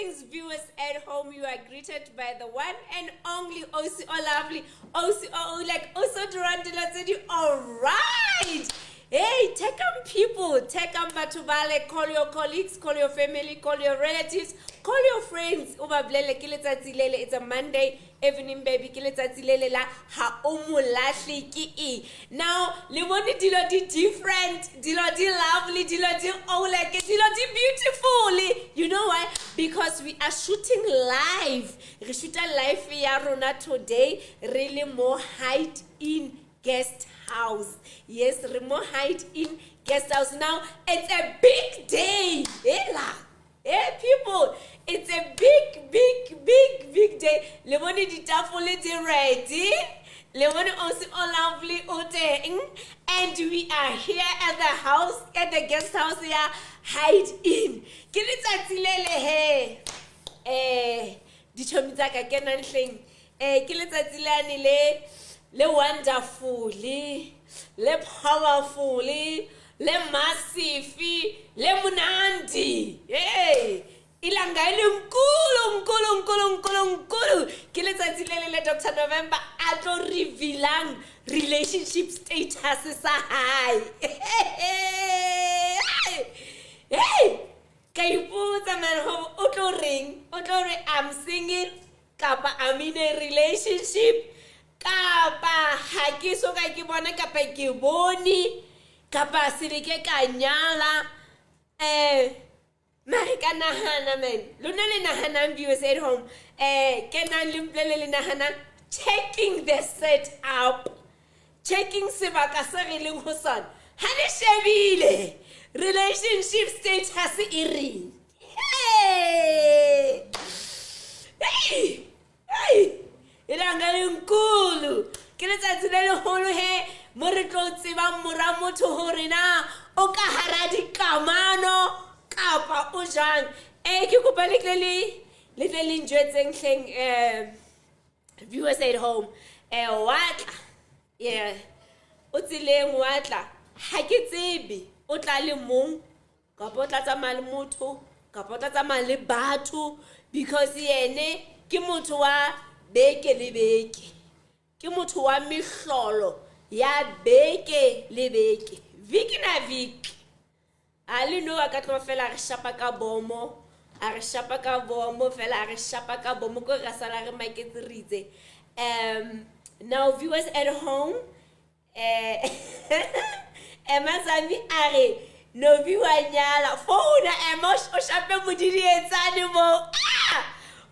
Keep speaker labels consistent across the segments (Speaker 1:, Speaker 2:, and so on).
Speaker 1: Greetings, viewers at home. You are greeted by the one and only Osi O Lovely, Osi O like Oso Durandula City. All right. Hey, take on people, take on batho bale, call your colleagues, call your family, call your relatives, call your friends. O ba bolelle ke letsatsi lele. It's a Monday evening, baby. Ke letsatsi lele la ha o mo lahle ke e. Now, le bone dilo di different, dilo di lovely, dilo di oleke, dilo di beautiful. You know why? Because we are shooting live. Re shoota live ya rona today. Re le mo Hide In Guest House. Yes, re mo Hide In Guest House. Now, it's a big day. Hela. Hey people, it's a big, big, big, big day. Le bone ditafole di ready. Le bone Osi O Lovely o teng. And we are here at the house, at the guest house ya Hide In. Ke letsatsi le le he. Ditšhomi tsa ka kenang hleng. Ke letsatsi lane le le wonderful, le powerful, le massive, le monandi. Hey, ilanga elinkulu nkulu nkulu nkulu nkulu. Ke letsatsi le le le Dr. November a tlo revealang relationship status sa hae. Hey, ka ipotsa man hore o tlo reng? O tlo re I'm single kapa I'm in a relationship kapa ha ke so ka ke bona kapa ke bone kapa se le ke ka nyala. Mare ka nahana man, lona le nahanang viewers at home, kenang le mpolelle le nahanang, checking the set up, checking sebaka se re leng ho sona. Ha le shebile relationship status e reng? Hey! Hey! Hey! Ilanga le nkulu. Ke letsatsi le leholo he mo re tlo tsebang mora motho hore na o ka hara dikamano kapa o jang. Ke kopa le tle le tle le njwetseng hleng, viewers at home. Wa tla. Yeah. O tseleng wa tla. Ha ke tsebe o tla le mong kapa o tla tsamaya le motho kapa o tla tsamaya le batho, because yene ke motho wa beke le beke. Ke motho wa mehlolo ya beke le beke. Viki na viki. A le no a ka tloha fela a re shapa ka bomo, a re shapa ka bomo fela, a re shapa ka bomo ko re sala re maketse re itse. Now viewers at home, Emma Zami a re Novi wa nyala. Founa Emma o shape modidietsane mo.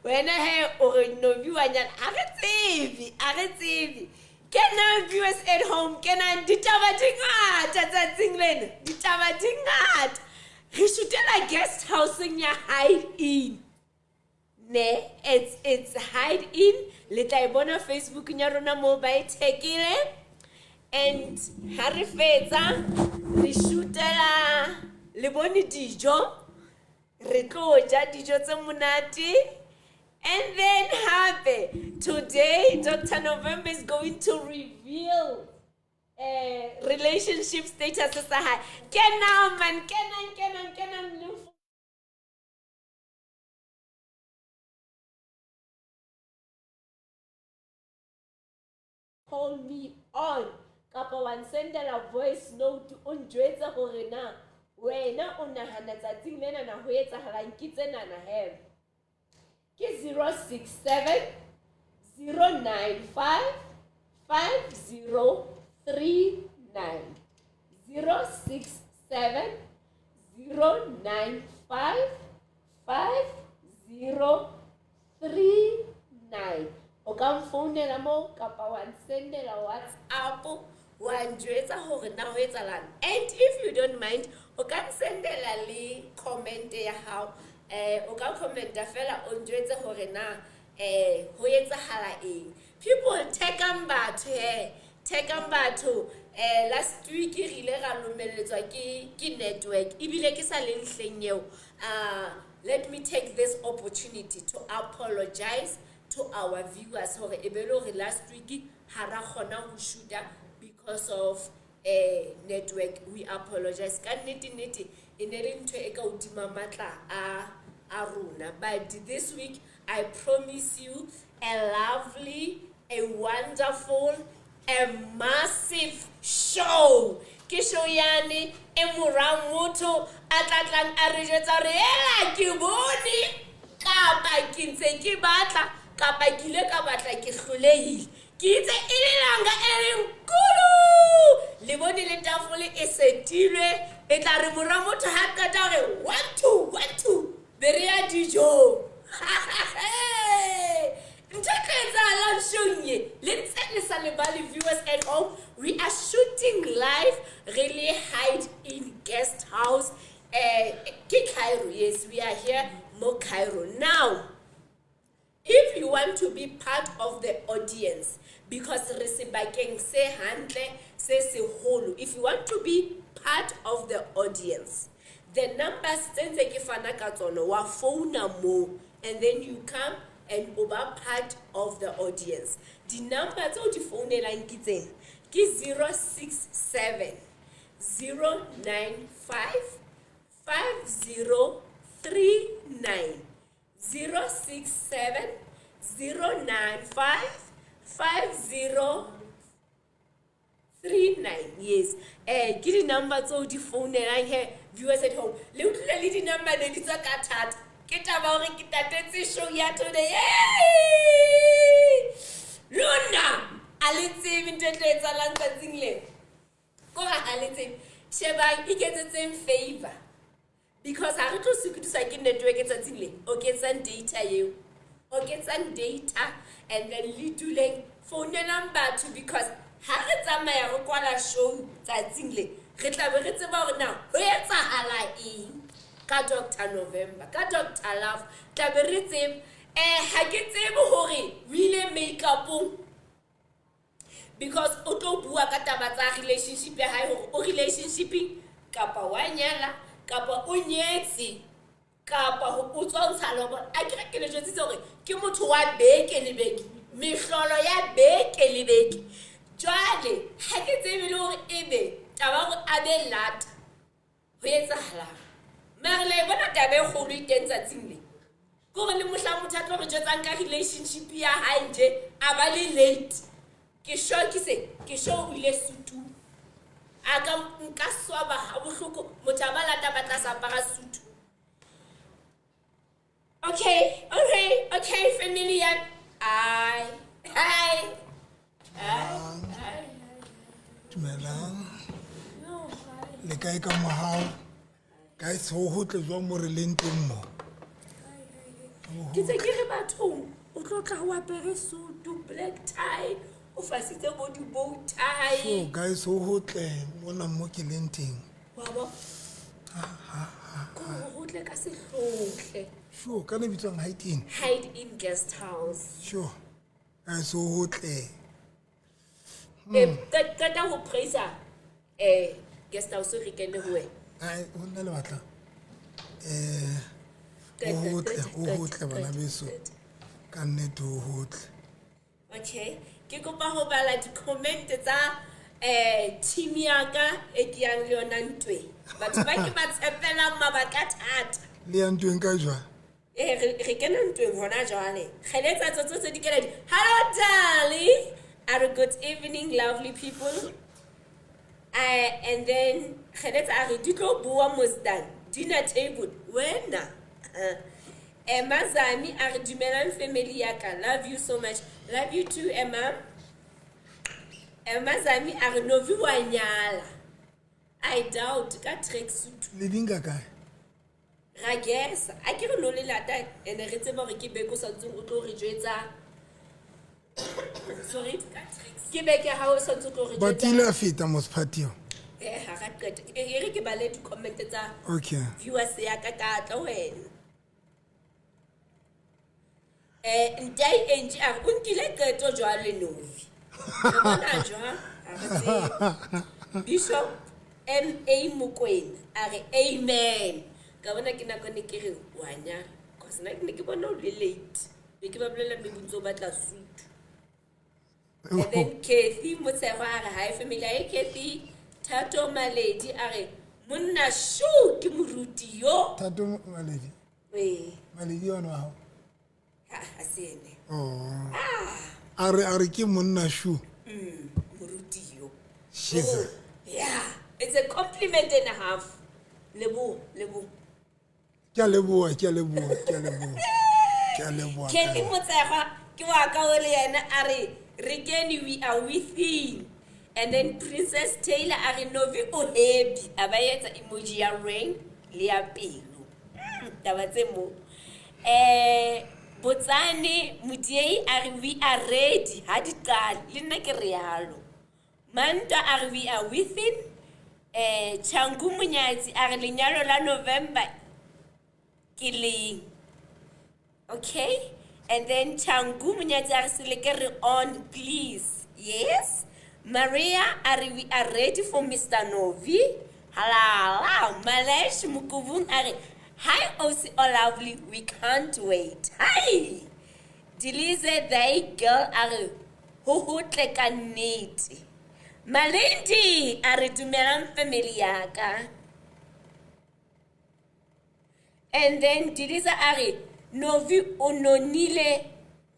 Speaker 1: Wena he o re Novi wa nyala. A re tsebe, a re tsebe. Kenang viewers at home, kenang ditaba di ngata tsatsing lena, ditaba di ngata. Re shootela guest houseng ya Hide In. Ne, it's Hide In. Le tla e bona Facebook ya rona mo ba e thekile. And ha re fetsa re shootela le bone dijo, re tlo ja dijo tse monate. And then hape today Dr. November is going to reveal relationship status sa hae. Kenang man, kenang, kenang, kenang le call me on kapa wa nsendela voice note o njwetse hore na wena o nahana tsatsing lena na ho etsahalang ke tsenana he. Ke 067 095 5039. 067 095 5039. O ka mfounela mo kapa wa nsendela WhatsApp wa njwetsa hore na ho etsahalang. And if you don't mind, o ka nsendela le comment ya hao. O ka commenta fela o njwetse hore na ho etsahala eng. People, tagang batho he, tagang batho. Last week re ile ra lumelletswa ke network ebile ke sa le nhleng eo. Let me take this opportunity to apologize to our viewers hore e be le hore last week ha ra kgona ho shoota because of network. We apologize. Ka nnete nnete e ne le ntho e ka hodima matla a a rona. But this week I promise you a lovely, a wonderful, a massive show. Ke show yane e mora motho a tla tlang a re jwetsa hore hela ke bone kapa ke ntse ke batla kapa ke ile ka batla ke hlolehile. Ke itse e le langa e leng kulu. Le bone le tafole e setilwe, e tla re mora motho ha qeta hore 1 2 1 2 be re ya dijong. Ntho e tlo etsahalang showng ye, le ntse le sa lebale viewers at home, we are shooting live really hide in guest house. Ke Cairo, yes, we are here mo Cairo. Now, if you want to be part of the audience, because re sebakeng se hantle se seholo, if you want to be part of the audience, the numbers tse ntse ke fana ka tsona, wa founa mo and then you come and o ba part of the audience. Di-number tse o di founelang ke tsena, ke 067 095 5039, 067 095 5039. Yes, ke di-number tse o di founelang he, viewers at home. Le utlwile le di-number ne di tswa ka thata. Ke taba hore ke tatetse show ya today. Hey! Lona a le tsebe ntho e tlo etsahalang tsatsing lena. Kore ha le tsebe. Shebang, iketsetseng favor. Because ha re tlo sokodiswa ke network tsatsing le, oketsang data eo. Oketsang data and then le duleng founelang batho, because ha re tsamaya re kwala show tsatsing le, re tla be re tseba hore na ho etsahala eng ka Dr. November, ka Dr. Love. Tla be re tseba. Ha ke tsebe hore o ile make-upong, because o tlo bua ka taba tsa relationship ya hae, hore o relationshipeng kapa wa nyala kapa o nyetse kapa o tswa ntsha lobola. A ke re ke le jwetsitse hore ke motho wa beke le beke, mehlolo ya beke le beke. Jwale ha ke tsebe le hore ebe taba hore a be lata ho etsahalang. Mare le bona taba e kgolo e teng tsatsing le, ke hore le mohla motho a tlo re jwetsang ka relationship ya hae nje a ba le late, ke sure ke se ke sure o ile sutu. A ka nka swaba ha bohloko motho a ba lata ba tla sa apara sutu. Okay, okay, okay, family ya. Ai, ai, ai, ai.
Speaker 2: Dumelang.
Speaker 1: No, hi.
Speaker 2: Le kae ka mohau? Guys, ho hotle jwang mo re leng teng mo?
Speaker 1: Ke tse ke re bathong, o tlo tla o apere sutu, black tie, o fasitse bo di-bow tie.
Speaker 2: So guys, ho hotle mona mo ke leng teng.
Speaker 1: Wa bo? Ko ho hotle ka sehlohle.
Speaker 2: Sure, ka le bitswang Hide In.
Speaker 1: Hide In Guest House.
Speaker 2: Sure. Guys, ho hotle.
Speaker 1: Qeta ho praise guest house re kene ho wena.
Speaker 2: Ai, ho nna le batla. Ho hotle, ho hotle bana beso. Ka nnete ho hotle.
Speaker 1: Okay, ke kopa ho bala di-comment tsa team ya ka e ke yang le yona ntweng. Batho ba ke ba tshepelang mabaka thata.
Speaker 2: Le ya ntweng ka jwang?
Speaker 1: Re kena ntweng hona jwale. Kgeletsa tsotso tse di kena di. Hello darling. A re good evening lovely people. And then kgeletsa a re di tlo bua mosdan dinner table wena. Emma Zami a re dumelang family ya ka, love you so much, love you too Emma. Emma Zami a re Novi wa nyala, I doubt ka tracksuit.
Speaker 2: Le dinka kae?
Speaker 1: Ra guess, a ke re no le lata ene re tseba hore ke beke o sa ntseng o tlo re jwetsa. Sorry, ke beke ha o sa ntse o tlo re jwetsa.
Speaker 2: But ile a feta mos party eo.
Speaker 1: Ha ra qeta. E re ke bale di-comment tsa
Speaker 2: Okay.
Speaker 1: viewers ya ka ka tla wena. Ntai Angie a re o nkile qeto jwale Novi. Re bona jwang? Ha re tsebe. Bishop M A Mokoena a re amen. Ka bona ke nako ne ke re wa nyala. Cause nna ke ne ke bona o le late. Be ke ba bolella mme bontse o batla suit. And then Kathy Motshegwa a re hi family. Hi Kathy. Thato Maledi a re monna shu ke moruti yo.
Speaker 2: Thato Maledi.
Speaker 1: Ee.
Speaker 2: Maledi yone wa hao?
Speaker 1: Ha se ene.
Speaker 2: Oh. A re ke monna shu.
Speaker 1: Moruti yo.
Speaker 2: Jesus.
Speaker 1: Oh, yeah, it's a compliment and a half. Lebo, lebo.
Speaker 2: Ke a leboha, ke a leboha, ke a leboha. Ke a leboha.
Speaker 1: Kelly Motsegwa ke wa ka o le yena a re re kene, we are within. And then Princess Taylor a re Novi o happy, a ba etsa emoji ya ring le ya pelo. Taba tse mo Botsane Modiei a re we are ready, ha di qale le nna ke re yalo. Mantwa a re we are within. Changu Monyatsi a re lenyalo la November ke leng? Okay. And then Changu Munyatsi a re seleke re on, please. Yes. Maria a re we are ready for Mr. Novi. Halala. Malesh Mukubung a re hi Osi O Lovely, we can't wait. Hi. Dilize they girl a re ho hotle ka nnete. Malindi a re dumelang family ya ka. And then Diliza a re Novi o nonile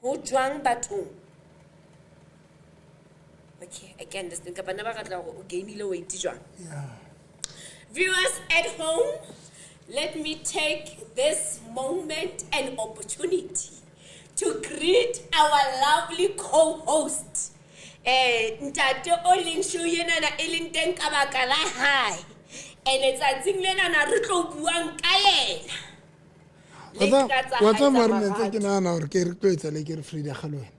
Speaker 1: ho jwang bathong? Okay, I can understand. Ka bana ba ratla hore o gainile weight jwang.
Speaker 2: Yeah.
Speaker 1: Viewers at home, let me take this moment and opportunity to greet our lovely co-host. Ntate o leng show enana e leng teng ka baka la hae. Ene tsatsing lenana re tlo buang ka yena. Le ka tsa
Speaker 2: Wa
Speaker 1: hae
Speaker 2: tseba
Speaker 1: tsa
Speaker 2: mare ne ntse ke
Speaker 1: marato.
Speaker 2: nahana hore ke re tlo etsa le ke re Frida ga le wena.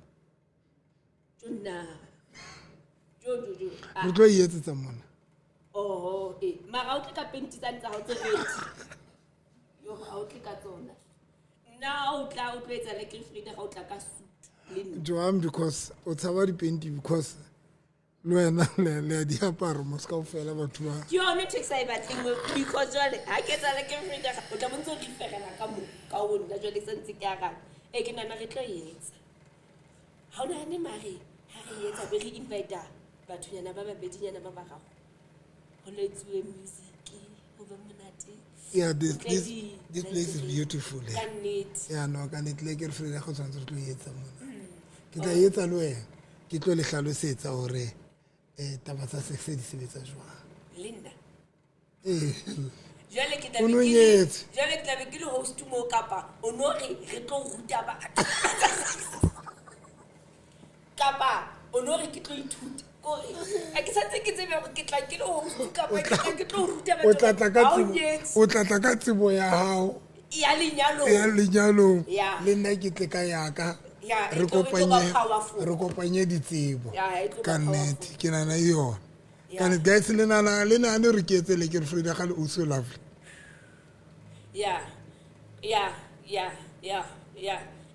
Speaker 1: Tjonna. Jo, jo, jo. Ah.
Speaker 2: Re tlo e etsetsa mona.
Speaker 1: Oho, eh. Mara ha o tle ka penti tsane tsa hao tse red. Yo, ha o tle ka tsona. Nna ha o tla o tlo etsa le ke Frida ha o tla ka suit le nna.
Speaker 2: Jwang, because o tshaba dipenti, because le wena le ya diaparo mos kaofela batho ba.
Speaker 1: Ke yone ntho e ke sa e batleng because jwale ha ke etsa le ke Frida o tla bontse o di ferela ka mo ka ho nna jwale ke santse ke araba. E ke nahana re tlo e etsa. Ha o nahane mare ha re etsa be re invite bathonyana ba babedinyana ba bararo. Ho letsuwe music, ho be monate.
Speaker 2: Yeah, this
Speaker 1: Tle
Speaker 2: this this place is beautiful.
Speaker 1: Ka nnete.
Speaker 2: Yeah, no, ka nnete le ke re Frida go tshwanetse re tlo e etsa mona. Ke tla e etsa le wena. Ke tlo le hlalosetsa hore taba tsa sex di sebetsa jwang.
Speaker 1: Le nna.
Speaker 2: Ee.
Speaker 1: Jwale ke tla
Speaker 2: O
Speaker 1: be
Speaker 2: no
Speaker 1: ke le
Speaker 2: nyetse.
Speaker 1: jwale ke tla be ke le host moo kapa o no re re tlo ruta batho. Kapa o no re ke tlo ithuta. Kore ha ke santse ke tsebe hore ke tla ke le host kapa ke tla ke tlo ruta
Speaker 2: O tla tla ka
Speaker 1: batho. Ha o
Speaker 2: tsebo,
Speaker 1: nyetse.
Speaker 2: o tla tla ka tsebo ya hao
Speaker 1: Ya lenyalong.
Speaker 2: ya lenyalong.
Speaker 1: Yeah.
Speaker 2: Le nna ke tle ka yaka.
Speaker 1: Yeah, e
Speaker 2: Re
Speaker 1: tlo ba
Speaker 2: kopanye
Speaker 1: powerful.
Speaker 2: re kopanye ditsebo.
Speaker 1: Yeah, e tlo ba
Speaker 2: Ka
Speaker 1: powerful.
Speaker 2: nnete ke nahana e yona. Ka
Speaker 1: Yeah.
Speaker 2: nnete guys le nahana le nahane hore ke etse le ke re Frida ga le o so lovely.
Speaker 1: Yeah.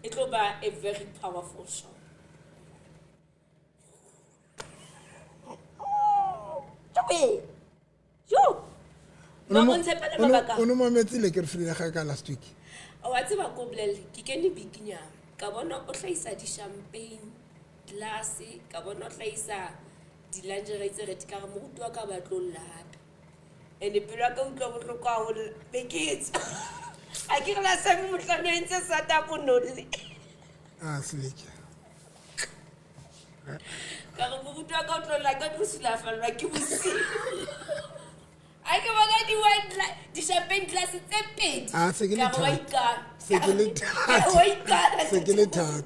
Speaker 1: E tlo ba a very powerful show. Joe. Jo. Ba bontshepela mabaka.
Speaker 2: O no mametse le ke re Frida ga ka last week.
Speaker 1: Wa tseba ko bolelle, ke kene bikinyana. Ka bona o hlahisa di-champagne glass, ka bona o hlahisa di-lingerie tse red, ka re moruti wa ka ba tlo lla hape. Ene pelo ya ka utlwa bohloko haholo, be ke tswa. Ha ke re la same mohlano e ntse sata nolle.
Speaker 2: Ah, seleke.
Speaker 1: Ka re moruti wa ka o tlo lla ka tlo sulafallwa ke bosiu. Ha ke bona di-champagne glass tse pedi.
Speaker 2: Ah, se ke le
Speaker 1: Ka re wa
Speaker 2: thata.
Speaker 1: ikana.
Speaker 2: Se ke le
Speaker 1: Ka re wa ikana.
Speaker 2: Se ke le thata.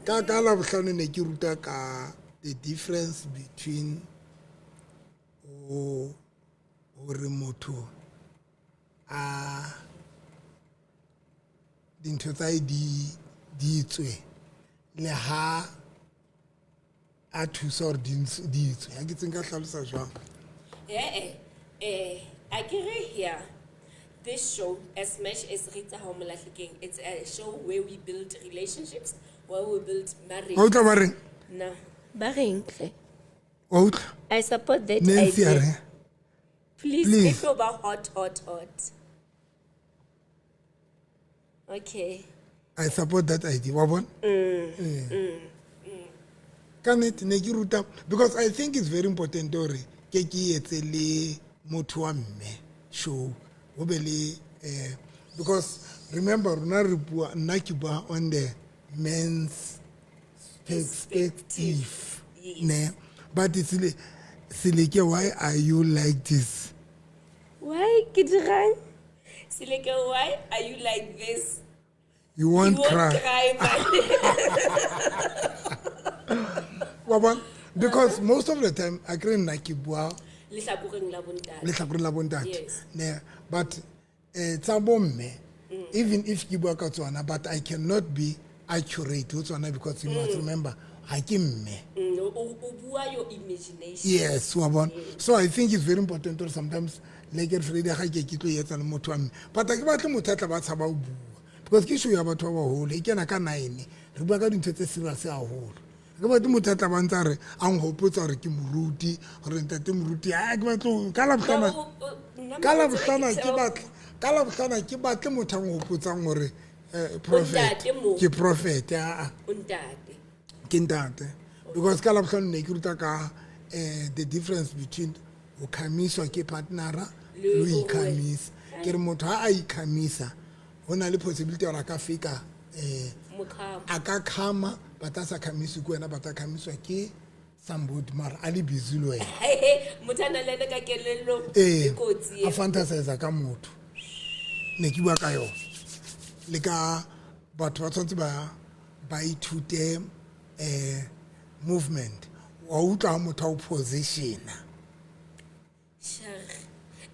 Speaker 2: Ka Labohlano ne ke ruta ka the difference between o hore motho a dintho tsa hae di tswe le ha a thusa hore di tswe. Ha ke tsebe nka hlalosa jwang.
Speaker 1: Eh, eh, I get it here. This show, as much as Rita Homolahlekeng, it's a show where we build relationships, where we build marriage.
Speaker 2: Wa utlwa ba reng?
Speaker 1: No. Ba reng hle?
Speaker 2: Wa utlwa?
Speaker 1: I support that
Speaker 2: Nancy a
Speaker 1: idea.
Speaker 2: reng?
Speaker 1: Please,
Speaker 2: Please.
Speaker 1: e tlo ba hot, hot, hot. Okay.
Speaker 2: I support that idea. Wa bona? Ee. Ka nnete ne ke ruta because I think it's very important hore ke etse le motho wa mme show ho be le because Remember, rona re bua, nna ke bua on the men's perspective.
Speaker 1: Yes.
Speaker 2: Ne? But it's Seleke, why are you like this?
Speaker 1: Why ke dirang? Seleke, why are you like this?
Speaker 2: You won't
Speaker 1: You won't
Speaker 2: cry.
Speaker 1: cry, man.
Speaker 2: Wa bona? Because most of the time, I kry nna ke bua
Speaker 1: Lehlakoreng la bontate.
Speaker 2: letlhakoreng la bontate.
Speaker 1: Yes.
Speaker 2: Ne? But tsa bomme, even if ke bua ka tsona, but I cannot be accurate ho tsona because you must remember, ha ke mme.
Speaker 1: O bua your imagination.
Speaker 2: Yes, wa bona. So I think it's very important gore sometimes le ke re ga ke tlo etsa le motho wa mme, but ha ke batle motho a tla ba tshaba ho bua because ke show ya batho ba baholo, e kena ka 9, re bua ka dintho tse serious haholo. Ha ke batle motho a tla ba ntse a re a nghopotsa hore ke moruti, hore ntate moruti, a ke batle ka Labohlano, ka Labohlano ke batla, ka Labohlano ke batle motho a nghopotsang hore prophet,
Speaker 1: Ntate mo.
Speaker 2: ke prophet, a
Speaker 1: O ntate.
Speaker 2: ke ntate. Because ka Labohlano ne ke ruta ka the difference between ho khamiswa ke partnera le ho ikhamisa. Ke re motho ha a ikhamisa, ho na le possibility ya hore a ka fika
Speaker 1: Mokhama.
Speaker 2: a ka khama, but a sa khamiswe ke wena, but a khamiswa ke somebody, mara a le busy le wena.
Speaker 1: Motho a nang le ena ka kelellong,
Speaker 2: Ee,
Speaker 1: e kotsi
Speaker 2: a
Speaker 1: e.
Speaker 2: fantasize ka motho. Ne ke bua ka yona. Le ka batho ba tshwanetse ba ithute movement. Wa utlwa ha motho a o positiona.
Speaker 1: Sure.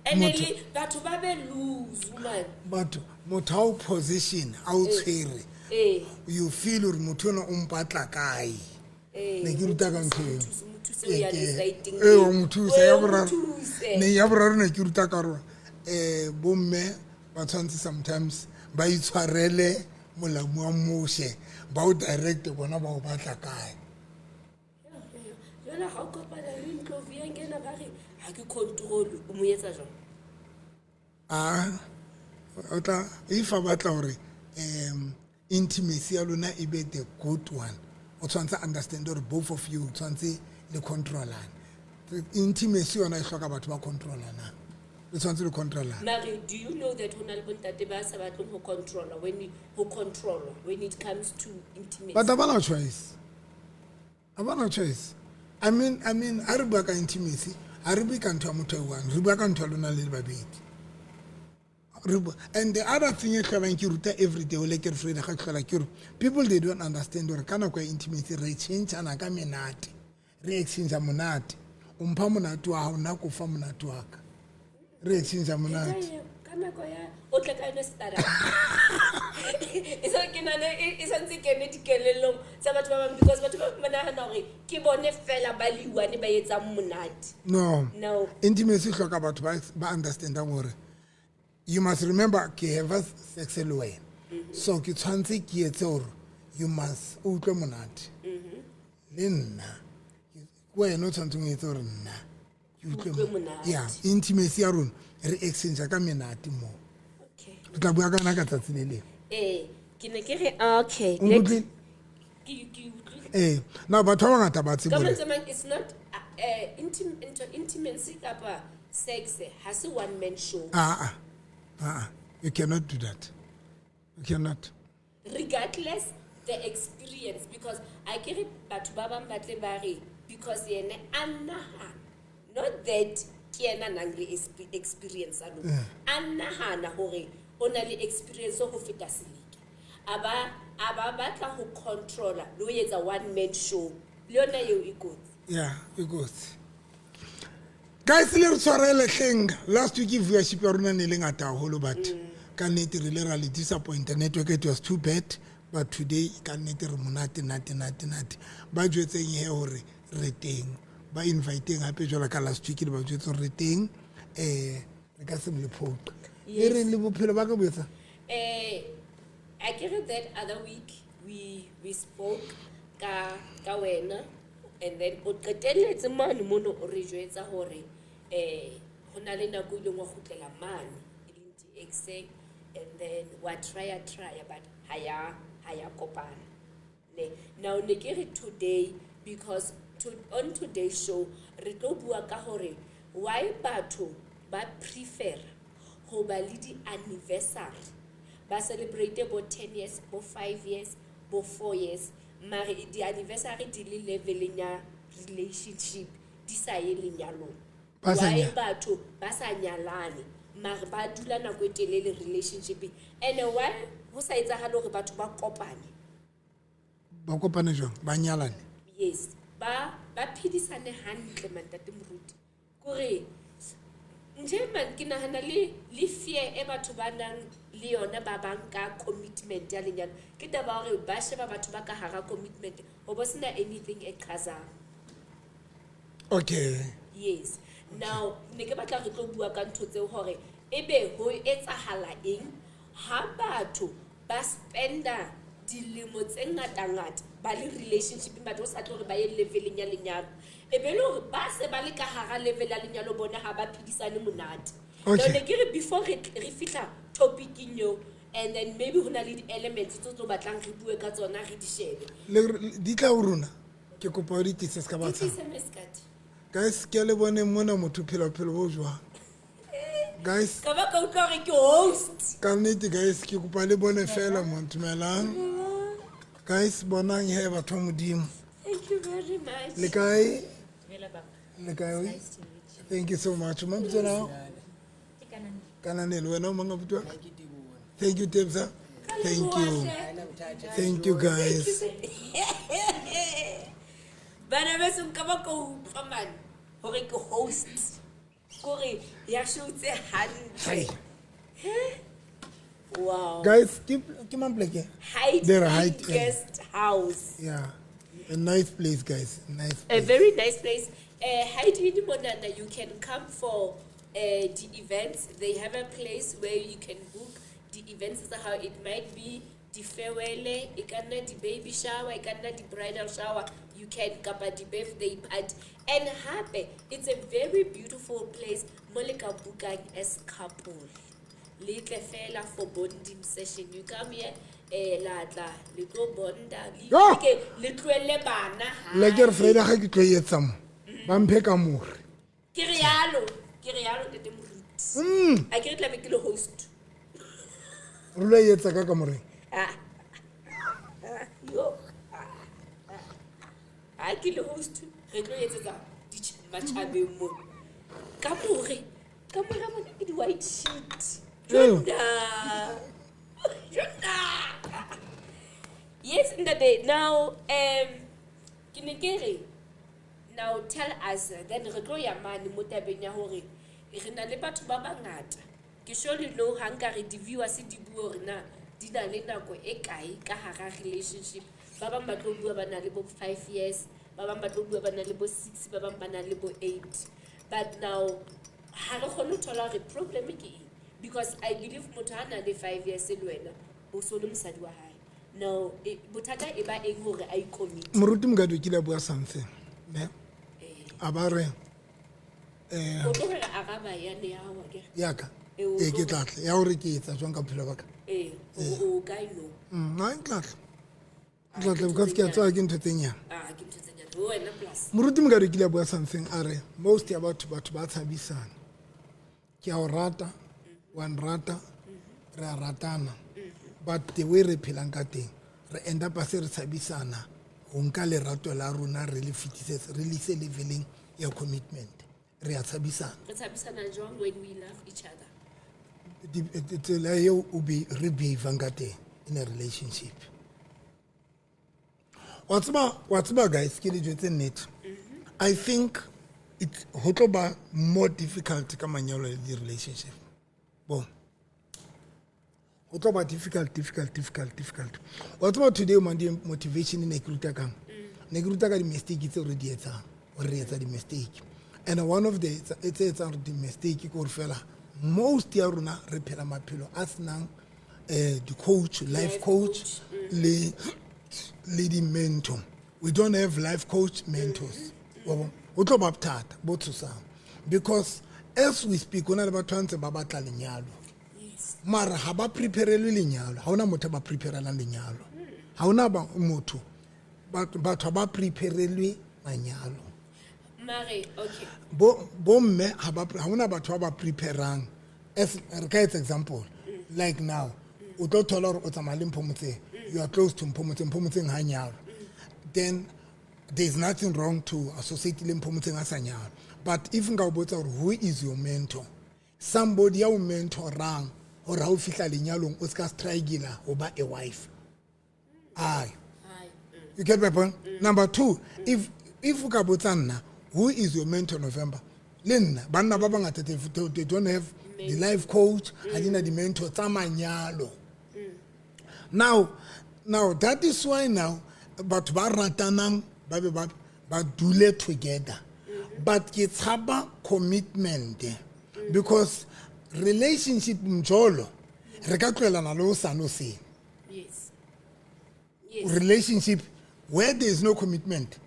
Speaker 1: And le batho ba be loose, man.
Speaker 2: Batho, motho ha o position, a o tshwere.
Speaker 1: Eh.
Speaker 2: You feel hore motho enwa o mpatla kae.
Speaker 1: Eh.
Speaker 2: Ne ke ruta ka ntho eo.
Speaker 1: Mo thuse o ya le side-eng.
Speaker 2: Ee, wa mo thusa, ya
Speaker 1: O mo
Speaker 2: boraro.
Speaker 1: thuse.
Speaker 2: Ne ya boraro ne ke ruta ka hore bomme ba tshwanetse sometimes ba itshwarele molamu wa Moshe, ba o direct bona ba o batla kae.
Speaker 1: Jwale ha o kopana le Ndlovu ya nkena ba re ha ke control, o mo etsa jwang?
Speaker 2: A o tla if a batla hore intimacy ya lona e be the good one, o tshwanetse understand hore both of you tshwanetse le controlane. Intimacy yona e hloka batho ba controlanang, le tshwanetse le controlane.
Speaker 1: Mare, do you know that ho na le bontate ba sa batleng ho controla when it, ho control when it comes to intimacy?
Speaker 2: But ha bana choice, ha bana choice. I mean, ha re bua ka intimacy, ha re bue ka ntho ya motho a one, re bua ka ntho ya lona le le babedi. And the other thing e hlolang ke ruta every day, o le ke re Freda ga ke hlola ke re people they don't understand hore ka nako ya intimacy re changeana ka menate, re exchange monate. O mpha monate wa hao, nna ke o fa monate wa ka, re exchange monate.
Speaker 1: Ka nako ya o tle ka yone stara. E sa ke nana e santse kene dikelellong tsa batho ba bang, because batho ba bang ba nahana hore ke bone fela ba liwane ba etsang monate.
Speaker 2: No.
Speaker 1: No.
Speaker 2: Intimacy e hloka batho ba understandang hore you must remember ke have sex le wena. So ke tshwanetse ke etse hore you must o utlwe monate. Le nna ke wena o tshwanetseng o etse hore nna ke utlwe
Speaker 1: Utlwe monate.
Speaker 2: Yeah, intimacy ya rona re exchange ka menate mo.
Speaker 1: Okay.
Speaker 2: Re tla bua ka yona ka tsatsi le leng.
Speaker 1: Ke ne ke re okay.
Speaker 2: O nkutlwile?
Speaker 1: Ke utlwile.
Speaker 2: Now batho ba bangata ba tsebe
Speaker 1: Ka
Speaker 2: hore
Speaker 1: mantswe a mang, it's not intimacy kapa sex ha se one man show.
Speaker 2: Ah, ah. You cannot do that. You cannot.
Speaker 1: Regardless the experience, because I ke re batho ba bang ba tle ba re because yena a nahana, not that ke yena nang le experience a lona, a nahana hore o na le experience ho feta Seleke, a ba batla ho controller le ho etsa one man show, le yona eo e kotsi.
Speaker 2: Yeah, e kotsi. Guys, le re tshwarele hleng. Last week viewership ya rona ne le ngata haholo, but ka nnete re ile ra le disappoint. Network it was too bad, but today ka nnete re monate nate nate nate. Ba jwetseng he hore re teng, ba inviteng hape jwalo ka last week le ba jwetse hore re teng. Re ka se mo le phoqe. Le reng le bophelo ba ka bo etsa?
Speaker 1: I get it that other week we spoke ka wena, and then o qetelletse mane mono o re jwetsa hore ho na le nako e ileng wa kgutlela mane e leng di-ex-eng, and then wa try-a but ha ya kopana. Ne now ne ke re today, because on today's show re tlo bua ka hore why batho ba prefer ho ba le di-anniversary Ba celebrate bo 10 years, bo 5 years, bo 4 years. Mare di-anniversary di le leveleng ya relationship, di sa ye lenyalong.
Speaker 2: Ba sa
Speaker 1: Why batho ba sa nyalane mare ba dula nako e telele relationshipeng? And why ho sa etsahale hore batho ba kopane?
Speaker 2: Ba kopane jwang? Ba nyalane?
Speaker 1: Yes, ba phedisane hantle, mantate moruti. Kore nje man, ke nahana le fear e batho ba nang le yona, ba bang ka commitment ya lenyalo, ke taba ya hore ba sheba batho ba ka hara commitment ho bo sena anything e qhazang. Yes, now ne ke batla re tlo bua ka ntho tseo, hore ebe ho etsahala eng ha batho ba spenda dilemo tse ngata-ngata ba le relationship, batho ho sa tlo hore ba ye leveleng ya lenyalo, e be le hore ba se ba le ka hara level ya lenyalo, bona ha ba phedisane monate. Now, ne ke re before re fihla topicing eo, and then maybe ho na le di-elements tse tlo batlang re bue ka tsona, re di shebe.
Speaker 2: Di tla ho rona, ke kopa o di tlise, se ka ba
Speaker 1: Di
Speaker 2: tshaba.
Speaker 1: tlise, Meskat.
Speaker 2: Guys, ke a le boneng mona, motho o phela bophelo bo jwang, guys?
Speaker 1: Ka ba ka utlwa hore ke host.
Speaker 2: Ka nnete, guys, ke kopa le bone fela mo. Dumelang guys, bonang he, batho ba Modimo.
Speaker 1: Thank you very much.
Speaker 2: Le kae?
Speaker 3: Dumela, baba.
Speaker 2: Le kae?
Speaker 3: Nice to meet you.
Speaker 2: Thank you so much. O mang bitso la hao?
Speaker 3: Ke Kananelo.
Speaker 2: Kananelo. Wena o mang abuti wa ka? Thank you, Tebsa. Thank you. Thank you, guys.
Speaker 1: Bana beso, nka ba ka utlwa man hore ke host, kore ya show tse hantle.
Speaker 2: Hai.
Speaker 1: Wow.
Speaker 2: Guys, ke mang pleke?
Speaker 1: Hyde
Speaker 2: They're
Speaker 1: Inn
Speaker 2: Hyde Inn.
Speaker 1: Guest House.
Speaker 2: Yeah, a nice place, guys, nice
Speaker 1: A
Speaker 2: place.
Speaker 1: very nice place. Hyde Inn monana, you can come for the events. They have a place where you can book the events tsa how it might be the farewell, e ka nna di baby shower, e ka nna di bridal shower, you can, kapa di birthday party. And hape it's a very beautiful place mo le ka bookang as couple, le tle fela for bonding session. You come here, la tla le tlo bonda le
Speaker 2: Yo!
Speaker 1: ke le tlohelle bana
Speaker 2: Le ke re
Speaker 1: hae.
Speaker 2: Friday ga ke tlo e etsa mo, ba mphe ka more.
Speaker 1: Ke re yalo, ke re yalo, tete moruti. A ke re tlabe ke le host.
Speaker 2: Re lo e etsa ka kamoreng.
Speaker 1: Ah. Ah, yo. Ah, ah. Ha ke le host, re tlo etsetsa matjhabeng mo kamore, kamore mona ke di-white sheet.
Speaker 2: Eo.
Speaker 1: Jonna. Jonna. Yes, ntate. Now, ke ne ke re, now tell us, then re tlo ya mane mo tabeng ya hore re na le batho ba bangata. Ke sure le know ha nka re di-viewers di bue hore na di na le nako e kae ka hara relationship. Ba bang ba tlo bua ba na le bo 5 years, ba bang ba tlo bua ba na le bo 6, ba bang ba na le bo 8. But now ha re kgone ho thola hore problem ke eng, because I believe motho ha na le 5 years le wena, o so le mosadi wa hae. Now bothata e ba eng hore a icommit?
Speaker 2: Moruti Mokadi o kile a bua something ne, a ba re
Speaker 1: O tlo re araba yane ya hao, akere?
Speaker 2: Yaka.
Speaker 1: Ee, o
Speaker 2: Ee, ke tlatla ya gore ke etsa jwang ka bophelo ba ka.
Speaker 1: Ee, o kae no?
Speaker 2: Nna ke tlatla because ke a tseba ke ntho tse nyane.
Speaker 1: Ah, ke ntho tse nyane ho wena plus.
Speaker 2: Moruti Mokadi o kile a bua something, a re most ya batho ba tshabisana. Ke a o rata, wa nrata, re a ratana, but the way re phelang ka teng, re end up se re tshabisana ho nka lerato la rona, re le fetisetse, re le ise leveleng ya commitment. Re a tshabisana.
Speaker 1: Re tshabisana jwang when we love each other?
Speaker 2: Tsela eo o be re behavang ka teng in a relationship, wa tseba guys, ke le jwetse nnete, I think it ho tlo ba more difficult ka manyalo le di-relationship bo, ho tlo ba difficult, difficult, difficult, difficult. Wa tseba, today man, di-motivation ne ke ruta kang, ne ke ruta ka di-mistake tseo re di etsang, gore re etsa di-mistake, and one of the tse etsang re di-mistake ke gore fela most ya rona re phela maphelo a senang di-coach, life
Speaker 1: Life
Speaker 2: coach,
Speaker 1: coach,
Speaker 2: le di-mentor. We don't have life coach, mentors. Wa bona? Ho tlo ba bothata bo tshosang, because as we speak, ho na le batho ba ntse ba batla lenyalo, mara ha ba preparelwe lenyalo. Ha hona motho a ba preparelang lenyalo, ha hona motho, batho ha ba preparelwe manyalo.
Speaker 1: Mare okay.
Speaker 2: Bo mme ha ba, ha hona batho ba ba preparang. As re ka etsa example, like now O tlo thola gore o tsamaya le Mpho Motseng, you are close to Mpho Motseng, Mpho Motseng ha nyalwa, then there is nothing wrong to associate le Mpho Motseng a sa nyalwa. But if nka o botsa gore who is your mentor, somebody ya o mentorang gore ha o fihla lenyalong o ska struggle ho ba a wife, ayo. You get my point? Number two, if o ka botsa nna who is your mentor, November, le nna banna ba bangata they don't have the life coach, ha di na di-mentor tsa manyalo. Now that is why now batho ba ratanang ba be ba dule together, but ke tshaba commitment because relationship, mjolo, re ka tlohelana le o sane o seng. Relationship where there is no commitment,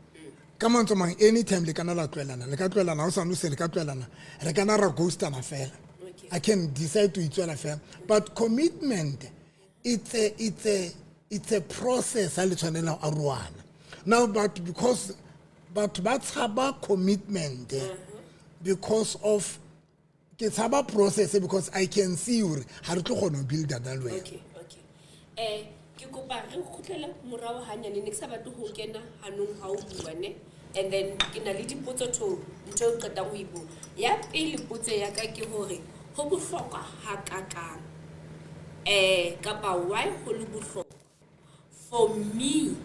Speaker 2: ka mantswe a mang, anytime le kana la tlohelana, le ka tlohelana o sane o se, le ka tlohelana, re kana ra ghostana fela. I can decide to itswela fela, but commitment, it's a process ha le tshwanela ho arohana now. But because batho ba tshaba commitment, because of ke tshaba process, because I can see hore ha re tlo kgona ho builda na le wena.
Speaker 1: Okay, ke kopa re kgutlele morao hanyane. Ne ke sa batle ho kena hanong ha o bua ne, and then ke na le dipotso to ntho e o qetang ho e bua. Ya pele potso ya ka ke hore ho bohlokwa hakakang, kapa why ho le bohlokwa for me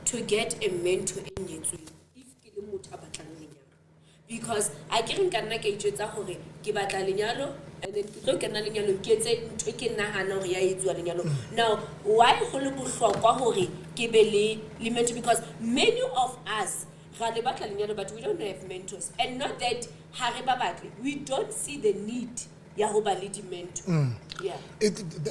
Speaker 1: to get a mentor e nyetsweng if ke le motho a batlang lenyalo? Because a ke re nka nna ka itjwetsa hore ke batla lenyalo and then ke tlo kena lenyalong, ke etse ntho e ke nahana hore ya etsuwa lenyalong. Now why ho le bohlokwa hore ke be le mentor? Because many of us ra le batla lenyalo, but we don't have mentors, and not that ha re ba batle, we don't see the need ya ho ba le di-mentor, yeah.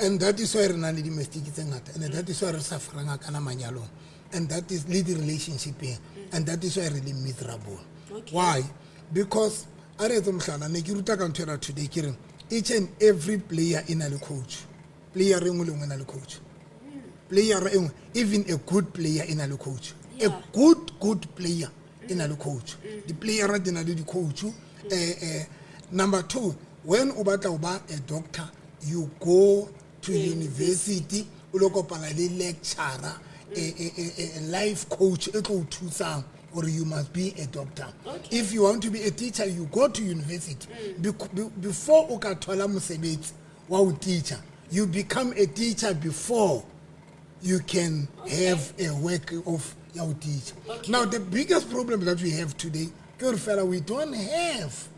Speaker 2: And that is why re nang le di-mistake tse ngata, and that is why re sufferang kana manyalong, and that is le di-relationshipeng, and that is why re le miserable. Why? Because a re etse mohlala, ne ke ruta ka ntho ena today, ke re each and every player e na le coach. Player e nngwe le nngwe e na le coach. Player e nngwe, even a good player e na le coach. A good player e na le coach. Di-playera di na le di-coach. Number two, when o batla ho ba a doctor, you go to university, o lo kopana le lecturer, a life coach e tlo o thusang or you must be a doctor. If you want to be a teacher, you go to university. Before o ka thola mosebetsi wa ho teacher, you become a teacher before you can have a work of ya ho teacher. Now the biggest problem that we have today ke hore fela we don't have,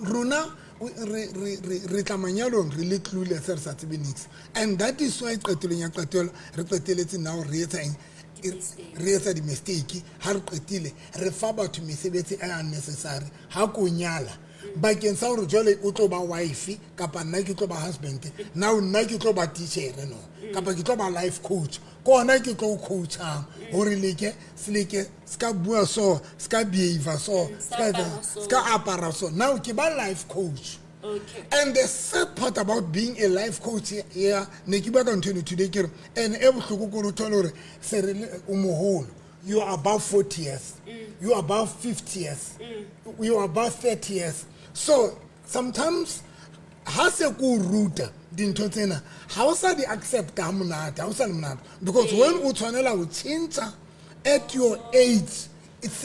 Speaker 2: rona re tla manyalong re le clueless, re sa tsebe nix, and that is why qetelong ya qetelo re qeteletse now re etsa eng? Re etsa di-mistake. Ha re qetile re fa batho mesebetsi e unnecessary. Ha ko nyala bakeng sa hore jwale o tlo ba wife kapa nna ke tlo ba husband, now nna ke tlo ba teachere no kapa ke tlo ba life coach, ke ona ke tlo o coachang hore leke seleke se ka bua so, se ka behavior so, se ka
Speaker 1: apara so.
Speaker 2: Se ka apara so. Now ke ba life coach. And the sad part about being a life coach, yeah, ne ke bua ka ntho eno today, ke re and e bohloko ke hore o thole hore se re o moholo, you are above 40 years, you are above 50 years, you are above 30 years. So sometimes ha se ko o ruta dintho tsena, ha o sa di accepta ha monate, ha o sa le monate, because when o tshwanela ho tjhentjha at your age, it's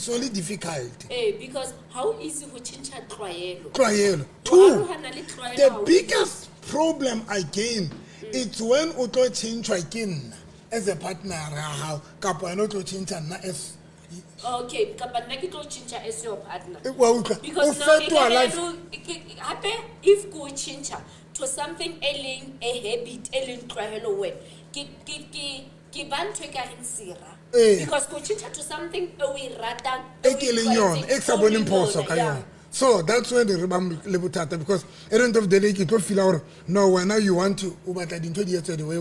Speaker 2: really difficult.
Speaker 1: Because how easy ho tjhentjha tlwaelo.
Speaker 2: Tlwaelo.
Speaker 1: Ho
Speaker 2: Two,
Speaker 1: arohana le tlwaelo
Speaker 2: the
Speaker 1: ha o
Speaker 2: biggest problem again, it's when o tlo tjhentjhwa ke nna as a partner ya hao, kapa wena o tlo tjhentjha nna as
Speaker 1: Okay, kapa nna ke tlo tjhentjha as your partner.
Speaker 2: Wa utlwa? O
Speaker 1: Because now
Speaker 2: fetoha
Speaker 1: e ka
Speaker 2: life.
Speaker 1: Hape if ko tjhentjha to something e leng a habit, e leng tlwaelo, wena ke ba ntho e ka reng sera. Because ko tjhentjha to something e o e ratang,
Speaker 2: e
Speaker 1: o
Speaker 2: ke leng yona, e ke sa
Speaker 1: o
Speaker 2: boneng
Speaker 1: leng
Speaker 2: phoso
Speaker 1: yona,
Speaker 2: ka
Speaker 1: yeah.
Speaker 2: yona. So that's when re bang le bothata, because at the end of the day ke tlo feela hore no, wena you want to, o batla dintho di etswe the way,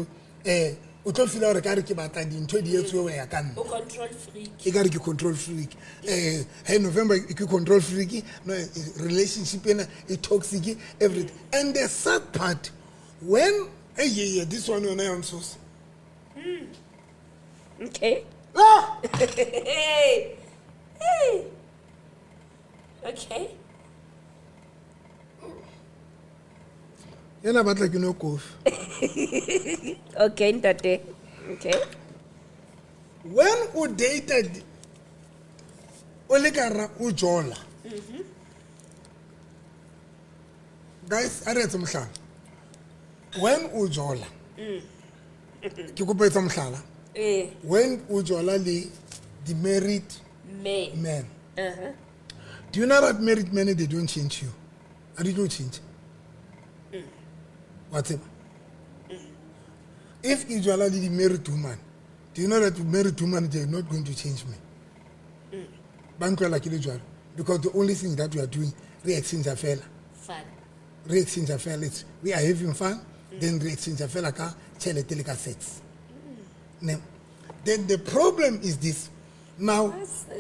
Speaker 2: o tlo feela hore ka re ke batla dintho di etswe ho ya ka nna.
Speaker 1: O control freak.
Speaker 2: E ka re ke control freak. Hey, November ke control freak no, relationship ena e toxic, everything. And the sad part when, hey, yeah, yeah, this one yona ya ntshosa. Ah!
Speaker 1: Hey. Hey. Okay.
Speaker 2: Ena batla ke nwe kofi.
Speaker 1: Okay, ntate. Okay.
Speaker 2: When o dated, o le ka ra o jola. Guys, a re etse mohlala. When o jola, ke kopa etsa mohlala.
Speaker 1: Eh,
Speaker 2: When o jola le the married
Speaker 1: me.
Speaker 2: man.
Speaker 1: Uh-huh.
Speaker 2: Do you know that married men, they don't change you? A di tlo change. Wa tseba? If ke jola le the married woman, do you know that married woman, they are not going to change me? Ba ntlohela ke le jwalo. Because the only thing that we are doing, re exchange fela.
Speaker 1: Fun.
Speaker 2: Re exchange fela. It's, we are having fun, then re exchange fela ka tjhelete le ka sex. Ne? Then the problem is this. Now,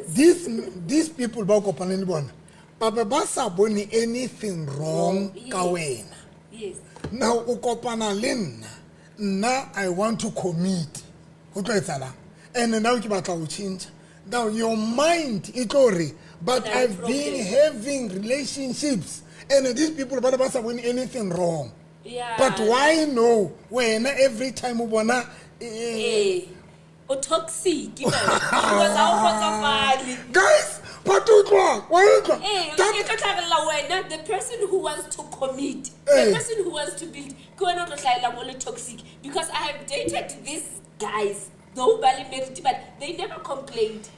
Speaker 2: these people ba o kopaneng le bona, ba be ba sa bone anything wrong ka wena.
Speaker 1: Yes.
Speaker 2: Now o kopana le nna, nna I want to commit. Ho tlo etsahalang? And now ke batla ho change. Now your mind e tlo re, but
Speaker 1: Na le
Speaker 2: I've been
Speaker 1: problem.
Speaker 2: having relationships and these people ba ne ba sa bone anything wrong.
Speaker 1: Yeah.
Speaker 2: But why no? Wena every time o bona
Speaker 1: Eh. O toxic man. Because ha o kgotsofale.
Speaker 2: Guys, but utlwa, wa utlwa?
Speaker 1: Eh,
Speaker 2: That
Speaker 1: e tlo hlahella wena, the person who wants to commit,
Speaker 2: Eh.
Speaker 1: the person who wants to build, ke wena o tlo hlahellang o le toxic. Because I have dated these guys, though ba le married, but they never complained.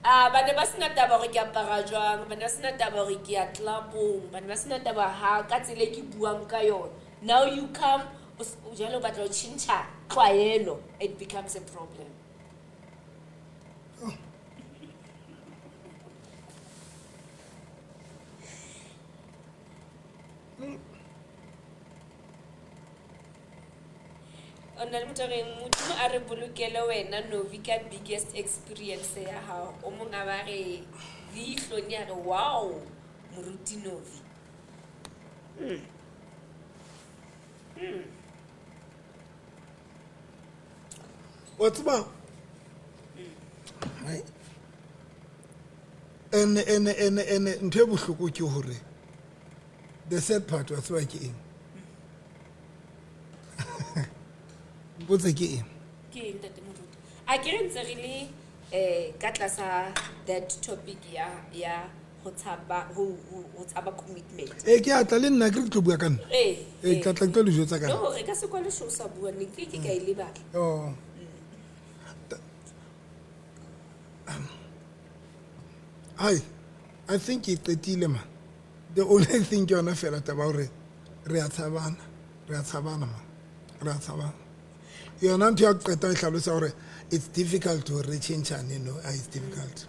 Speaker 1: Ah, ba ne ba sena taba hore ke apara jwang, ba ne ba sena taba hore ke ya club-ong, ba ne ba sena taba ha ka tsela e ke buang ka yona. Now you come, o jwale o batla ho tjhentjha tlwaelo, it becomes a problem. O na le motho a reng Modimo a re bolokele wena Novi ka biggest experience ya hao. O mong a ba re Vihloni a re wow moruti Novi.
Speaker 2: Wa tseba? Hai. Ene, ene, ene, ene, ntho e bohloko ke hore the sad part wa tseba ke eng? Mpotse ke eng?
Speaker 1: Ke eng ntate moruti? A ke re ntse re le ka tlasa that topic ya ho tshaba ho tshaba commitment.
Speaker 2: Eh, ke a tla le nna ke re ke tlo bua ka nna.
Speaker 1: Eh,
Speaker 2: Eh, ke tla ke tlo le jwetsa ka nna.
Speaker 1: No, re ka se kwale show sa bua ne ke ke ka e lebala.
Speaker 2: Oh. Ai, I think ke qetile man. The only thing ke yona fela taba hore re a tshabana, re a tshabana man. Re a tshabana. Yona ntho ya qeta e hlalosa hore it's difficult to re change-ane, no, it's difficult.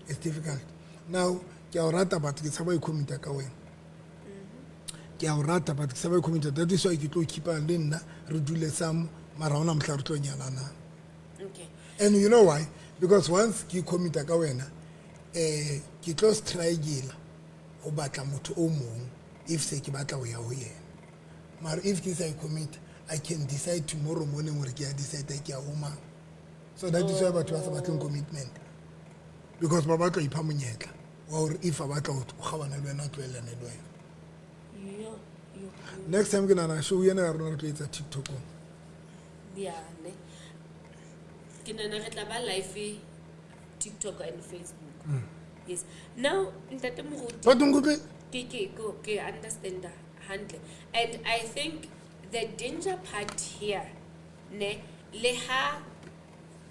Speaker 2: It's difficult. Now, ke a o rata but ke tshaba ho commit-a ka wena. Ke a o rata but ke tshaba ho commit-a. That is why ke tlo keep-a le nna re dule some mara hona mohla re tlo nyalanang.
Speaker 1: Okay.
Speaker 2: And you know why? Because once ke commit-a ka wena, ke tlo struggle ho batla motho o mong if se ke batla ho ya ho yena. Mara if ke sa e commit, I can decide tomorrow morning hore ke a decide ke ya ho mang. So that is why batho ba sa batleng commitment. Because ba batla ho ipha monyetla wa hore if a batla ho kgaohana le wena, a tlohellane le wena.
Speaker 1: Yo, yo, yo.
Speaker 2: Next time ke nahana show ena ya rona re tlo etsa TikTok-ong.
Speaker 1: Yeah, ne. Ke nahana re tla ba live TikTok and Facebook. Yes. Now, ntate moruti,
Speaker 2: But nkutlwe?
Speaker 1: Ke understand hantle. And I think the danger part here, ne, le ha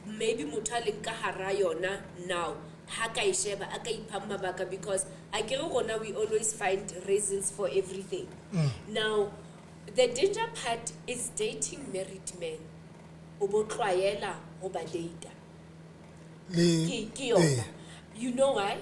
Speaker 1: maybe motho a leng ka hara yona now, ha ka e sheba, a ka ipha mabaka, because akere rona we always find reasons for everything. Now, the danger part is dating married men. O bo tlwaela ho ba data.
Speaker 2: Le
Speaker 1: Ke yona. You know why?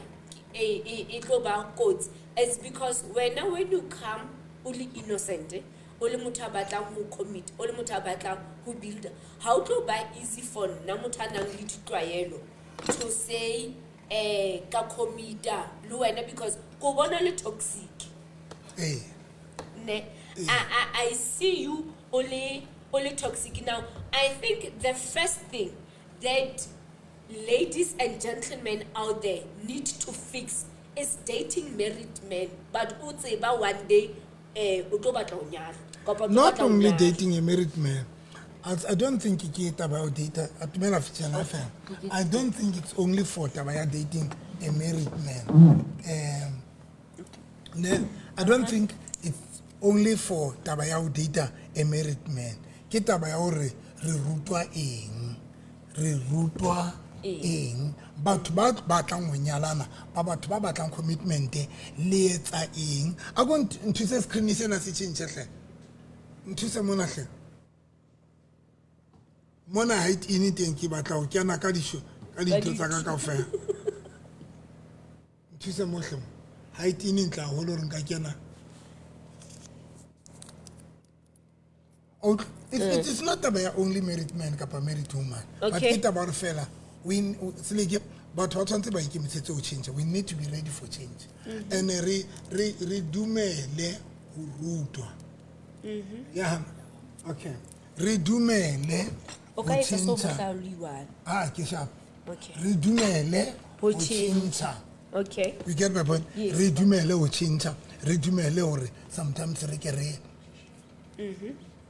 Speaker 1: E tlo ba kotsi. It's because wena when you come o le innocent, o le motho a batlang ho commit, o le motho a batlang ho build, ha o tlo ba easy for nna motho a nang le ditlwaelo to say ka commit-a le wena because ko bona le toxic. Ne? I see you o le toxic. Now, I think the first thing that ladies and gentlemen out there need to fix is dating married men. But o tseba one day O tlo batla ho nyalwa kapa o tlo
Speaker 2: Not
Speaker 1: batla ho
Speaker 2: only
Speaker 1: nyalwa.
Speaker 2: dating a married man. I don't think ke taba ya ho data atumela fitjhana fela. I don't think it's only for taba ya dating a married man. Ne, I don't think it's only for taba ya ho data a married man. Ke taba ya hore re rutwa eng, re rutwa eng. Batho ba batlang ho nyalana, ba batho ba batlang commitment, le etsa eng? A ko nthuse, screen sena se tjhentjhe hle. Nthuse mona hle. Mona height in teng, ke batla ho kena ka disho, ka dintho tsa ka kaofela. Nthuse mo hle mo. Height in ntle haholo hore nka kena. It's not taba ya only married man kapa married woman, but ke taba hore fela we seleke batho ba tshwanetse ba ikemisetse ho change. We need to be ready for change and re dumele ho rutwa. Yeah, okay, re dumele
Speaker 1: O ka
Speaker 2: ho
Speaker 1: etsa so
Speaker 2: tjhentjha.
Speaker 1: mohla o le one.
Speaker 2: Ah, ke sharp.
Speaker 1: Okay.
Speaker 2: Re dumele
Speaker 1: Ho
Speaker 2: ho
Speaker 1: tjhentjha.
Speaker 2: tjhentjha.
Speaker 1: Okay.
Speaker 2: You get my point?
Speaker 1: Yes.
Speaker 2: Re dumele ho tjhentjha, re dumele hore sometimes re ke re,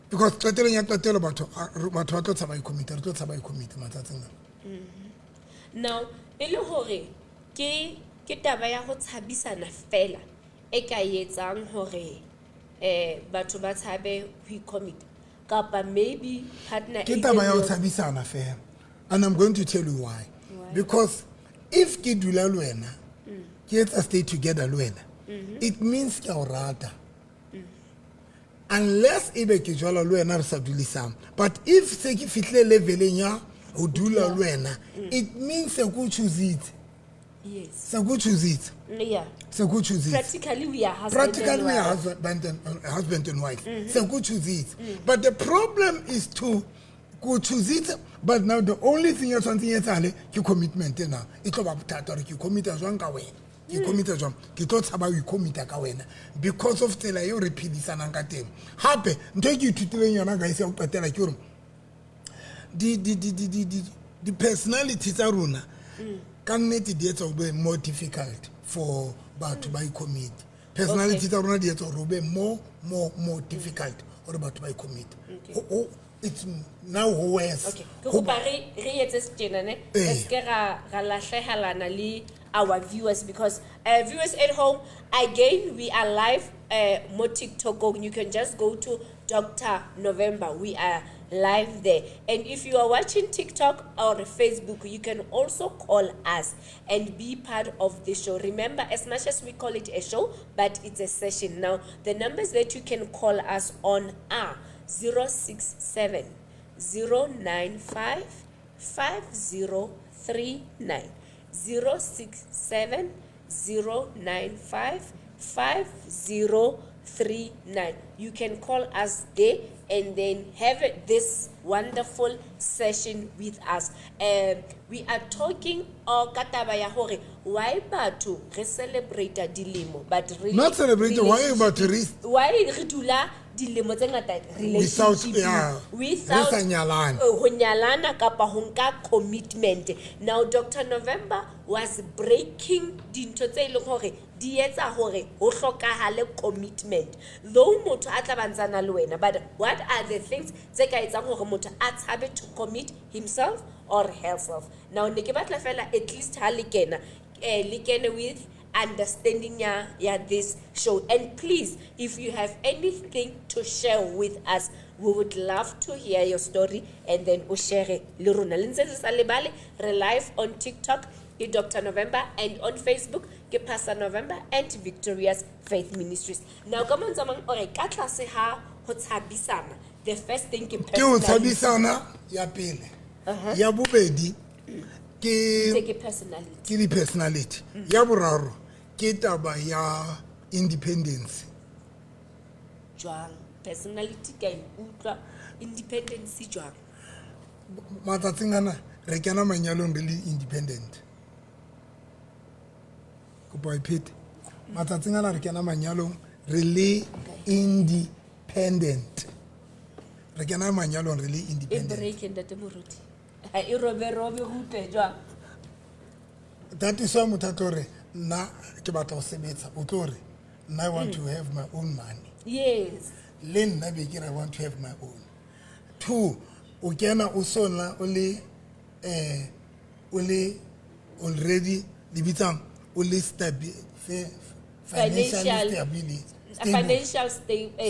Speaker 2: because qetelong ya qetelo batho ba tlo tshaba i-commit, re tlo tshaba i-commit matsatsing ana.
Speaker 1: Now e le hore ke taba ya ho tshabisana fela e ka etsang hore batho ba tshabe ho i-commit, kapa maybe partner
Speaker 2: Ke
Speaker 1: e
Speaker 2: taba ya ho
Speaker 1: itseng.
Speaker 2: tshabisana fela, and I'm going to tell you why.
Speaker 1: Why?
Speaker 2: Because if ke dula le wena, ke etsa stay together le wena, it means ke a o rata, unless ebe ke jwala le wena re sa dulisang. But if se ke fihlile leveleng ya ho dula le wena, it means se ko choositse.
Speaker 1: Yes.
Speaker 2: Se ko choositse. Se ko choositse.
Speaker 1: Practically we are husband
Speaker 2: Practically
Speaker 1: and
Speaker 2: we are
Speaker 1: wife.
Speaker 2: husband and wife. Se ko choositse, but the problem is to ko choositse, but now the only thing ya tshwanetseng e etsahale ke commitment. Now e tlo ba bothata hore ke commita jwang ka wena, ke commita jwang, ke tlo tshaba ho i-commita ka wena because of tsela eo re phedisanang ka teng. Hape ntho e ke ithutileng yona, guys, ya ho qetela ke hore di-personality tsa rona ka nnete di etsa ho be more difficult for batho ba i-commit. Personality tsa rona di etsa hore ho be more difficult hore batho ba i-commit. It's now worse.
Speaker 1: Okay, ke kopa re etse tjena ne, re seke ra lahlehelana le our viewers, because viewers at home, again, we are live mo TikTok. You can just go to Dr November, we are live there. And if you are watching TikTok or Facebook, you can also call us and be part of the show. Remember, as much as we call it a show, but it's a session. Now the numbers that you can call us on are 067 095 5039, 067 095 5039. You can call us there and then have this wonderful session with us. We are talking ka taba ya hore why batho re celebrate dilemo, but really
Speaker 2: Not celebrate, why batho re
Speaker 1: why re dula dilemo tse ngata
Speaker 2: without
Speaker 1: relationship
Speaker 2: yeah,
Speaker 1: without
Speaker 2: re sa nyalana.
Speaker 1: Ho nyalana kapa ho nka commitment. Now Dr November was breaking dintho tse e leng hore di etsa hore ho hlokahale commitment, though motho a tla ba ntsana le wena, but what are the things tse ka etsang hore motho a tshabe to commit himself or herself? Now ne ke batla fela at least ha le kena, le kene with understanding ya this show. And please, if you have anything to share with us, we would love to hear your story and then o share le rona. Le ntse le sa lebale, re live on TikTok ke Dr November, and on Facebook ke Pastor November and Victorious Faith Ministries. Now ka mantswe a mang, ore ka tlase ha ho tshabisana, the first thing ke
Speaker 2: Ke ho
Speaker 1: personality.
Speaker 2: Tshabisana ya pele, ya bobedi ke
Speaker 1: Ntse ke personality.
Speaker 2: Ke di-personality. Ya boraro ke taba ya independence.
Speaker 1: Jwang personality ka e utlwa, independence jwang?
Speaker 2: Matsatsing ana re kena manyalong re le independent. Kopa e phete. Matsatsing ana re kena manyalong re le independent, re kena manyalong re le
Speaker 1: E
Speaker 2: independent.
Speaker 1: Break, ntate moruti, ha e robe robe rute jwang?
Speaker 2: That is why motho a tlo re nna ke batla ho sebetsa, o tlo re nna I want to have my own money.
Speaker 1: Yes.
Speaker 2: Le nna be ke re I want to have my own. Two, o kena o sona o le o le already le bitsang o le financially stable.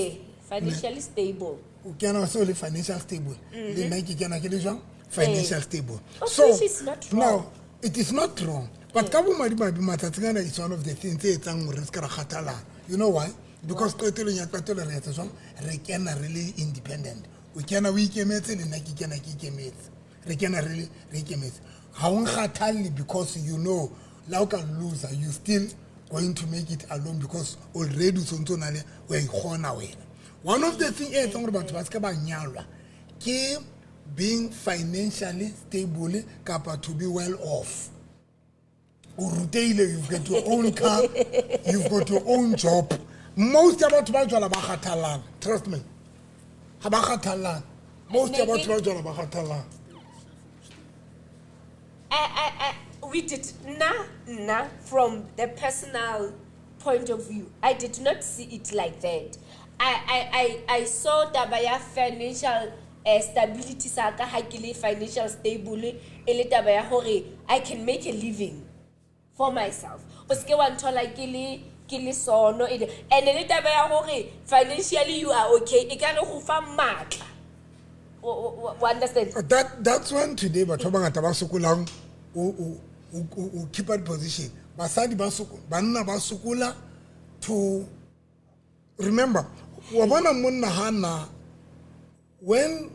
Speaker 1: Financially stable.
Speaker 2: O kena o se o le financial stable, le nna ke kena ke le jwang? Financial stable.
Speaker 1: Of
Speaker 2: So
Speaker 1: which is not wrong.
Speaker 2: now it is not wrong, but ka bomadimabe matsatsing ana it's one of the things tse etsang gore re se ka ra kgathalana. You know why? Because qetelong ya qetelo re etsa jwang? Re kena re le independent. O kena o ikemetse, le nna ke kena ke ikemetse, re kena re le re ikemetse. Ga o nkgathalle because you know la o ka loser, you still going to make it alone because already o tshwanetse o na le o a ikgona wena. One of the thing e etsang gore batho ba se ka ba nyalwa ke being financially stable kapa to be well off. O rutehile, you've got your own car, you've got your own job. Most ya batho ba jwala ba kgathallang, trust me, ga ba kgathallang. Most ya batho ba jwala ba kgathallang.
Speaker 1: I, we did na from the personal point of view, I did not see it like that. I saw taba ya financial stability sa ka ha ke le financial stable e le taba ya hore I can make a living for myself. O seke wa nthola ke le sono e and le taba ya hore financially you are okay, e ka re go fa matla. O understand?
Speaker 2: That's when today batho ba bangata ba sokolang o keep that position. Basadi ba banna ba sokola to remember, wa bona monna ha na when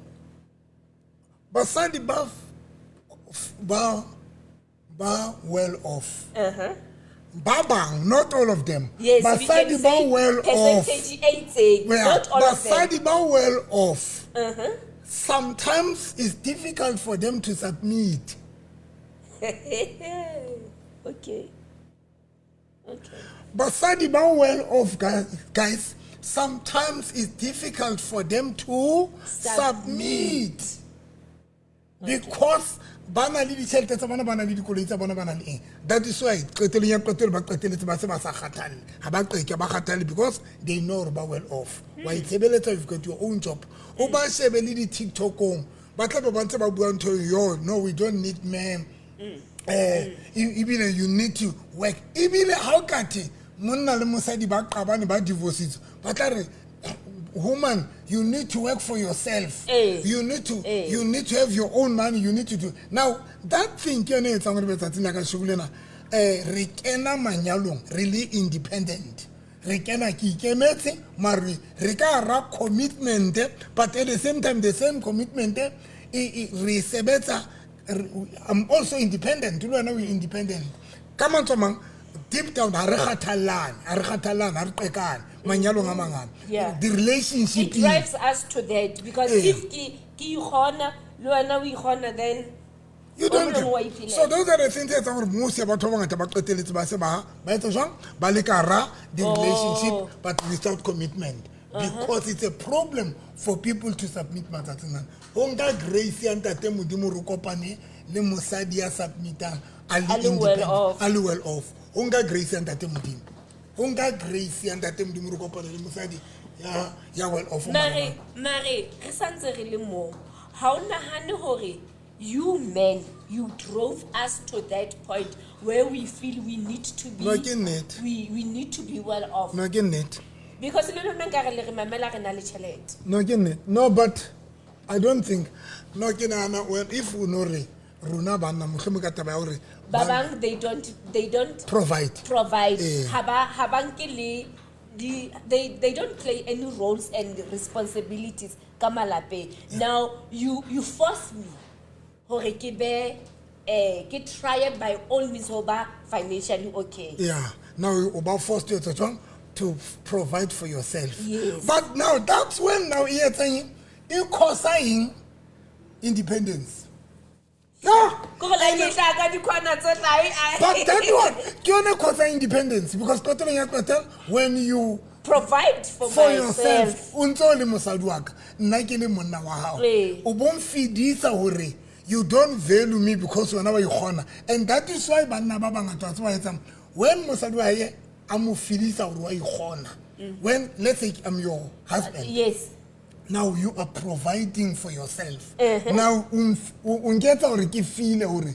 Speaker 2: basadi ba well off, ba bang, not all of them.
Speaker 1: Yes, we can
Speaker 2: Basadi ba
Speaker 1: say
Speaker 2: well off,
Speaker 1: percentage e itseng,
Speaker 2: yeah,
Speaker 1: not all of them.
Speaker 2: Basadi ba well off, sometimes it's difficult for them to submit.
Speaker 1: Okay.
Speaker 2: Basadi ba well off, guys, sometimes it's difficult for them to submit, because ba na le ditšhelete tsa bona, ba na le dikoloi tsa bona, ba na le eng. That is why qetelong ya qetelo ba qeteletse ba se ba sa kgathalle, ga ba qeke ba kgathalle because they know gore ba well off. Wa itshebeletsa, you've got your own job. O ba shebe le di-TikTokong, ba tlabe ba ntse ba bua ntho yo, "No, we don't need men." Ebile you need to work. Ebile ha o kate monna le mosadi ba qabane, ba divorcitse, ba tla re, "Woman, you need to work for yourself." You need to you need to have your own money, you need to do. Now that thing ke yone e etsang gore letsatsing la kasheko lena re kena manyalong re le independent. Re kena ke ikemetse, mare re ka ra commitment, but at the same time the same commitment re sebetsa. I'm also independent, le wena o independent. Ka mantswe a mang, deep down ha re kgathallane, ha re kgathallane, ha re qekane manyalong a mangata. The relationship
Speaker 1: It drives us to that because if ke ikgona le wena o ikgona, then
Speaker 2: you don't
Speaker 1: o mongwe wa iphilela.
Speaker 2: So those are the things tse etsang gore most ya batho ba bangata ba qeteletse ba se ba etsa jwang, ba le ka ra the relationship but without commitment, because it's a problem for people to submit matsatsing ana. Ho nka grace ya ntate Modimo re kopane le mosadi ya submitang a le
Speaker 1: A le well
Speaker 2: independent,
Speaker 1: off.
Speaker 2: a le well off. Ho nka grace ya ntate Modimo, ho nka grace ya ntate Modimo re kopane le mosadi ya well off.
Speaker 1: Mare re santse re le moo, ha o nahane hore you men, you drove us to that point where we feel we need to be
Speaker 2: No, ke nnete.
Speaker 1: we need to be well off?
Speaker 2: No, ke nnete.
Speaker 1: Because le lona nkare le re mamela, re na le tjhelete.
Speaker 2: No, ke nnete. No, but I don't think, no, ke nahana well, if o no re rona banna mohlomong ka taba ya hore
Speaker 1: ba bang they don't
Speaker 2: provide.
Speaker 1: Provide. Ha ba nke le they don't play any roles and responsibilities ka malapeng. Now you force me hore ke be ke try by all means ho ba financially okay.
Speaker 2: Yeah, now o ba forced to etsa jwang? To provide for yourself.
Speaker 1: Yes.
Speaker 2: But now that's when now e etsang eng? E causa eng? Independence, yeah.
Speaker 1: Ko re la ke tla ka dikhona tsohle, ai, ai.
Speaker 2: But that one ke yone causa independence because qetelong ya qetelo when you
Speaker 1: provide for,
Speaker 2: for
Speaker 1: myself.
Speaker 2: yourself, o ntse o le mosadi wa ka, nna ke le monna wa gago, o bo mfedisa gore you don't value me because wena wa ikgona. And that is why banna ba bangata wa tseba etsang when mosadi wa hae a mo fedisa gore wa ikgona. When let's say I'm your husband,
Speaker 1: Yes.
Speaker 2: now you are providing for yourself. Now o nketsa hore ke feel hore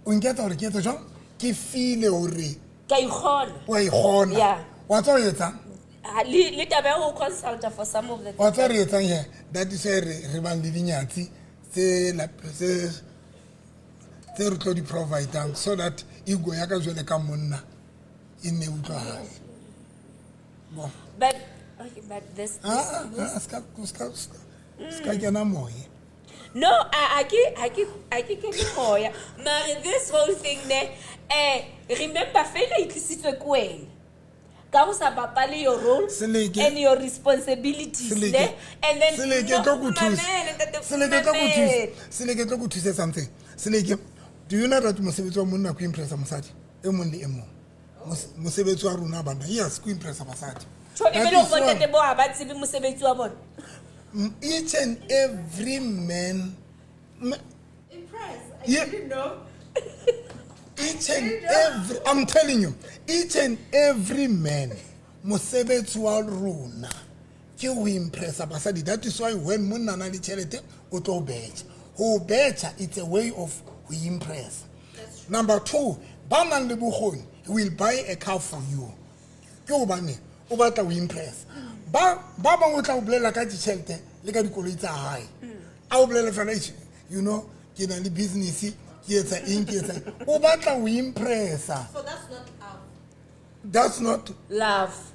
Speaker 2: o nketsa hore ke etse jwang? Ke feel hore
Speaker 1: Ka ikgona.
Speaker 2: wa ikgona.
Speaker 1: Yeah.
Speaker 2: Wa tseba o etsang?
Speaker 1: Ah, le taba ya ho consulta for some of the
Speaker 2: Wa tseba re etsang here? That is why re bang le dinyatsi tse tse re tlo di providang so that ego ya ka jwale ka monna e nne e utlwahale. Bon.
Speaker 1: But okay, but this,
Speaker 2: Ah,
Speaker 1: this,
Speaker 2: ah, ah, ska kena moya.
Speaker 1: No, I ke kene moya. Mare this whole thing ne, remember failure e tlisitswe ke wena. Ka ho sa bapale your role
Speaker 2: Seleke.
Speaker 1: and your responsibilities
Speaker 2: Seleke.
Speaker 1: ne, and then
Speaker 2: Seleke,
Speaker 1: no,
Speaker 2: tlo ko thusa.
Speaker 1: mamela, ntate,
Speaker 2: Seleke, tlo ko
Speaker 1: mamela.
Speaker 2: thusa. Seleke, tlo ko thuse something. Seleke, do you know that mosebetsi wa monna ke ho impressa mosadi e mong le e mong? Mosebetsi wa rona banna, yes, ke ho impressa basadi.
Speaker 1: Tjho, e
Speaker 2: That
Speaker 1: be le
Speaker 2: is
Speaker 1: hore
Speaker 2: why
Speaker 1: bontate bo ha ba tsebe mosebetsi wa bona.
Speaker 2: Each and every man,
Speaker 4: Impress. I
Speaker 2: Yeah.
Speaker 4: didn't know.
Speaker 2: Each and every, I'm telling you, each and every man, mosebetsi wa rona ke ho impressa basadi. That is why when monna a na le tjhelete, o tlo betjha. Ho betjha, it's a way of ho impress. Number two, ba nang le bokgoni, he will buy a car for you. Ke hobane o batla ho impress. Ba bang o tla o bolella ka ditjhelete le ka dikoloi tsa hae. A o bolelle fela, "Eish, you know, ke na le business, ke etsa eng, ke etsa eng." O batla ho impressa.
Speaker 4: So that's not love.
Speaker 2: That's not
Speaker 1: Love.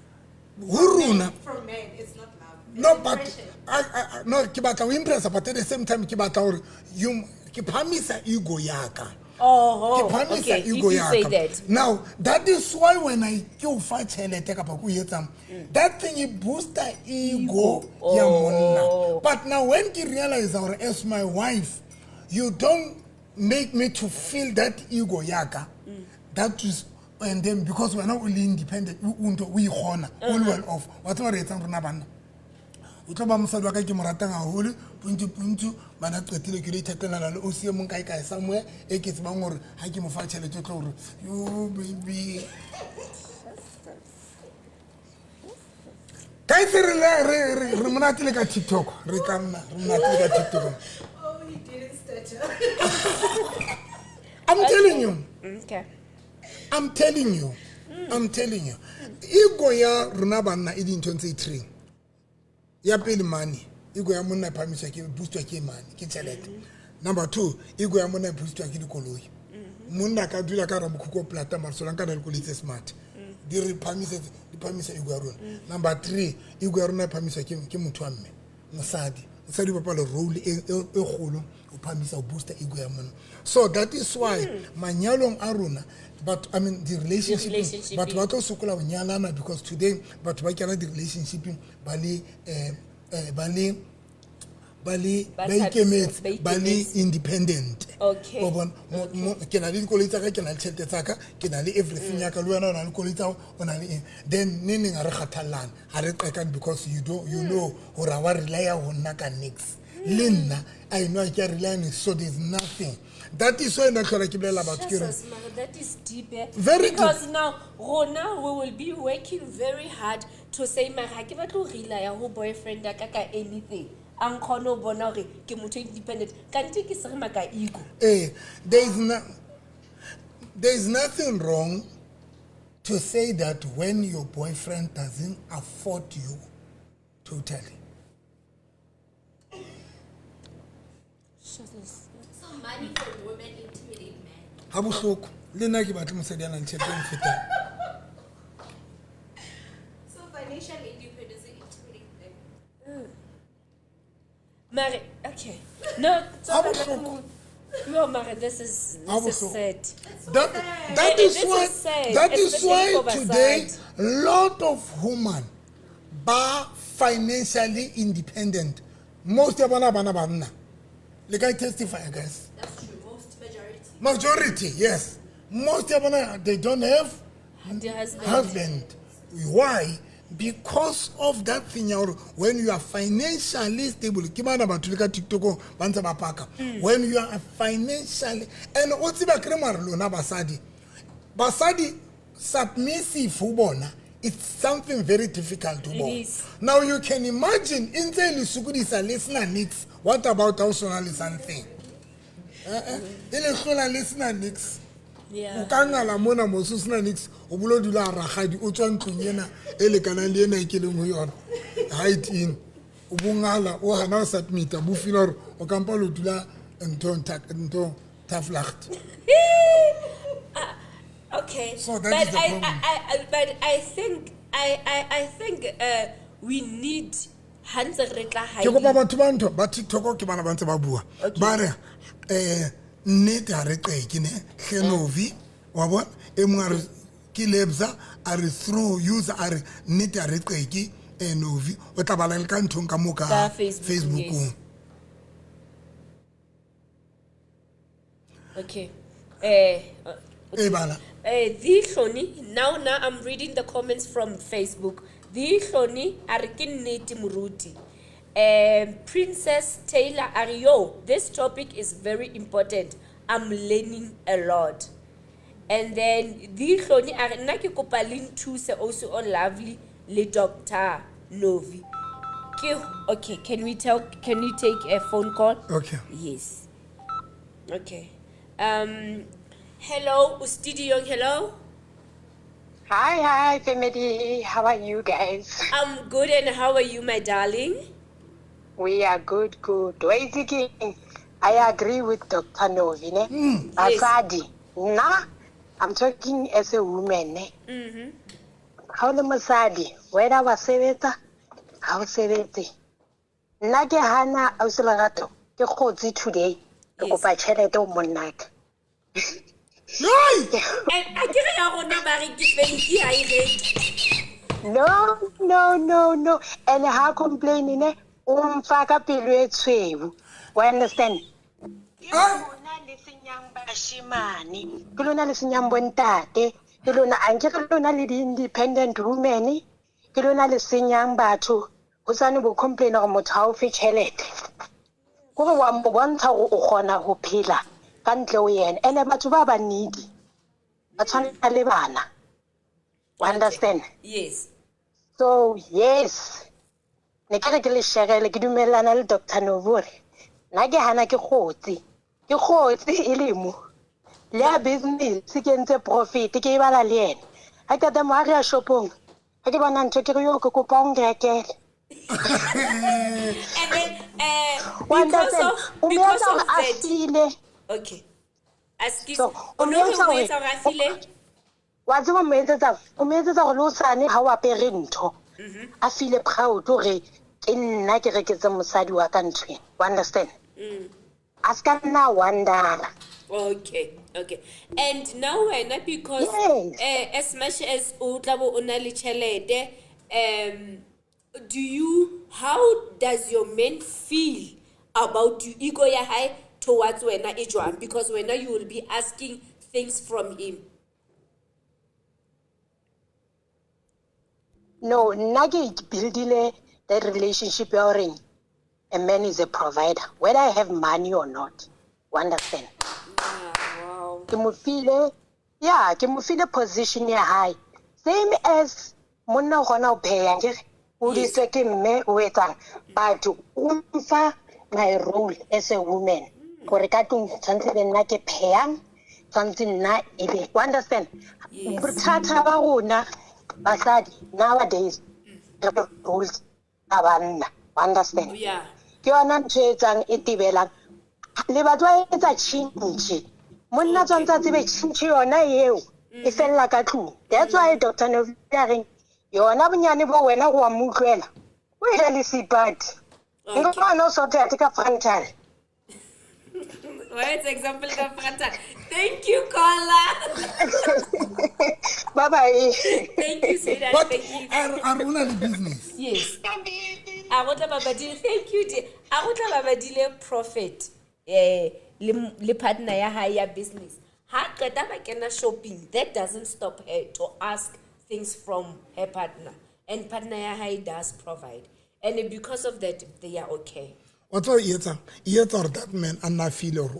Speaker 2: Ho rona.
Speaker 4: From men, it's not love. It's
Speaker 2: No, but
Speaker 4: impression.
Speaker 2: I, no, ke batla ho impressa, but at the same time ke batla hore you, ke phamisa ego ya ka.
Speaker 1: Oh,
Speaker 2: Ke phamisa
Speaker 1: okay. If
Speaker 2: ego
Speaker 1: you
Speaker 2: ya
Speaker 1: say
Speaker 2: ka.
Speaker 1: that.
Speaker 2: Now, that is why when I ke o fa tjhelete kapa ke o etsang, that thing e booster ego ya monna.
Speaker 1: Oh.
Speaker 2: But now when ke realize hore as my wife, you don't make me to feel that ego ya ka. That is, and then because wena o le independent, o ntho o ikgona, o le well off. Wa tseba re etsang rona banna? O tlo ba mosadi wa ka ke mo ratang haholo, puntu puntu, bana qetile ke lo ithatela le o siye mong kae kae somewhere e ke tsebang hore ha ke mo fa tjhelete o tlo hore, yo baby. Guys, re monate le ka TikTok. Re ka nna, re monate le ka TikTok.
Speaker 4: Oh, he didn't stutter.
Speaker 2: I'm telling you.
Speaker 1: Okay.
Speaker 2: I'm telling you. I'm telling you. Ego ya rona banna e dinthong tse three. Ya pele money, ego ya monna e phahamiswa ke, boostwa ke money, ke tjhelete. Number two, ego ya monna e boostwa ke dikoloi. Monna a ka dula ka hara mokhukhu o plata mare solanka a na le koloi tse smart. Di re phahamisetse, di phahamisa ego ya rona. Number three, ego ya rona e phahamiswa ke motho wa mme, mosadi. Mosadi o bapala role e kgolo ho phahamisa, ho booster ego ya monna. So that is why manyalong a rona, but I mean the relationship,
Speaker 1: The relationship
Speaker 2: batho ba tlo sokola ho nyalana because today batho ba kena di-relationship ba le, ba le, ba le,
Speaker 1: Ba
Speaker 2: ba ikemetse,
Speaker 1: thabisa,
Speaker 2: ba le
Speaker 1: ba ikemetse.
Speaker 2: independent.
Speaker 1: Okay.
Speaker 2: Wa bona? Ke na le dikoloi tsa ka, ke na le tjhelete tsa ka, ke na le everything ya ka, le wena o na le koloi tsa hao, o na le eng. Then neng neng ha re kgathallane, ha re qekane because you don't, you know hore ha wa relya ho nna ka niks. Le nna, I know I can rely on it, so there's nothing. That is why nna tlhola ke bolella batho ke re,
Speaker 1: Jesus, mara, that is deep, eh?
Speaker 2: Very deep.
Speaker 1: Because now, rona, we will be working very hard to say, mara, ha ke batle ho relya ho boyfriend ya ka ka anything. A nkgone ho bona hore ke motho independent. Kante ke serema ka ego.
Speaker 2: There is nothing wrong to say that when your boyfriend doesn't afford you totally.
Speaker 1: Jesus.
Speaker 3: So money for women intimidate men.
Speaker 2: Ha bohloko. Le nna ke batle mosadi a nang le tjhelete e mfetang.
Speaker 3: So financial independence intimidate them.
Speaker 1: Mare, okay. No,
Speaker 2: Ha bohloko.
Speaker 1: No, Mare,
Speaker 2: Ha
Speaker 1: this is
Speaker 2: bohloko.
Speaker 1: sad.
Speaker 2: That, that is
Speaker 1: This is
Speaker 2: why,
Speaker 1: sad,
Speaker 2: that is
Speaker 1: especially
Speaker 2: why
Speaker 1: for basadi.
Speaker 2: today lot of women ba financially independent. Most ya bona bana banna. Le ka testify, guys.
Speaker 3: That's true. Most majority.
Speaker 2: Majority, yes. Most ya bona, they don't have
Speaker 1: The husband.
Speaker 2: husband. Why? Because of that thing ya hore when you are financially stable, ke bana batho le ka TikTok ba ntse ba paka. When you are financially, and o tseba ke re mare lona basadi, basadi submissive ho bona It's something very difficult to
Speaker 1: It
Speaker 2: bona.
Speaker 1: is.
Speaker 2: Now you can imagine e ntse e le sokodisa le sena nix. What about ha o sona le something? E le hlola le sena nix. O ka ngala mona mose o sena nix, o bolo dula a rakgadi, o tswa ntlong ena e lekanang le ena e ke leng ho yona. Height in. O bo ngala, o hana ho submit-a, bo feel hore o kampa lo dula ntho Taflacht.
Speaker 1: Okay.
Speaker 2: So that
Speaker 1: But
Speaker 2: is the
Speaker 1: I,
Speaker 2: problem.
Speaker 1: I, but I think I think we need ha ntse re tla
Speaker 2: Ke kopa batho ba ntho ba TikTok ke bana ba ntse ba bua. Ba re nnete ha re qeke ne hlenovi wa bona e mongwe a re ke Lebza a re through user a re nnete ha re qeke Novi o tla bala le ka nthong ka mo ka
Speaker 1: Ka Facebook,
Speaker 2: Facebookong.
Speaker 1: Yes. Okay.
Speaker 2: E bala.
Speaker 1: The Hloni, now I'm reading the comments from Facebook. The Hloni a re ke nnete moruti. Princess Taylor a re, yo, this topic is very important. I'm learning a lot. And then the Hloni a re nna ke kopa le nthuse also o lovely le Dr. Novi. Ke okay, can we tell can we take a phone call?
Speaker 2: Okay.
Speaker 1: Yes. Okay. Hello, studio, hello.
Speaker 5: Hi, hi, family. How are you guys?
Speaker 1: I'm good, and how are you, my darling?
Speaker 5: We are good, good. Basically, I agree with Dr. Novi. Ne? Basadi. Nah, I'm talking as a woman. Ne? Ha o le mosadi, whether wa sebetsa, ha o sebetse. Nna ke hana ausi Lerato, ke kgotse today. Ke kopa tjhelete ho monnaka.
Speaker 2: Yai!
Speaker 1: And a ke re ya rona ba re ke fenki ha e reke.
Speaker 5: No, no, no, no. And ha complain ne, o mfa ka pelo e tshweu. O understand? Ke lona le senyang bashimane, ke lona le senyang bontate, ke lona anke ke lona le di-independent women, ke lona le senyang batho. Ho sane bo complain hore motho ha o fe tjhelete. Kore wa mo bontsha hore o kgona ho phela ka ntle ho yena. Ene batho ba ba needy, ba tshwana le bana. O understand?
Speaker 1: Yes.
Speaker 5: So, yes. Ne ke re ke le sharele, ke dumellana le Dr. Novi hore nna ke hana ke kgotse. Ke kgotse e le mo. Le ya business ke entse profit, ke e bala le yena. Ha qeta mo ha re ya shopong, ha ke bona ntho ke re yo ke kopa o nrekele.
Speaker 1: And then
Speaker 5: Wa
Speaker 1: because
Speaker 5: understand?
Speaker 1: of
Speaker 5: O mo
Speaker 1: because
Speaker 5: etsa
Speaker 1: of
Speaker 5: hore a
Speaker 1: that.
Speaker 5: feel-e.
Speaker 1: Okay. Excuse.
Speaker 5: So,
Speaker 1: O
Speaker 5: o
Speaker 1: no
Speaker 5: mo
Speaker 1: re
Speaker 5: etsa
Speaker 1: o
Speaker 5: hore
Speaker 1: etsa hore a feel-e?
Speaker 5: Wa tseba mo etsetsa, o mo etsetsa hore le hosane ha o apere ntho. A feel proud hore ke nna ke reketse mosadi wa ka ntho ena. Wa understand? A ska nna wonder.
Speaker 1: Okay, okay. And now wena because
Speaker 5: Yes.
Speaker 1: As much as o tla bo o na le tjhelete, do you how does your man feel about you, ego ya hae towards wena e jwang? Because wena you will be asking things from him.
Speaker 5: No, nna ke buildile that relationship ya hore a man is a provider, whether I have money or not. You understand?
Speaker 1: Wow.
Speaker 5: Ke mo file, yeah, ke mo file position ya hae. Same as monna o kgona ho pheha, akere? O hodisitswe ke mme o etsang, but o mfa my role as a woman. Hore ka tlung tshwanetse be nna ke phehang, tshwanetse nna e be. You understand?
Speaker 1: Yes.
Speaker 5: Bothata ba rona basadi nowadays re roles tsa banna. You understand?
Speaker 1: Yeah.
Speaker 5: Ke yona ntho e etsang e thibelang. Le batho ba etsa tjhintjhi. Monna tshwanetse a tsebe tjhintjhi yona eo e fella ka tlung. That's why Dr. Novi a reng yona bonyane bo wena go wa mo utlwela. O e le seipati. Nka bona o sort ka frontal.
Speaker 1: Well, it's example ka frontal. Thank you, caller.
Speaker 5: Bye bye.
Speaker 1: Thank you, sweetheart.
Speaker 2: But
Speaker 1: Thank you.
Speaker 2: a re o na le business.
Speaker 1: Yes. A go tla babadile, thank you dear. A go tla babadile profit le partner ya hae ya business. Ha qeta ba kena shopping, that doesn't stop her to ask things from her partner. And partner ya hae does provide. And because of that, they are okay.
Speaker 2: Wa tseba e etsang? E etsa hore that man a nna a feel hore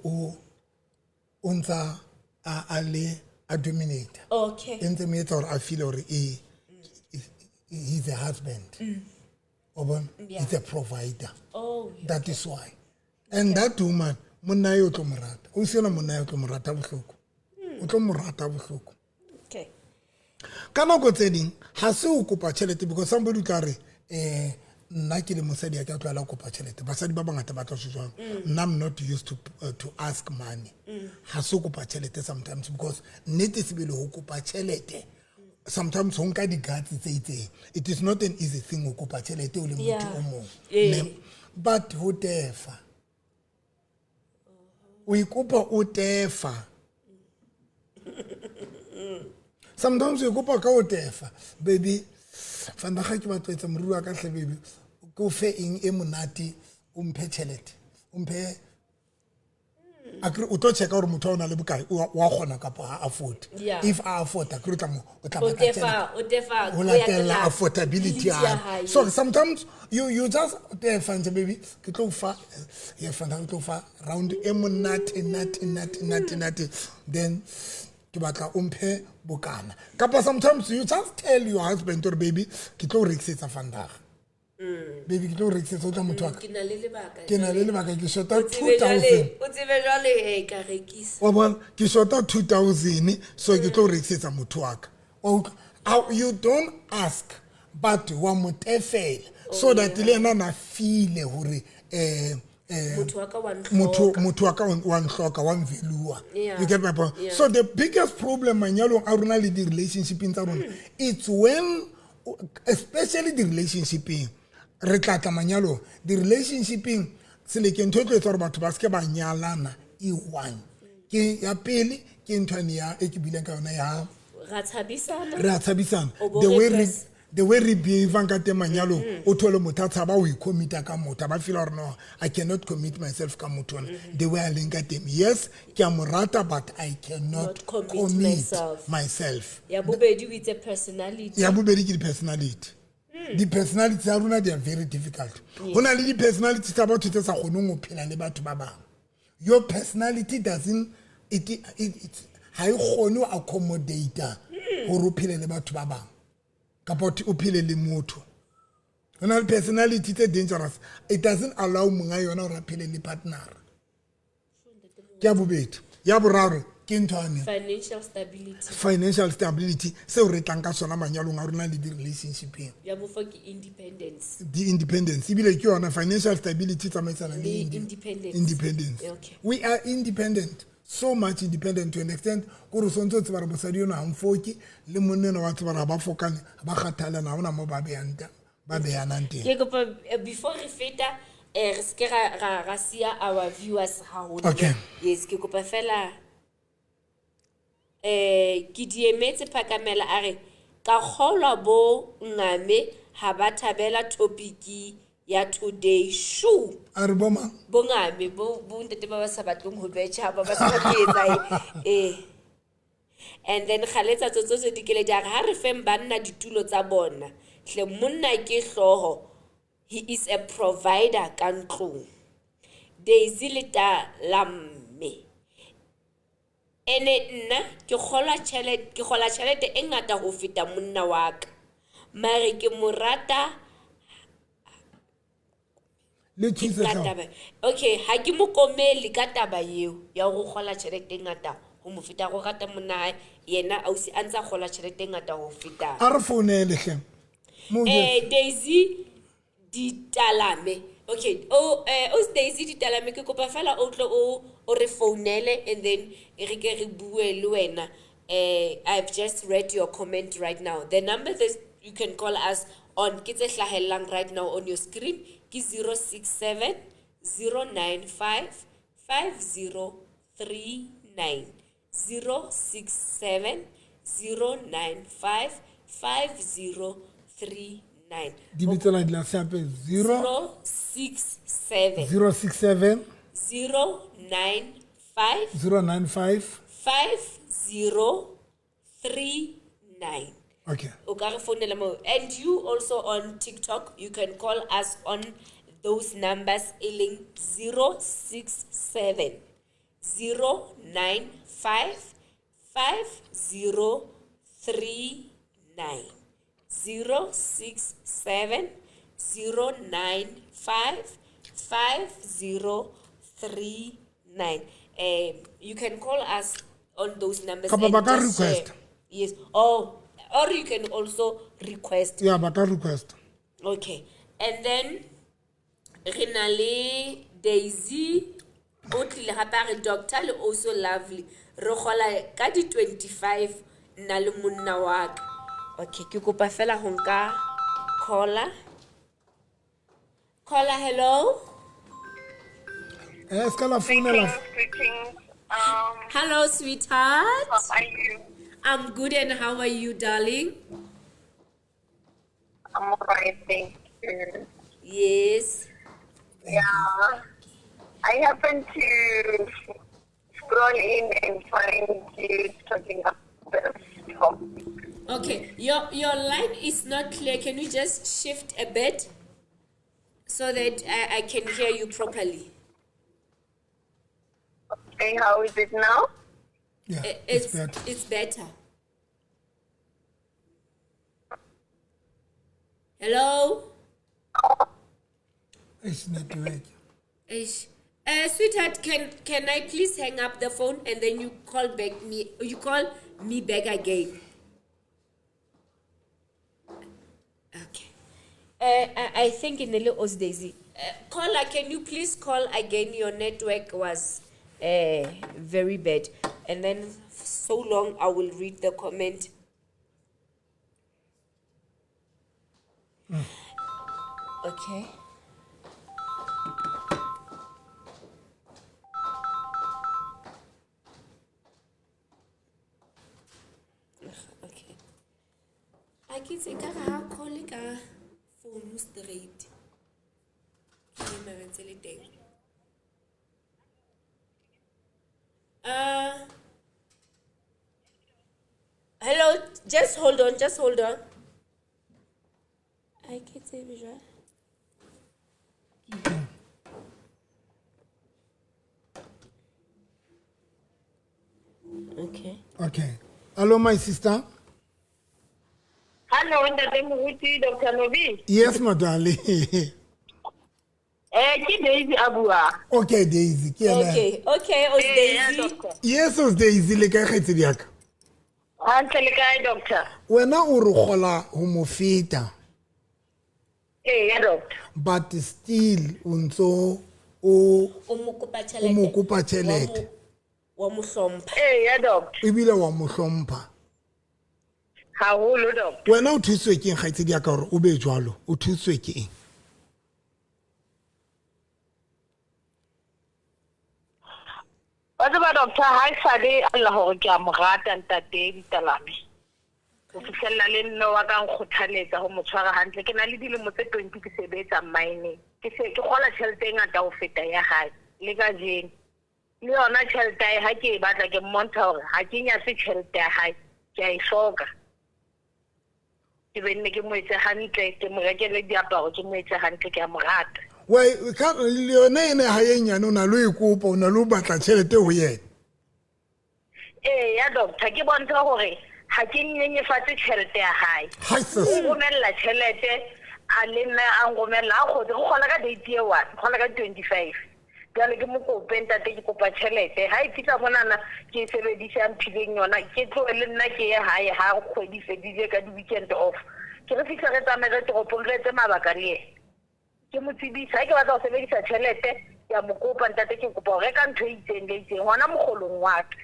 Speaker 2: o ntsa a le a dominate.
Speaker 1: Okay.
Speaker 2: E ntse mo etsa hore a feel hore e He's a husband. Wa bona?
Speaker 1: Yeah.
Speaker 2: He's a provider.
Speaker 1: Oh, yeah.
Speaker 2: That is why. And that woman, monna eo o tlo mo rata. O se yena monna eo o tlo mo rata bohloko. O tlo mo rata bohloko.
Speaker 1: Okay.
Speaker 2: Ka nako tse ding ha se o kopa tjhelete, because somebody o tla re, nna ke le mosadi, ha ke a tlwaela ho kopa tjhelete. Basadi ba bangata ba tla tjho jwalo. Nna I'm not used to ask money. Ha se o kopa tjhelete sometimes, because nnete sebele ho kopa tjhelete sometimes ho nka di-guts tse itseng. It is not an easy thing ho kopa tjhelete o le motho o mong. Ne? But ho tefa, o ikopa o tefa. Sometimes o ikopa ka o tefa. Baby, vandag ke batla etsa moriri wa ka hle, baby, ke o fe eng e monate, o mphe tjhelete, o mphe. Akere o tlo checka gore motho o na le bokae, o wa kgona kapa ha afford. If a afford, akere o tla mo o tla
Speaker 1: O
Speaker 2: batla tjhelete.
Speaker 1: tefa, o tefa
Speaker 2: Ho
Speaker 1: ho ya
Speaker 2: latela
Speaker 1: ka
Speaker 2: affordability ya
Speaker 1: ya
Speaker 2: hae.
Speaker 1: hae.
Speaker 2: So sometimes you just tefa nje, baby, ke tlo o fa ye vandag, ke tlo o fa round e monate nate nate nate nate, then ke batla o mphe bokana. Kapa sometimes you just tell your husband gore, baby, ke tlo o rekisetsa vandag. Baby, ke tlo o rekisetsa, o tla motho wa ka.
Speaker 1: Ke na le lebaka.
Speaker 2: Ke na le lebaka, ke shota
Speaker 1: O tsebe
Speaker 2: 2000.
Speaker 1: jwale, o tsebe jwale, ka rekisa.
Speaker 2: Wa bona, ke shota 2000, so ke tlo rekisetsa motho wa ka. Wa utlwa? You don't ask, but wa mo tefela so that le ena na feel hore
Speaker 1: Motho wa ka wa
Speaker 2: motho
Speaker 1: ntlhoka.
Speaker 2: Motho wa ka wa ntlhoka, wa nvalua. You get my point?
Speaker 1: Yeah.
Speaker 2: So the biggest problem manyalong a rona le di-relationshipeng tsa rona, it's when, especially di-relationshipeng, re tla tla manyalong, di-relationshipeng seleke, ntho e tlo etsa gore batho ba seke ba nyalana e one, ke ya pele, ke nthwane ya e ke buileng ka yona ya
Speaker 1: Ra tshabisana.
Speaker 2: Re a tshabisana.
Speaker 1: O bo
Speaker 2: The way re
Speaker 1: repress.
Speaker 2: The way re behavang ka teng manyalong, o thole motho a tshaba ho icommita ka motho, a ba feela gore no, I cannot commit myself ka motho ona, the way a leng ka teng. Yes, ke a mo rata, but I cannot
Speaker 1: Not commit
Speaker 2: commit
Speaker 1: myself.
Speaker 2: Myself.
Speaker 1: Ya bobedi o itse personality.
Speaker 2: Ya bobedi ke di-personality. Di-personality tsa rona, they are very difficult. Ho na le di-personality tsa batho tse sa kgoneng ho phela le batho ba bang. Your personality doesn't it, it, it, ha e kgone ho accommodata hore o phele le batho ba bang kapa o phele le motho. Ho na le personality tse dangerous, it doesn't allow monga yona hore a phele le partner. Ke ya bobedi. Ya boraro ke nthwane
Speaker 1: Financial stability.
Speaker 2: Financial stability, seo re tlang ka sona manyalong a rona le di-relationshipeng.
Speaker 1: Ya bofo ke independence.
Speaker 2: Di-independence, ebile ke yona financial stability tsamaisana le
Speaker 1: Le independence.
Speaker 2: Independence.
Speaker 1: Okay.
Speaker 2: We are independent, so much independent to an extent kore o swantse o tseba gore mosadi eno ga mfoke le monna ena wa tseba gore ga ba fokane, ga ba kgathalana, ga ona mo ba ba beyanang teng.
Speaker 1: Ke kopa, before re feta, re seke ra siya our viewers haholo.
Speaker 2: Okay.
Speaker 1: Yes, ke kopa fela, ke di emetse Phakamela a re ka kgolwa bo ngame ha ba thabela topic ya today shu.
Speaker 2: A re bomang?
Speaker 1: Bongame, bo ntate ba ba sa batleng ho betjha, ba ba sa batle ho etsa eng. And then kgaletsa Tsotsotso Dikeledi a re ha re feng banna ditulo tsa bona hle, monna ke hlooho, he is a provider ka ntlong. Daisy le ta la mme ene nna ke kgolwa tjhelete, ke kgola tjhelete e ngata ho feta monna wa ka, mare ke mo rata.
Speaker 2: Le
Speaker 1: Ke
Speaker 2: thuse
Speaker 1: ka
Speaker 2: hlooho.
Speaker 1: taba, okay, ha ke mo komele ka taba eo ya hore o kgola tjhelete e ngata ho mo feta, go rata monna hae, yena ausi a ntsa kgola tjhelete e ngata ho feta.
Speaker 2: A re founele hle. Mo jwetse.
Speaker 1: Daisy Ditalame, okay, o Daisy Ditalame, ke kopa fela o tle o re founele and then re ke re bue le wena. I've just read your comment right now. The number that you can call us on ke tse hlahellang right now on your screen ke 067 095 5039, 067 095 5039.
Speaker 2: Di bitsela di la seape 0
Speaker 1: 067
Speaker 2: 067
Speaker 1: 095
Speaker 2: 095
Speaker 1: 5039.
Speaker 2: Okay.
Speaker 1: O ka re founela mo. And you also on TikTok, you can call us on those numbers e leng 067 095 5039, 067 095 5039. You can call us on those numbers.
Speaker 2: Kapa
Speaker 1: and
Speaker 2: ba ka
Speaker 1: just share.
Speaker 2: request.
Speaker 1: Yes. Oh, or you can also request.
Speaker 2: Yeah, ba ka request.
Speaker 1: Okay. And then re na le Daisy o tlile gape a re doctor le also lovely re gola ka di 25 nna le monna wa ka. Okay, ke kopa fela go nka caller. Caller, hello.
Speaker 2: Eh, se ka la founela.
Speaker 6: Greetings.
Speaker 1: Hello, sweetheart.
Speaker 6: How are you?
Speaker 1: I'm good, and how are you, darling?
Speaker 6: I'm alright, thank you.
Speaker 1: Yes.
Speaker 6: Yeah. I happened to scroll in and find you talking about this topic.
Speaker 1: Okay, your line is not clear. Can you just shift a bit so that I can hear you properly?
Speaker 6: Okay, how is it now?
Speaker 2: Yeah, it's
Speaker 1: It's
Speaker 2: better.
Speaker 1: it's better. Hello?
Speaker 2: It's network.
Speaker 1: Eish. Sweetheart, can I please hang up the phone and then you call back me? You call me back again. Okay. I think in the little Daisy. Caller, can you please call again? Your network was very bad. And then so long I will read the comment. Okay. Okay. A ke itse ekare ha call ka phone straight. Ke mara ntse le teng. Hello, just hold on, just hold on. A ke tsebe jwale. Okay.
Speaker 2: Okay. Hello, my sister.
Speaker 6: Hello, Ntate Moruti, Dr. Nobi.
Speaker 2: Yes, my darling.
Speaker 6: Ke Daisy a bua.
Speaker 2: Okay, Daisy. Ke yena.
Speaker 1: Okay, okay, Os
Speaker 6: Eh,
Speaker 1: Daisy.
Speaker 6: doctor.
Speaker 2: Yes, os Daisy le kae kgaitsedi ya ka?
Speaker 6: Hantle le kae, doctor?
Speaker 2: Wena o re kgola ho mo feta,
Speaker 6: Eh, ya doctor.
Speaker 2: but still o ntso o
Speaker 1: O mo kopa tjhelete.
Speaker 2: O mo kopa tjhelete.
Speaker 1: Wa mo hlompha.
Speaker 6: Eh, ya doctor.
Speaker 2: Ebile wa mo hlompha.
Speaker 6: Haholo, doctor.
Speaker 2: Wena o thusitswe ke eng kgaitsedi ya ka hore o be jwalo? O thusitswe ke eng?
Speaker 6: Wa tseba doctor, ha e sale a lla hore ke a mo rata ntate Ditalame. Ho fihlella le nna wa ka nkgothaletsa ho mo tshwara hantle. Ke na le dilemo tse 20 ke sebetsa mining. Ke se ke kgola tjhelete e ngata ho feta ya hae le kajeno. Le yona tjhelete ya hae ha ke e batla ke mmontsha hore ha ke nyatse tjhelete ya hae, ke a e hloka. Ke be nne ke mo etse hantle, ke mo rekele diaparo, ke mo etse hantle, ke a mo rata.
Speaker 2: Wai, ka le yona ena ha e nyane o na le ho e kopa, o na le ho batla tjhelete ho yena.
Speaker 6: Ee, ya doctor, ke bontsha hore ha ke nyenyefatse tjhelete ya hae.
Speaker 2: Hai, sis.
Speaker 6: O romella tjhelete, a le nna a nromella, a kgotse, re kgola ka date e one, re kgola ka 25. Jwale ke mo kope ntate, ke kopa tjhelete. Ha e fihla monana, ke e sebedise a mphileng yona, ke tlohe le nna ke ye hae ha kgwedi e fedile ka di-weekend off. Ke re fihla re tsamaye re toropong, re etse mabaka le yena. Ke mo tsebisa, ha ke batla ho sebedisa tjhelete, ke a mo kopa ntate, ke kopa ho reka ntho e itseng le itseng, hona mokgolong wa ka.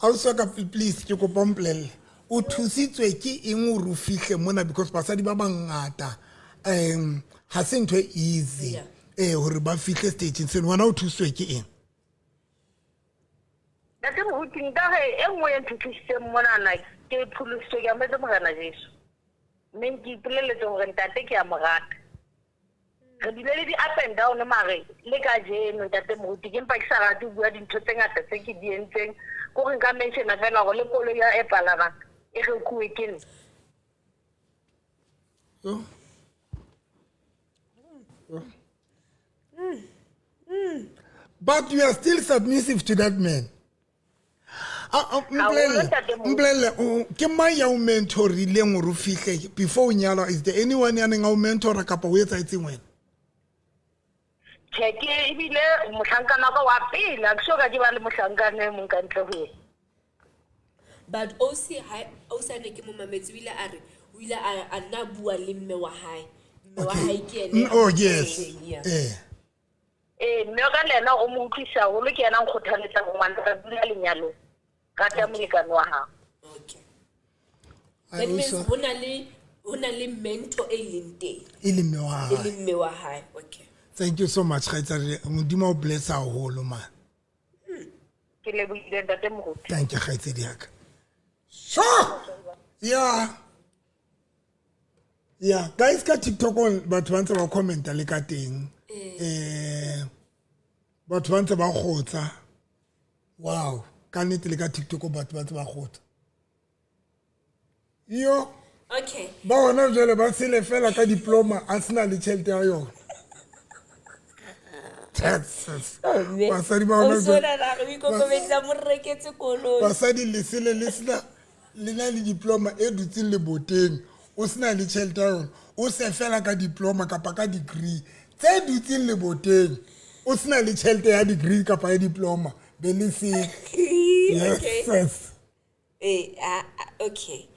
Speaker 2: Ausi wa ka, please, ke kopa o mpolelle. O thusitswe ke eng hore o fihle mona? Because basadi ba bangata, ha se ntho e easy,
Speaker 1: Yeah.
Speaker 2: hore ba fihle stageng seno. Wena o thusitswe ke eng?
Speaker 6: Ntate Moruti, nka re e nngwe e nthusitseng monana ke pholositswe ke ametse Morena Jesu. Mme ke ipoleletse hore ntate ke a mo rata. Re bile le di-up and down mare le kajeno ntate Moruti, ke mpa ke sa rate ho bua dintho tse ngata tse ke di entseng. Ke hore nka mentiona feela hore le koloi ya e palamang e rekuwe ke nna.
Speaker 2: Yo. But you are still submissive to that man.
Speaker 6: Haholo, ntate Moruti.
Speaker 2: Mpolelle, ke mang ya o mentorileng hore o fihle before o nyalwa? Is there anyone ya neng a o mentora kapa o etsahetseng wena?
Speaker 6: Tjhe, ke ebile mohlankana wa ka wa pele, ha ke so ka ke ba le mohlankana e mong ka ntle ho yena.
Speaker 1: But ausi ha ausi a ne ke mo mametse, o ile a re o ile a nna a bua le mme wa hae, mme wa hae ke ene a
Speaker 2: Oh
Speaker 1: mo
Speaker 2: yes.
Speaker 1: thusitseng, yeah.
Speaker 6: Ee, mme wa ka le yena o mo utlwisisa haholo, ke yena a nkgothaletsa hore ngwana ka dula lenyalong, rata molekane wa hao.
Speaker 1: Okay.
Speaker 2: I
Speaker 1: That means
Speaker 2: also
Speaker 1: ho na le mentor e leng teng.
Speaker 2: E le mme wa
Speaker 1: E
Speaker 2: hae.
Speaker 1: le mme wa hae, okay.
Speaker 2: Thank you so much, kgaitsadi. Modimo a o bless haholo, man.
Speaker 6: Ke lebohile, ntate Moruti.
Speaker 2: Thank you, kgaitsedi ya ka. Sure. Yeah, guys, ka TikTok on batho ba ntse ba commenta le ka teng. Batho ba ntse ba kgotsa. Wow, ka nnete le ka TikTok batho ba ntse ba kgotsa. Yo,
Speaker 1: Okay.
Speaker 2: ba hona jwale ba sele fela ka diploma a sena le tjhelete ya yona. Texas. Basadi ba hona
Speaker 1: Ausi
Speaker 2: jwale
Speaker 1: ona a re o ikokobetsa, mo reketse koloi.
Speaker 2: Basadi lesele le sena le na le diploma e dutseng leboteng, o sena le tjhelete ya yona, o se fela ka diploma kapa ka degree tse dutseng leboteng, o sena le tjhelete ya degree kapa ya diploma, be le se. Yes.
Speaker 1: Okay.
Speaker 2: Yes.
Speaker 1: Okay.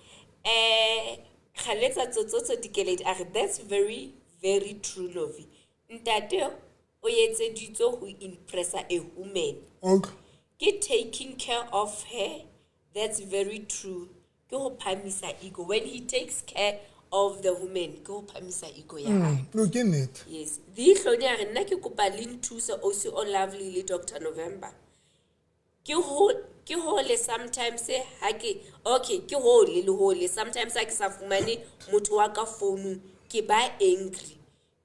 Speaker 1: Kgaletsa tsotsotso dikeledi a re that's very very true, Novi. Ntate o etseditswe ho impressa a woman. Ke taking care of her, that's very true. Ke ho phamisa ego. When he takes care of the woman, ke ho phamisa ego ya hae.
Speaker 2: No, ke nnete.
Speaker 1: Yes. Dihloni a re nna ke kopa le nthuse, Ausi o Lovely le Dr. November. Ke hole sometimes ha ke, okay, ke hole le hole sometimes ha ke sa fumane motho wa ka founung, ke ba angry.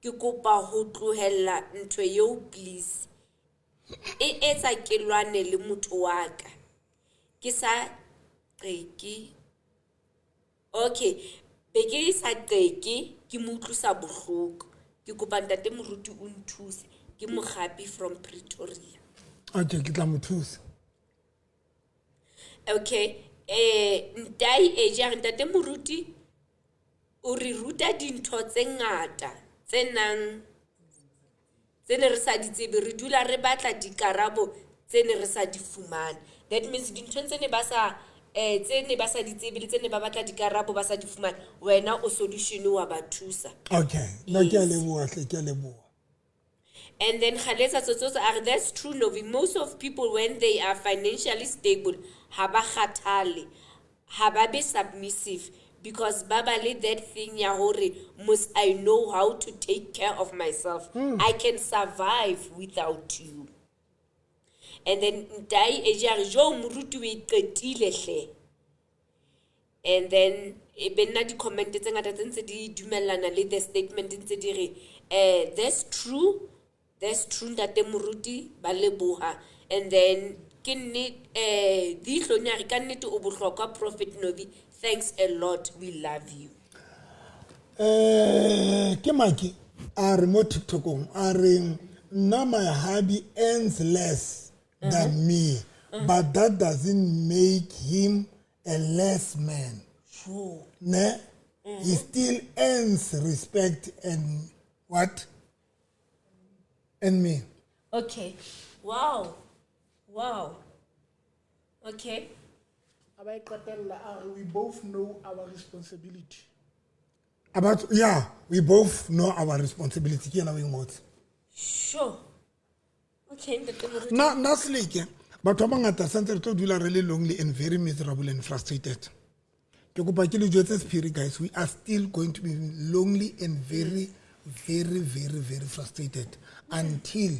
Speaker 1: Ke kopa ho tlohella ntho eo, please. E etsa ke lwane le motho wa ka. Ke sa qeke. Okay, be ke sa qeke, ke mo utlwisa bohloko. Ke kopa ntate Moruti o nthuse. Ke Mogapi from Pretoria.
Speaker 2: Okay, ke tla mo thusa.
Speaker 1: Okay, Ntai e ja re ntate Moruti o re ruta dintho tse ngata tse nang tse ne re sa di tsebe, re dula re batla dikarabo tse ne re sa di fumane. That means dinthong tse ne ba sa tse ne ba sa di tsebe le tse ne ba batla dikarabo ba sa di fumane, wena o solution wa ba thusa.
Speaker 2: Okay, nna ke a
Speaker 1: Yes.
Speaker 2: leboha hle, ke a leboha.
Speaker 1: And then Khalesa Tsotsosa are that's true, Novi. Most of people when they are financially stable, ha ba kgathale, ha ba be submissive because ba ba le that thing ya hore must I know how to take care of myself. I can survive without you. And then Ntai Eja re, jo moruti o e qetile hle. And then e be nna di-comment tse ngata tse ntse di dumellana le the statement, ntse di re that's true, that's true, ntate Moruti, ba leboha. And then ke nne dihlong ya re ka nnete o bohlokwa, Prophet Novi, thanks a lot, we love you.
Speaker 2: Ke maki a re mo TikTokong a re nna my hubby earns less than me, but that doesn't make him a less man.
Speaker 1: Sure.
Speaker 2: Ne, he still earns respect and what and me.
Speaker 1: Okay, wow, okay.
Speaker 7: A ba e qetella a re we both know our responsibility.
Speaker 2: About, yeah, we both know our responsibility, ke yena o e ngotse.
Speaker 1: Sure, okay, ntate Moruti.
Speaker 2: Nna seleke batho ba bangata santse re tlo dula re le lonely and very miserable and frustrated. Ke kopa ke le jwetse sephiri, guys, we are still going to be lonely and very very very very frustrated until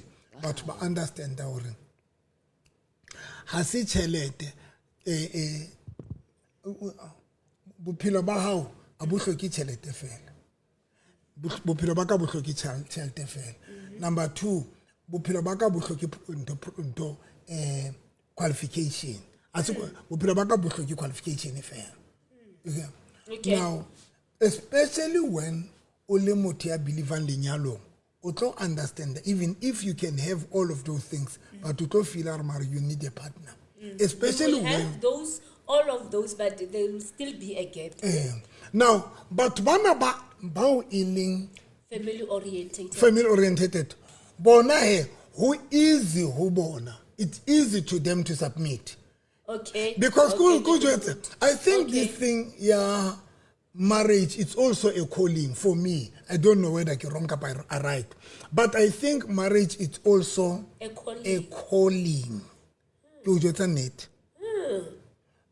Speaker 2: batho ba understanda gore ha se tjhelete, bophelo ba hao a bo hloke tjhelete fela. Bophelo ba ka bo hloke tjhelete fela. Number two, bophelo ba ka bo hloke ntho qualification. A se bophelo ba ka bo hloke qualification fela. Okay.
Speaker 1: Okay.
Speaker 2: Now, especially when o le motho ya believang lenyalong, o tlo understand that even if you can have all of those things, but o tlo feel hore mare you need a partner. Especially
Speaker 1: We will
Speaker 2: when
Speaker 1: have those, all of those, but there will still be a gap.
Speaker 2: Now batho bana ba bao e leng
Speaker 1: Family orientated.
Speaker 2: Family orientated, bona he, ho easy ho bona, it's easy to them to submit. Because ko jwetse, I think this thing ya marriage, it's also a calling for me. I don't know whether ke wrong kapa I right, but I think marriage, it's also
Speaker 1: A calling.
Speaker 2: A calling. Ke o jwetsa nnete,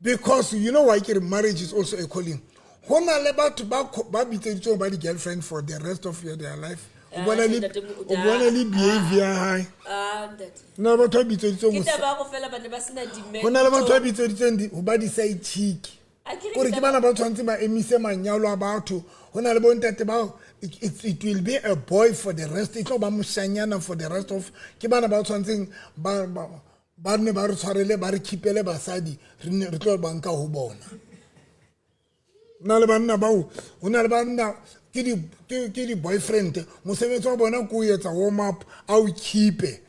Speaker 2: because you know why ke re marriage is also a calling? Ho na le batho ba bitseditsweng ba di-girlfriend for the rest of their life. O
Speaker 1: Ah,
Speaker 2: bona le
Speaker 1: ntate
Speaker 2: o bona le behavior ya hae.
Speaker 1: Ah, ntate.
Speaker 2: Na batho ba bitseditsweng
Speaker 1: Ke
Speaker 2: ho
Speaker 1: taba ya go fela ba ne ba sena di
Speaker 2: Ho na le batho ba bitseditsweng ho ba di-side chick.
Speaker 1: A ke re
Speaker 2: Kore ke bana ba tshwanetse ba emise manyalo a batho. Ho na le bontate bao it will be a boy for the rest, e tlo ba moshanyana for the rest of. Ke bana ba tshwanetseng ba nne ba re tshwarele, ba re keep-ele basadi, re nne re tlo ba nka ho bona. Na le banna bao, ho na le banna ke di-boyfriend, mosebetsi wa bona ke o etsa warm up, a o keep-e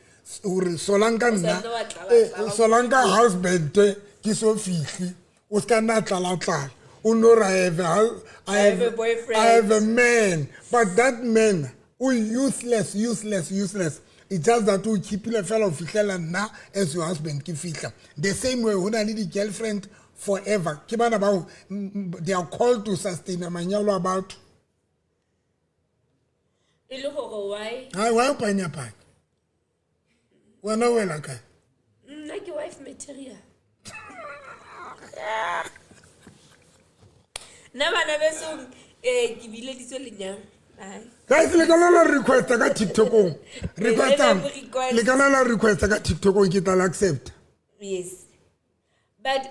Speaker 2: hore solanka nna,
Speaker 1: sanna wa tlala-tlala.
Speaker 2: Solanka husband ke so fihle, o ska nna tlala-tlala, o no re I
Speaker 1: have a boyfriend.
Speaker 2: I have a man, but that man o useless, useless, useless. It's just that o keep-ile fela ho fihlela nna as your husband ke fihla. The same way ho na le di-girlfriend forever. Ke bana bao, they are called to sustain manyalo a batho.
Speaker 1: E le gore why?
Speaker 2: Hai, why o panyapanya wena, o wela kae?
Speaker 1: Nna ke wife material. Nna bana besong, ke bileditswe lenyalo. Ai.
Speaker 2: Guys, le ka la requesta ka TikTokong, requestang.
Speaker 1: Request.
Speaker 2: Le ka la requesta ka TikTokong, ke tla la accept.
Speaker 1: Yes, but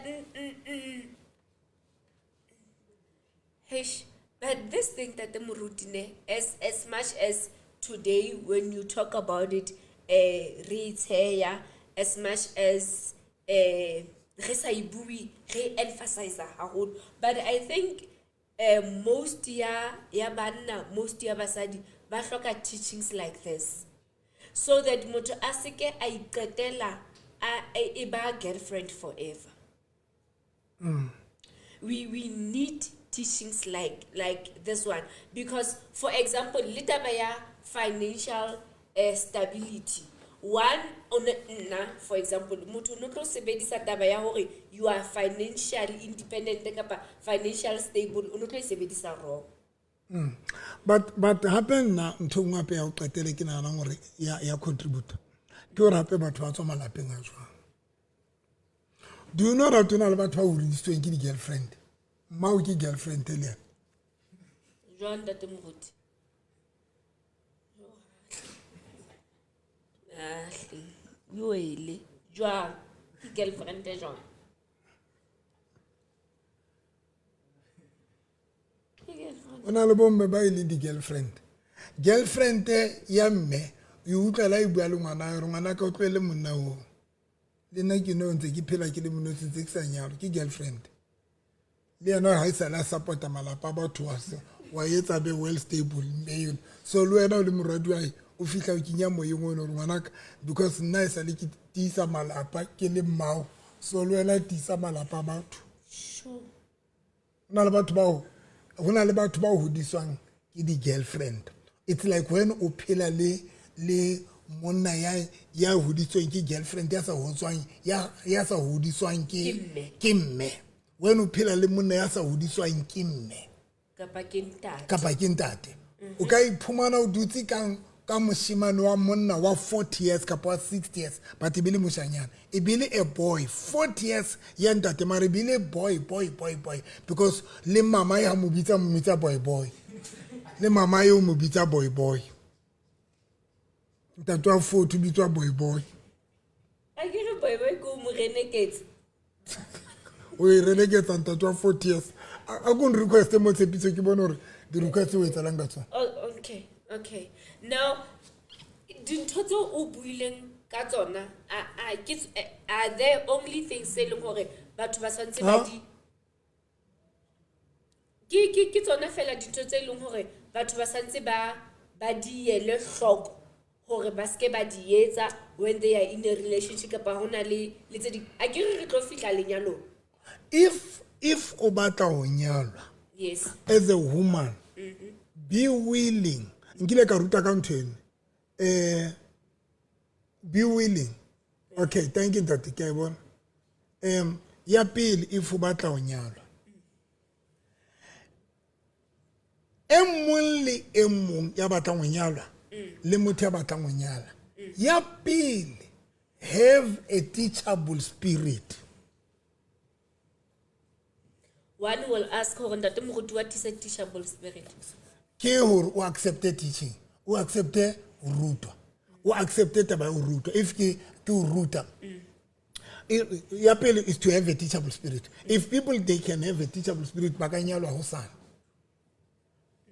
Speaker 1: Eish, but this thing that the moruti ne, as much as today when you talk about it, re itsheya, as much as re sa e bue, re emphasize haholo, but I think most ya banna, most ya basadi ba hloka teachings like this, so that motho a seke a iqetela a e ba girlfriend forever. We need teachings like this one, because for example, le taba ya financial stability, one o nna for example, motho no tlo sebedisa taba ya hore you are financially independent kapa financial stable, o no tlo e sebedisa wrong.
Speaker 2: But hape nna ntho e nngwe hape ya ho qetele ke nahanang hore ya contribute ke hore hape batho ba tswa malapeng a jwang. Do you know that ho na le batho ba hodisitsweng ke di-girlfriend? Mmao ke girlfriend le yena.
Speaker 1: Jwang, ntate moruti? Ahle, yo ele jwang ke girlfriend e jwang? Ke girlfriend.
Speaker 2: O na le bomme ba e leng di-girlfriend. Girlfriend ya mme e utlwela e bua le ngwana gore ngwana ka o tlohele monna oo, le nna ke no ntse ke phela ke le monotsi, ntse ke sa nyalwa. Ke girlfriend le yena, ha e sale a support-a malapa a batho, wa etsa be well stable mme eno. So le wena o le moradi wa hae, o fihla o kenya moyeng ono gore ngwanaka, because nna e sale ke tiisa malapa ke le mmao, so le wena tiisa malapa a batho. Ho na le batho bao, ho na le batho ba hodiswang ke di-girlfriend. It's like when o phela le monna ya hodisweng ke girlfriend, ya sa hotswang, ya sa hodiswang
Speaker 1: Ke mme.
Speaker 2: Ke mme. When o phela le monna ya sa hodiswang ke mme
Speaker 1: kapa ke ntate,
Speaker 2: kapa ke ntate, o ka iphumana o dutse ka moshemane wa monna wa 40 years kapa wa 60 years, but e be le moshanyana, e be le a boy 40 years ya ntate, mare e be le boy, boy, boy, boy, because le mama ya mo bitsa, mo bitsa boy, boy, le mama eo mo bitsa boy, boy. Ntate wa 40 o bitswa boy, boy.
Speaker 1: A ke re boy boy ke o mo reneketse.
Speaker 2: O e reneketsa ntate wa 40 years. A ko request mo tshepiso, ke bone hore di-request o etsalang ka tsona.
Speaker 1: Oh, okay. Now, dintho tseo o buileng ka tsona, are there only things tse leng hore batho ba tshwanetse ba
Speaker 2: Ha?
Speaker 1: di ke tsona fela dintho tse leng hore batho ba santse ba di ele hloko Hore ba ske ba di etsa when they are in a relationship kapa ho na le le tse ding. Akere re tlo fihla lenyalong.
Speaker 2: If o batla ho nyalwa,
Speaker 1: Yes.
Speaker 2: as a woman, be willing. Nkile ka ruta ka ntho eno. Be willing. Okay, thank you ntate, ke a e bona. Ya pele, if o batla ho nyalwa, e mong le e mong ya batlang ho nyalwa le motho ya batlang ho nyala, ya pele, have a teachable spirit.
Speaker 1: One will ask hore ntate moruti, what is a teachable spirit?
Speaker 2: Ke hore o accepte teaching, o accepte ho rutwa, o accepte taba ya ho rutwa. If ke o ruta, ya pele is to have a teachable spirit. If people, they can have a teachable spirit, ba ka nyalwa hosane.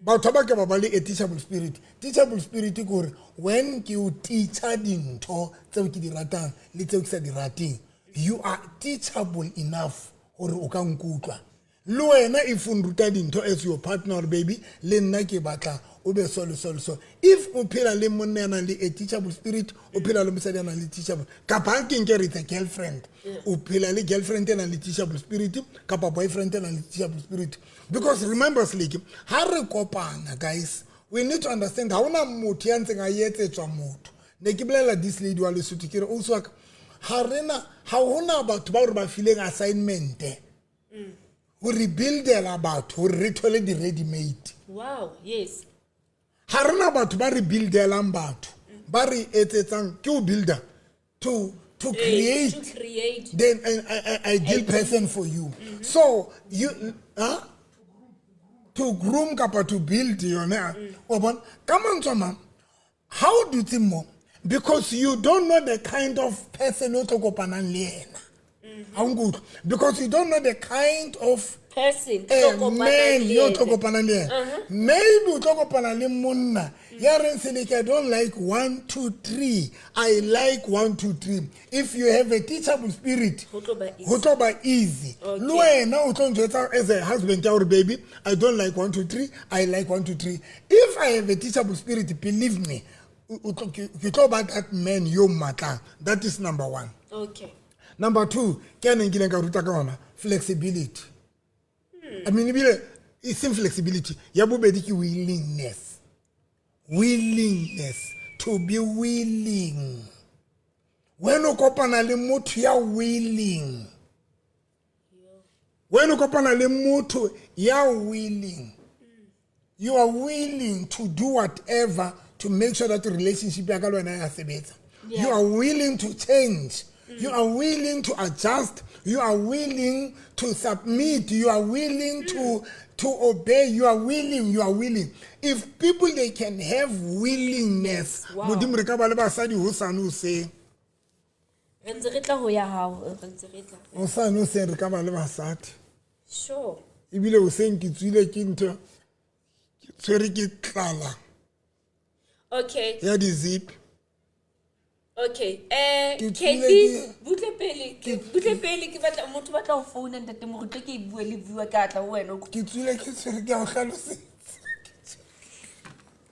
Speaker 2: Batho ba ke ba ba le a teachable spirit. Teachable spirit ke hore when ke o teacha dintho tseo ke di ratang le tseo ke sa di rateng, you are teachable enough hore o ka nkutlwa. Le wena if o nruta dintho as your partner or baby, le nna ke batla o be so le so le so. If o phela le monna ya nang le a teachable spirit, o phela le mosadi ya nang le teachable, kapa ha ke nke re it's a girlfriend, o phela le girlfriend e nang le teachable spirit kapa boyfriend e nang le teachable spirit. Because remember, Seleke, ha re kopana, guys, we need to understand ha hona motho ya ntseng a etsetswa motho. Ne ke bolela this lady wa Lesotho, ke re, ausi wa ka, ha rena, ha hona batho ba re ba fileng assignment ho re buildela batho hore re thole di-ready made.
Speaker 1: Wow, yes.
Speaker 2: Ha rena batho ba re buildelang batho, ba re etsetsang ke ho builder to create
Speaker 1: To create
Speaker 2: then an ideal person for you. So you, huh? To groom kapa to build yone. Wa bona, ka mantswe a mang, ha o dutse mo, because you don't know the kind of person o tlo kopanang le yena. Ha o nkutlwe? Because you don't know the kind of
Speaker 1: person tlo kopanang
Speaker 2: man
Speaker 1: le
Speaker 2: yo tlo
Speaker 1: yena.
Speaker 2: Kopanang le yena. Maybe o tlo kopana le monna ya reng, "Seleke, I don't like 1 2 3, I like 1 2 3." If you have a teachable spirit,
Speaker 1: Ho tlo ba easy.
Speaker 2: ho tlo ba easy. Le wena o tlo njwetsa as a husband ya hore, "Baby, I don't like 1 2 3, I like 1 2 3." If I have a teachable spirit, believe me, ke tlo ba that man yo mmatlang. That is number one. Number two, ke a neng kileng ka ruta ka ona, flexibility. I mean, ebile e seng flexibility ya bobedi, ke willingness. Willingness to be willing. When o kopana le motho ya willing, when o kopana le motho ya willing, you are willing to do whatever to make sure that the relationship ya ka le wena ya sebetsa. You are willing to change, you are willing to adjust, you are willing to submit, you are willing to obey, you are willing, you are willing. If people, they can have willingness, modimo, re ka ba le basadi hosane hoseng.
Speaker 1: Re ntse re tla ho ya hao, re ntse re tla.
Speaker 2: Hosane hoseng re ka ba le basadi. Ebile hoseng ke tswile ke ntho, ke tshwere ke tlala ya di-zip.
Speaker 1: Okay,
Speaker 2: Ke tswile.
Speaker 1: Kathy, butle pele, butle pele, ke batla motho batla ho founa ntate Moruti, ke e bue le bua ka tla ho wena.
Speaker 2: Ke tswile ke tshwere ke a o hlalosetsa.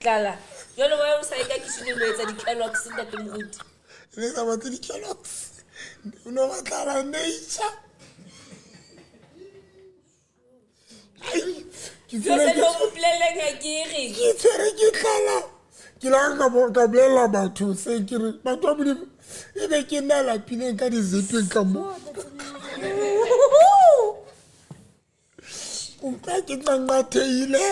Speaker 1: Tlala. Jwale wa o sa e ka kitchen lo etsa di-Kellogg's, ntate Moruti?
Speaker 2: Ne sa batle di-Kellogg's, o no batlala nature. Ai, ke
Speaker 1: Jwale
Speaker 2: tswile
Speaker 1: lo mo bolellang ha ke re.
Speaker 2: Ke tshwere ke tlala. Ke la ka bolelela batho se ke re, batho ba Modimo, e be ke nna lapileng ka di-zipeng ka mo, utlwa ke nqanqathehile.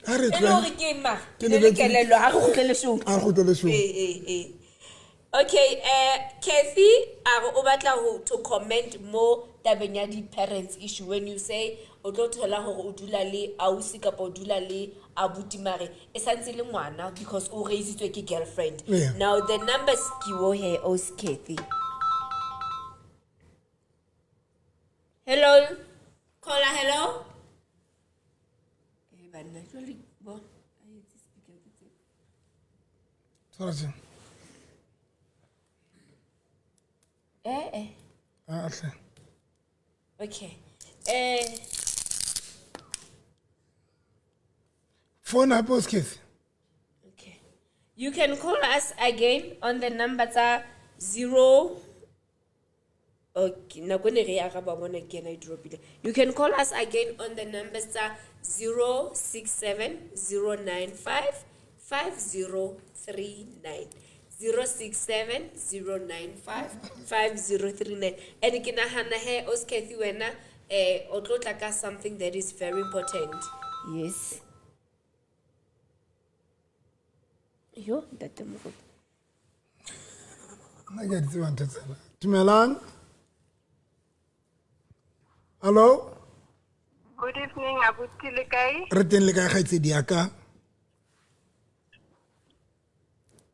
Speaker 2: Ha re
Speaker 1: E le
Speaker 2: tlohele.
Speaker 1: hore ke ma.
Speaker 2: Ke
Speaker 1: Le
Speaker 2: lebetse.
Speaker 1: kelello, ha re kgutlele show.
Speaker 2: A re kgutlele show.
Speaker 1: Eh. Okay, Kathy a re o batla ho to comment mo tabeng ya di-parents issue when you say o tlo thola hore o dula le ausi kapa o dula le abuti, mare e santse le ngwana because o raisitswe ke girlfriend. Now the numbers ke wo he, ausi Kathy. Hello. Caller, hello. Eh banna, jwale bo. A etse speaker ke tse.
Speaker 2: Tshwara tje.
Speaker 1: Eh.
Speaker 2: Ah, hle.
Speaker 1: Okay.
Speaker 2: Phone hape o sekese.
Speaker 1: Okay. You can call us again on the number tsa 0. Okay, nako ne re e araba mona ke ena e dropile. You can call us again on the numbers tsa 067 095 5039. 067 095 5039. And ke nahana he Oskethi wena o tlo tla ka something that is very important. Yes. Yo, ntate Moruti.
Speaker 2: Nna ke a di tseba ntho tsena. Dumelang. Hello.
Speaker 6: Good evening, abuti le kae?
Speaker 2: Re teng le kae kgaitsedi ya ka?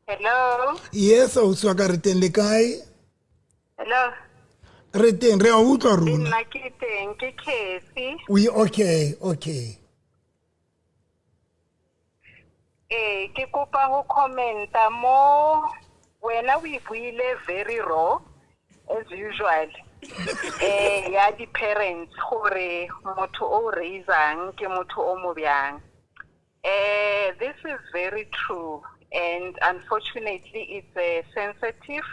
Speaker 6: Hello.
Speaker 2: Yes, ausi wa ka re teng le kae?
Speaker 6: Hello.
Speaker 2: Re teng, re a utlwa
Speaker 6: Le
Speaker 2: rona.
Speaker 6: nna ke teng, ke Kathy.
Speaker 2: We okay, okay.
Speaker 6: Eh, ke kopa ho commenta mo wena o e buile very raw as usual. Eh, ya di parents gore motho o raisang ke motho o mo byang. Eh, this is very true and unfortunately it's a sensitive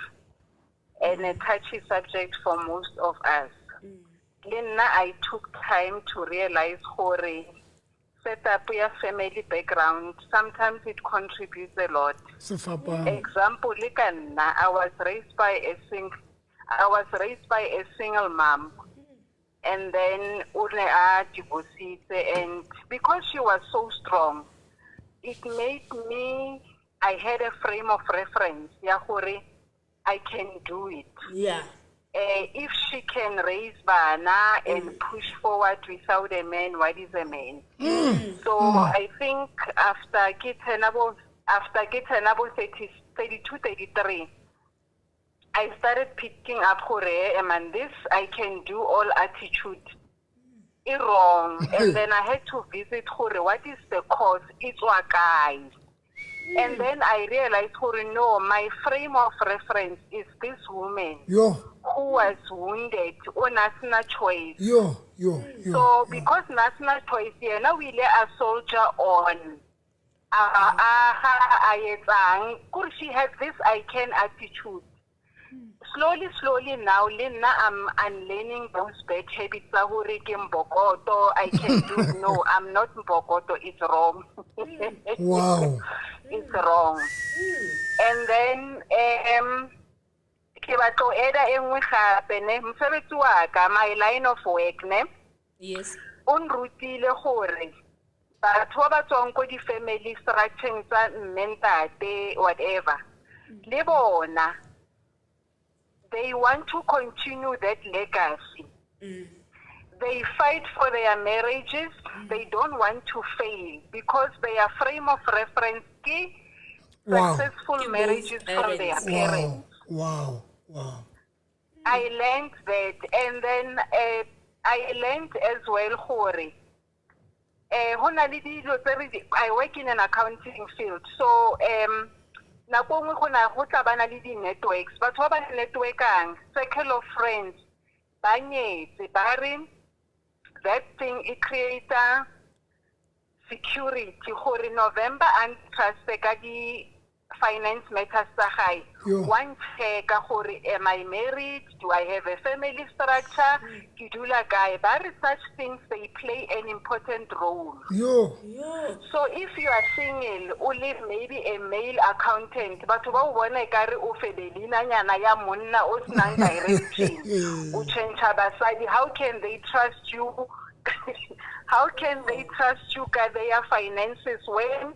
Speaker 6: and a touchy subject for most of us. Le nna I took time to realize gore setup ya family background sometimes it contributes a lot.
Speaker 2: Sefapano.
Speaker 6: Example le ka nna I was raised by a single mom and then o ne a divorcitse and because she was so strong it made me I had a frame of reference ya gore I can do it.
Speaker 1: Yeah.
Speaker 6: If she can raise bana and push forward without a man, what is a man? So I think after ke tsena bo 30, 32, 33, I started picking up gore, man, this I can do all attitude. E wrong. And then I had to visit gore, what is the cause? E tswa kae? And then I realized gore, no, my frame of reference is this woman
Speaker 2: Yo,
Speaker 6: who was wounded o na sena choice.
Speaker 2: yo, yo, yo.
Speaker 6: So because na sena choice, yena o ile a soldier on. A ga a etsang kore she had this I can attitude. Slowly, slowly now, le nna I'm unlearning those bad habits tsa hore ke mbokoto, I can do. No, I'm not mbokoto, it's wrong.
Speaker 2: Wow.
Speaker 6: It's wrong. And then ke batla ho add-a e nngwe gape ne mosebetsi wa ka, my line of work ne
Speaker 1: Yes.
Speaker 6: o nrutile gore batho ba ba tswang ko di-family structure tsa mme ntate whatever le bona they want to continue that legacy. They fight for their marriages. They don't want to fail because their frame of reference ke
Speaker 2: Wow.
Speaker 6: successful
Speaker 1: Ke both
Speaker 6: marriages from their
Speaker 1: parents.
Speaker 6: parents.
Speaker 2: Wow. Wow. Wow.
Speaker 6: I learned that, and then I learned as well gore ho na le dilo tse re di- I work in an accounting field, so nako nngwe go na go tla bana le di-networks, batho ba ba networkang, circle of friends, ba nyetse, ba re that thing e create-a security gore November a ntrust ka di finance matters tsa gae,
Speaker 2: Yo.
Speaker 6: wa nchecka gore am I married, do I have a family structure, ke dula kae, ba re such things they play an important role.
Speaker 2: Yo.
Speaker 1: Yo.
Speaker 6: So if you are single, o le maybe a male accountant, batho ba o bona ekare o febelinanyana ya monna o senang direction, o change basadi, how can they trust you? How can they trust you ka their finances when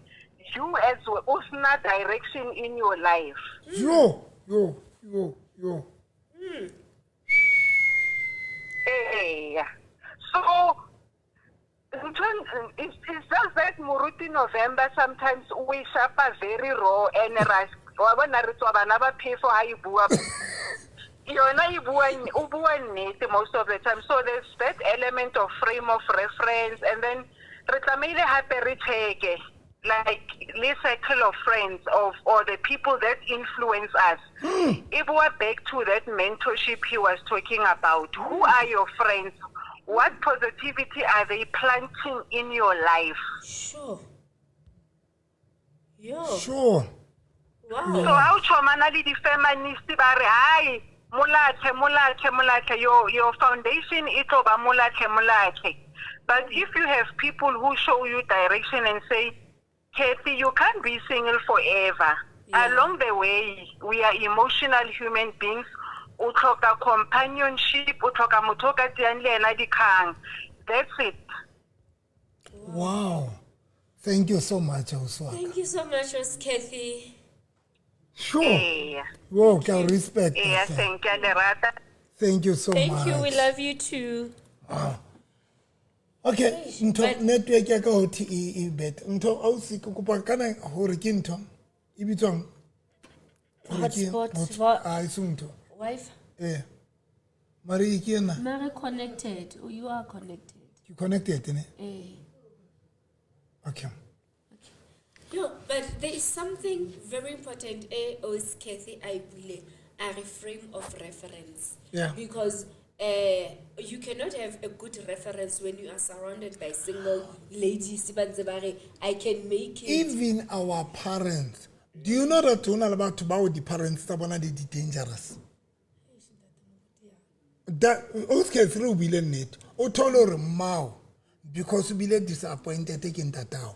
Speaker 6: you as well o sena direction in your life?
Speaker 2: Yo, yo, yo, yo.
Speaker 6: Eya. So it's just that Moruti November sometimes we shapa very raw and ra wa bona re tswa bana ba phefo ha e bua yona e bua o bua nnete most of the time. So there's that element of frame of reference, and then re tlamehile hape re check-e like le circle of friends of or the people that influence us. If we're back to that mentorship he was talking about, who are your friends? What positivity are they planting in your life?
Speaker 1: Sure. Yo.
Speaker 2: Sure.
Speaker 1: Wow.
Speaker 6: So ha o tjhomana le di-feminist ba re hai molatlhe molatlhe molatlhe, your foundation e tlo ba molatlhe molatlhe. But if you have people who show you direction and say, Kathy, you can't be single forever.
Speaker 1: Yeah.
Speaker 6: Along the way, we are emotional human beings. O tlhoka companionship, o tlhoka motho o ka tseang le ena dikgang. That's it.
Speaker 2: Wow. Thank you so much, Auswaka.
Speaker 1: Thank you so much, Miss Kathy.
Speaker 2: Sure.
Speaker 6: Eya.
Speaker 2: Wow, ke a o respect.
Speaker 6: Eya,
Speaker 2: hle.
Speaker 6: thank you, lerata.
Speaker 2: Thank you so
Speaker 1: Thank
Speaker 2: much.
Speaker 1: you. We love you too.
Speaker 2: Okay, ntho
Speaker 1: but-
Speaker 2: network ya ka ho thi e better. Ntho ausi ke kopa kana hore ke ntho e bitswang hore ke
Speaker 1: Hotspot,
Speaker 2: Ah, e seng ntho.
Speaker 1: Wife.
Speaker 2: Eh. Mare e ke ena
Speaker 1: Mary connected. Oh, you are connected.
Speaker 2: ke connected ne.
Speaker 1: Eh.
Speaker 2: Okay.
Speaker 1: No, but there is something very important. Eh, Os Kathy, I believe, are a frame of reference.
Speaker 2: Yeah.
Speaker 1: Because you cannot have a good reference when you are surrounded by single ladies. Ba ntse ba re, I can make it.
Speaker 2: Even our parents. Do you know that hona le batho bao di-parents tsa bona di dangerous? That okay, three o buile nnete. O thole hore mmao because o bile disappointed ke ntatao.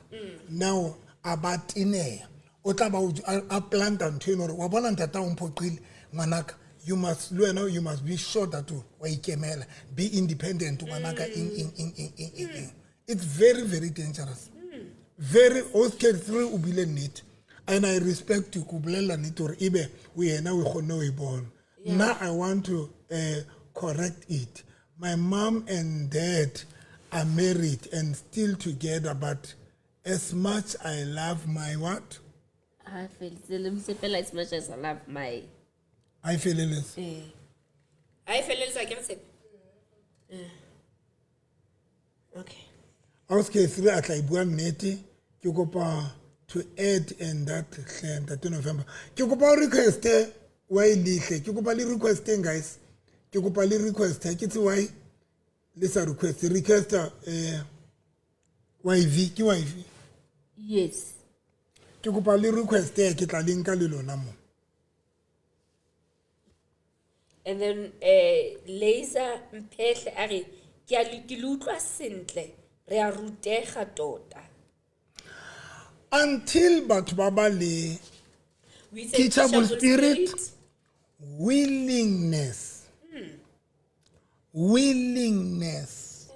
Speaker 2: Now a ba teneya. O tla ba o a planta ntho eno hore wa bona ntatao o mphoqile ngwanaka. You must le wena you must be sure that o wa ikemela. Be independent ngwanaka eng eng eng eng eng eng, eng. It's very very dangerous. Very okay three o bile nnete and I respect you ko bolela nnete hore ebe o yena o kgonne ho e bona. Nna I want to correct it. My mom and dad are married and still together, but as much I love my what?
Speaker 1: I feel as much as I love my.
Speaker 2: I feleletse.
Speaker 1: Eh. I feel like I'm Okay.
Speaker 2: Ausi three a tla e bua nnete ke kopa to add and that hle ntate November. Ke kopa o request wa e lehle. Ke kopa le requesteng guys. Ke kopa le request ke tse why le sa request request YV ke YV.
Speaker 1: Yes.
Speaker 2: Ke kopa le request ke tla le nka le lona mo.
Speaker 1: And then Laser Mphehle a re ke a le ke le utlwa sentle re a rutega tota.
Speaker 2: Until batho ba ba le
Speaker 1: We say
Speaker 2: Teachable spirit. Willingness. Willingness.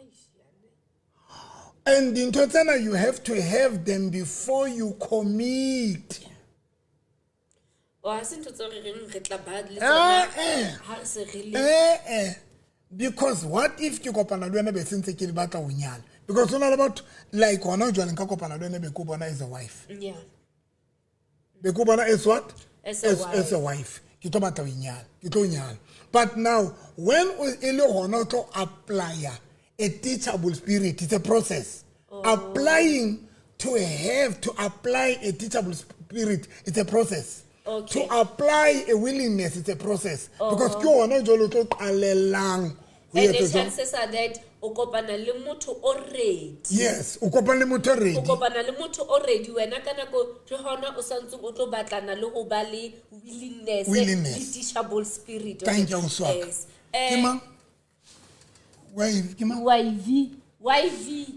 Speaker 2: And dintho tsena you have to have them before you commit.
Speaker 1: O ha se ntho tse re reng re tla ba le
Speaker 2: Eh,
Speaker 1: tsona
Speaker 2: eh.
Speaker 1: ha re se re le
Speaker 2: Eh eh. Because what if ke kopana le wena be sentse ke le batla ho nyala? Because hona le batho like hona jwale nka kopana le wena be ke o bona as a wife.
Speaker 1: Yeah.
Speaker 2: Be ke o bona as what?
Speaker 1: As a wife.
Speaker 2: As a wife. Ke tlo batla ho nyala. Ke tlo nyala. But now when o e le hona o tlo apply a teachable spirit, it's a process.
Speaker 1: Oh.
Speaker 2: Applying to have to apply a teachable spirit, it's a process.
Speaker 1: Okay.
Speaker 2: To apply a willingness, it's a process. Because ke hona jwale o tlo qalellang ho
Speaker 1: And the
Speaker 2: etsa jwang.
Speaker 1: chances are that o kopana le motho o ready.
Speaker 2: Yes, o kopana le motho
Speaker 1: O
Speaker 2: ready.
Speaker 1: kopana le motho o ready wena ka nako ke hona o santseng o tlo batlana le ho ba le willingness
Speaker 2: Willingness.
Speaker 1: le teachable spirit.
Speaker 2: Thank you, Oswaka.
Speaker 1: Yes.
Speaker 2: Ke mang? Why ke mang?
Speaker 1: YV. YV.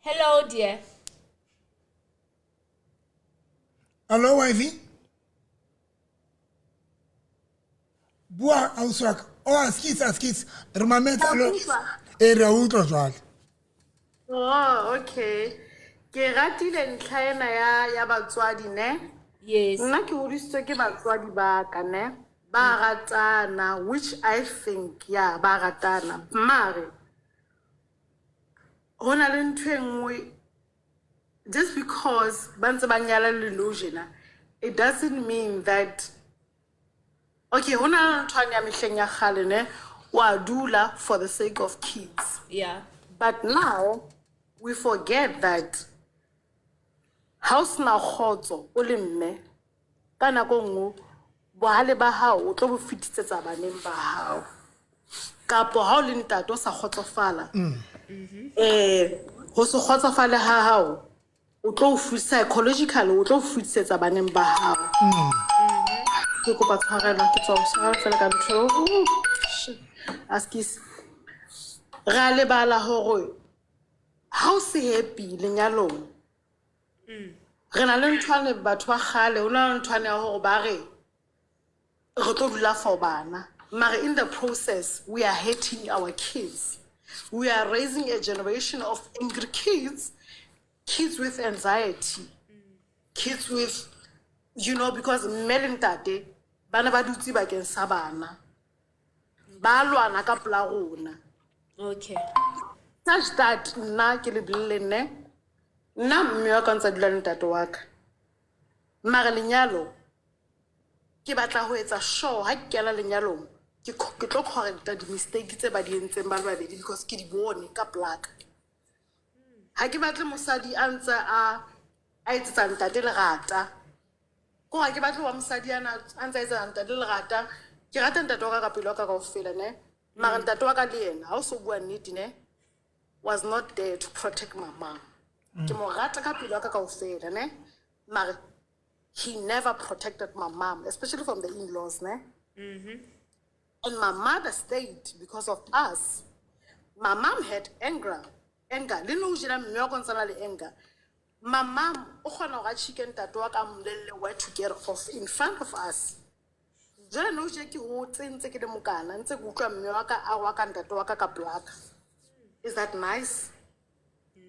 Speaker 1: Hello, dear.
Speaker 2: Hello, YV. Bua ausi wa ka. Oh, askis, askis. Re mametse hello. Eh, re a utlwa jwale.
Speaker 4: Oh, okay. Ke ratile ntlha ena ya batswadi ne.
Speaker 1: Yes.
Speaker 4: Nna ke hodisitswe ke batswadi ba ka ne. Ba ratana, which I think yeah, ba ratana. Mare ho na le ntho e nngwe, just because ba ntse ba nyala le nou tjena, it doesn't mean that okay, ho na le ntho ya mehleng ya kgale ne, wa dula for the sake of kids.
Speaker 1: Yeah.
Speaker 4: But now we forget that ha o sena kgotso o le mme ka nako e nngwe bohale ba hao o tlo bo fetisetsa baneng ba hao, kapo ha o le ntate o sa kgotsofala, ho se kgotsofale ha hao O tlo psychologically o tlo futisetsa baneng ba hao. Ke kopa tshwarelo, ke tswa ho tshwarela fela ka ntho. Ooh, shit. Askies. Re a lebala hore ha o se happy lenyalong. Re na le nthwane batho ba kgale, ho na le nthwane ya hore ba re re tlo dula for bana. Mara in the process, we are hating our kids. We are raising a generation of angry kids, kids with anxiety, kids with, you know, because mme le ntate ba ne ba dutse bakeng sa bana. Ba lwana ka pela rona.
Speaker 1: Okay.
Speaker 4: Such that nna ke le bolelle nne, nna mme wa ka o ntsa dula le ntate wa ka. Mara lenyalo, ke batla ho etsa sure ha ke kena lenyalong, ke tlo correcta di-mistake tse ba di entseng ba le babedi because ke di bone ka polaka. Ha ke batle mosadi a ntse a etsetsa ntate lerata. Ko ha ke batle wa mosadi ana a ntse a etsetsa ntate lerata. Ke rata ntate wa ka ka pelo ya ka kaofela, ne? Mara ntate wa ka le yena, ha o so bua nnete, ne? Was not there to protect my mom. Ke mo rata ka pelo ya ka kaofela, ne? Mara he never protected my mom, especially from the in-laws, ne? And my mother stayed because of us. My mom had anger. Anger. Le nou jena mme wa ka o ntse a na le anger. My mom o kgona hore a tjhike ntate wa ka a mmolelle where to get off in front of us. Jwale nou tje ke hotse ntse ke le mokana, ntse ke utlwa mme wa ka a rwaka ntate wa ka ka polaka. Is that nice?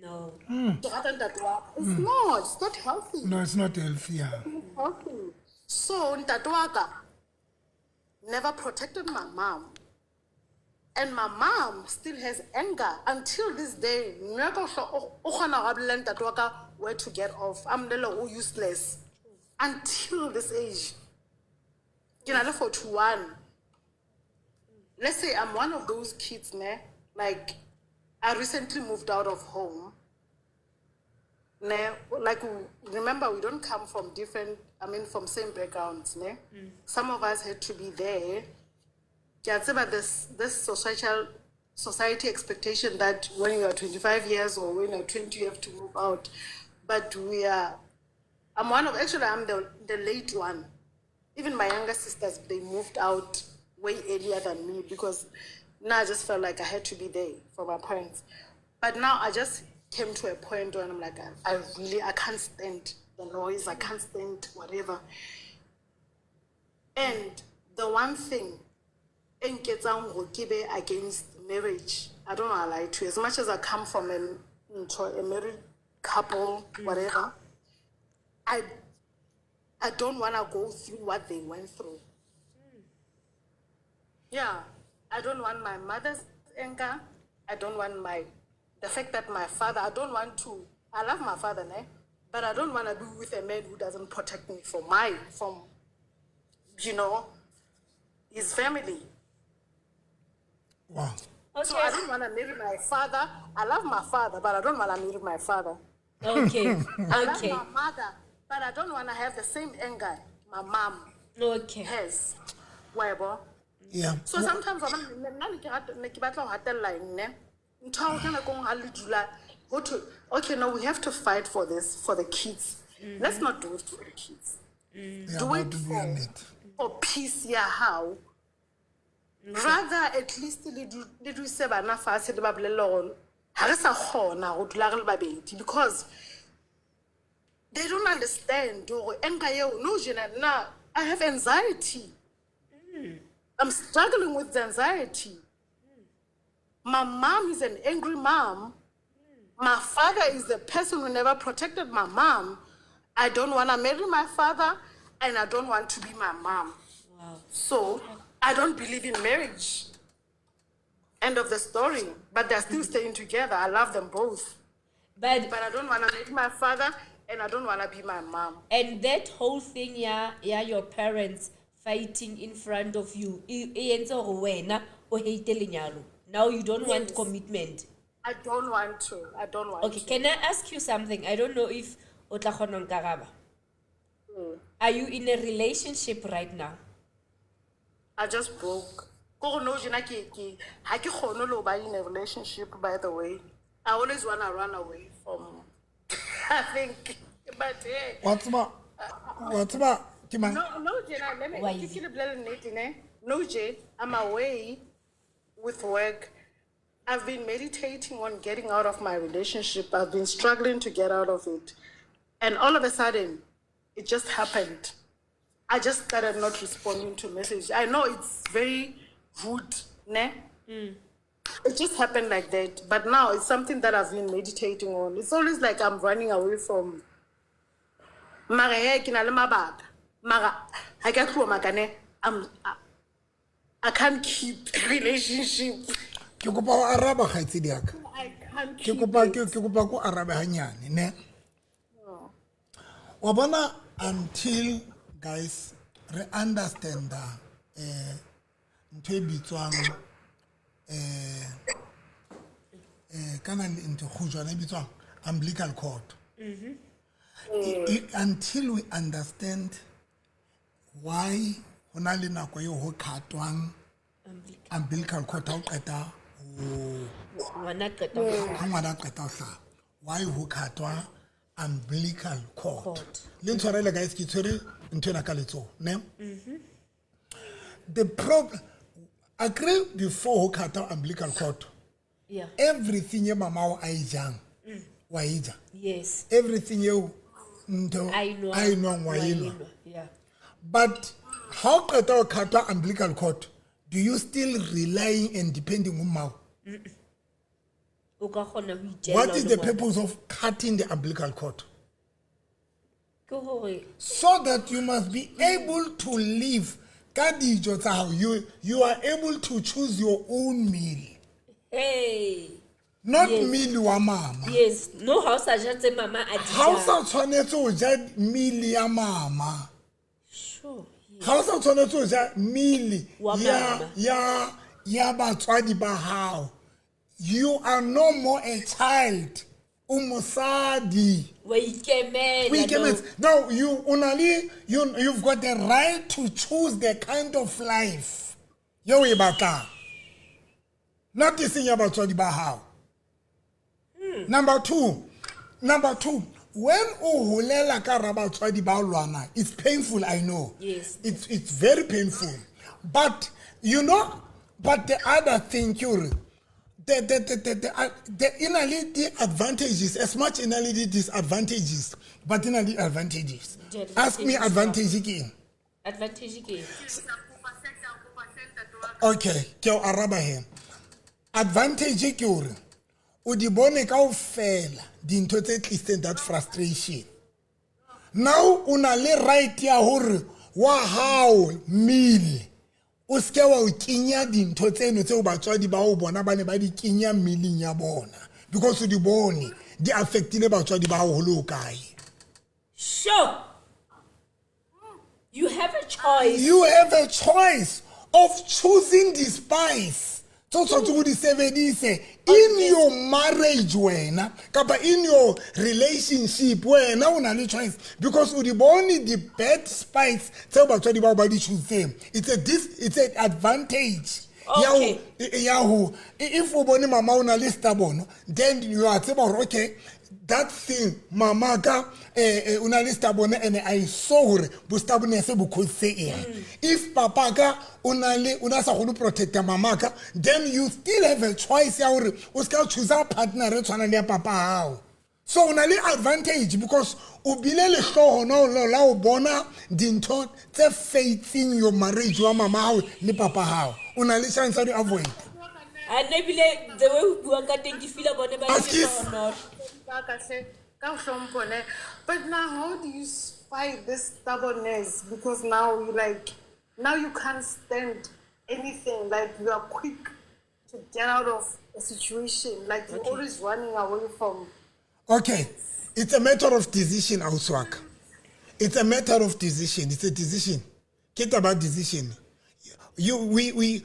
Speaker 1: No.
Speaker 4: Ke rata ntate wa ka. It's not. It's not healthy.
Speaker 2: No, it's not healthy. Yeah.
Speaker 4: Healthy. So ntate wa ka never protected my mom. And my mom still has anger until this day. Mme wa ka o kgona ho bolella ntate wa ka where to get off. I'm bolella o useless. Until this age. Ke na le 41. Let's say I'm one of those kids, ne? Like, I recently moved out of home. Ne? Like, remember, we don't come from different, I mean, from same backgrounds, ne? Some of us had to be there. Ke a tseba this society expectation that when you are 25 years or when you are 20, you have to move out. But we are, I'm one of, actually, I'm the late one. Even my younger sisters, they moved out way earlier than me because now I just felt like I had to be there for my parents. But now I just came to a point where I'm like, I really, I can't stand the noise. I can't stand whatever. And the one thing, nketsang hore ke be against marriage, I don't want to lie to you, as much as I come from a married couple, whatever, I don't want to go through what they went through. Yeah, I don't want my mother's anger. I don't want my, the fact that my father, I don't want to, I love my father, ne? But I don't want to be with a man who doesn't protect me from, you know, his family.
Speaker 2: Wow.
Speaker 1: Okay.
Speaker 4: So I don't want to marry my father. I love my father, but I don't want to marry my father.
Speaker 1: Okay.
Speaker 4: I love
Speaker 1: Okay.
Speaker 4: my mother, but I don't want to have the same anger my mom
Speaker 1: Okay.
Speaker 4: has. Webo.
Speaker 2: Yeah.
Speaker 4: So sometimes I'm nna ne ke rata ne ke batla ho hatella eng, ne? Ntho ya ho ka nako e nngwe ha le dula, ho thwe, okay, no, we have to fight for this, for the kids. Let's not do it for the kids.
Speaker 2: Yeah,
Speaker 4: Do
Speaker 2: about
Speaker 4: it
Speaker 2: to be on it.
Speaker 4: for peace ya hao. Rather, at least le duse bana fatshe le ba bolelle hore ha re sa kgona ho dula re le babedi because they don't understand hore anger eo, no, jena, nna, I have anxiety. I'm struggling with the anxiety. My mom is an angry mom. My father is the person who never protected my mom. I don't want to marry my father, and I don't want to be my mom.
Speaker 1: Wow.
Speaker 4: So I don't believe in marriage. End of the story. But they're still staying together. I love them both.
Speaker 1: But
Speaker 4: I don't want to marry my father, and I don't want to be my mom.
Speaker 1: And that whole thing, yeah, yeah, your parents fighting in front of you, e entse hore wena o hate lenyalo. Now you don't want
Speaker 4: Yes.
Speaker 1: commitment.
Speaker 4: I don't want to. I don't want
Speaker 1: Okay,
Speaker 4: to.
Speaker 1: can I ask you something? I don't know if o tla kgona ho nkaraba. Are you in a relationship right now?
Speaker 4: I just broke. Ko go no jena ke ha ke kgone le ho ba in a relationship, by the way. I always want to run away from. I think. But hey.
Speaker 2: Wa tseba, wa tseba ke mang?
Speaker 4: No, Jena, let me
Speaker 1: Why?
Speaker 4: ke le bolelle nnete, ne? No, Jay, I'm away with work. I've been meditating on getting out of my relationship. I've been struggling to get out of it. And all of a sudden, it just happened. I just started not responding to messages. I know it's very rude, ne? It just happened like that. But now it's something that I've been meditating on. It's always like I'm running away from mara he ke na le mabaka mara ha ke a tloha makane I can't keep a relationship.
Speaker 2: Ke kopa ho araba kgaitsedi ya ka.
Speaker 4: I can't
Speaker 2: Ke
Speaker 4: keep
Speaker 2: kopa
Speaker 4: it.
Speaker 2: ke kopa ko arabe hanyane, ne? Wa bona, until guys re understand ntho e bitswang kana ntho kgujwana e bitswang umbilical cord. Until we understand why ho na le nako eo ho cut-wang umbilical cord ha o qeta ho
Speaker 1: Ngwana qeta ho
Speaker 2: ha ngwana a qeta ho hlaha, why ho cut-wa umbilical cord?
Speaker 1: Cord.
Speaker 2: Le ntshwarele guys, ke tshwere ntho ena ka letsoho, ne? The problem, agree, before ho cut-wa umbilical cord,
Speaker 1: Yeah.
Speaker 2: everything e mama o a e jang, wa e ja.
Speaker 1: Yes.
Speaker 2: Everything eo ntho
Speaker 1: A e nwang,
Speaker 2: a e nwang, wa
Speaker 1: wa
Speaker 2: e
Speaker 1: e
Speaker 2: nwa.
Speaker 1: nwa. Yeah.
Speaker 2: But ha o qeta ho cut-wa umbilical cord, do you still relying and depending on mmao?
Speaker 1: O ka kgona ho itjella
Speaker 2: What
Speaker 1: o
Speaker 2: is
Speaker 1: le
Speaker 2: the
Speaker 1: ngwana.
Speaker 2: purpose of cutting the umbilical cord?
Speaker 1: Ke hore
Speaker 2: So that you must be able to live ka dijo tsa hao. You are able to choose your own meal,
Speaker 1: hey.
Speaker 2: not
Speaker 1: Yes.
Speaker 2: meal wa mama.
Speaker 1: Yes. No, ha o sa ja tse mama a di
Speaker 2: Ha o
Speaker 1: jang.
Speaker 2: sa tshwanetse ho ja meal ya mama.
Speaker 1: Sure. Yes.
Speaker 2: Ha o sa tshwanetse ho ja meal
Speaker 1: Wa
Speaker 2: ya
Speaker 1: mama.
Speaker 2: ya batswadi ba hao. You are no more a child. O mosadi.
Speaker 1: Wa ikemela.
Speaker 2: We ikemetse.
Speaker 1: No.
Speaker 2: Now you o na le you've got the right to choose the kind of life eo o e batlang. Not e seng ya batswadi ba hao. Number two, when o holela ka hara batswadi ba lwana, it's painful, I know.
Speaker 1: Yes.
Speaker 2: It's very painful. But you know, but the other thing ke hore the e na le di-advantages as much e na le di-disadvantages, but e na le advantages. Ask me advantage ke eng?
Speaker 1: Advantage ke eng?
Speaker 2: Okay, ke o araba he. Advantage ke hore o di bone kaofela dintho tse tlisitseng that frustration. Now o na le right ya hore wa hao meal o seke wa o kenya dintho tseno tseo batswadi ba o bona ba ne ba di kenya mmeleng ya bona, because o di bone di affectile batswadi ba hao ho le ho kae.
Speaker 1: Sure. You have a choice.
Speaker 2: You have a choice of choosing the spice tse o tshwanetseng o di sebedise in your marriage wena kapa in your relationship wena o na le choice because o di bone di bad spice tseo batswadi bao ba di chooseng. It's an advantage ya ho
Speaker 1: Okay.
Speaker 2: ya ho if o bone mama o na le stubborn, then you are tseba hore okay, that thing mama ka o na le stubborn and I saw hore bo stubbornness bo cause eng. If papa ka o na le o na sa kgone ho protecta mama ka, then you still have a choice ya hore o ska choose partner e tshwanang le ya papa hao. So o na le advantage because o bile lehlohonolo la ho bona dintho tse faithing your marriage wa mama hao le papa hao. O na le chance ya ho di avoid.
Speaker 1: A nna ebile the way o buang ka teng ke feela bone ba le
Speaker 2: Askies.
Speaker 1: lehlohonolo.
Speaker 4: Ba kahle, ka hlompho ne. But now how do you fight this stubbornness? Because now you like, now you can't stand anything. Like you are quick to get out of a situation. Like you're always running away from.
Speaker 2: Okay, it's a matter of decision, Auswaka. It's a matter of decision. It's a decision. Ke taba decision. You, we,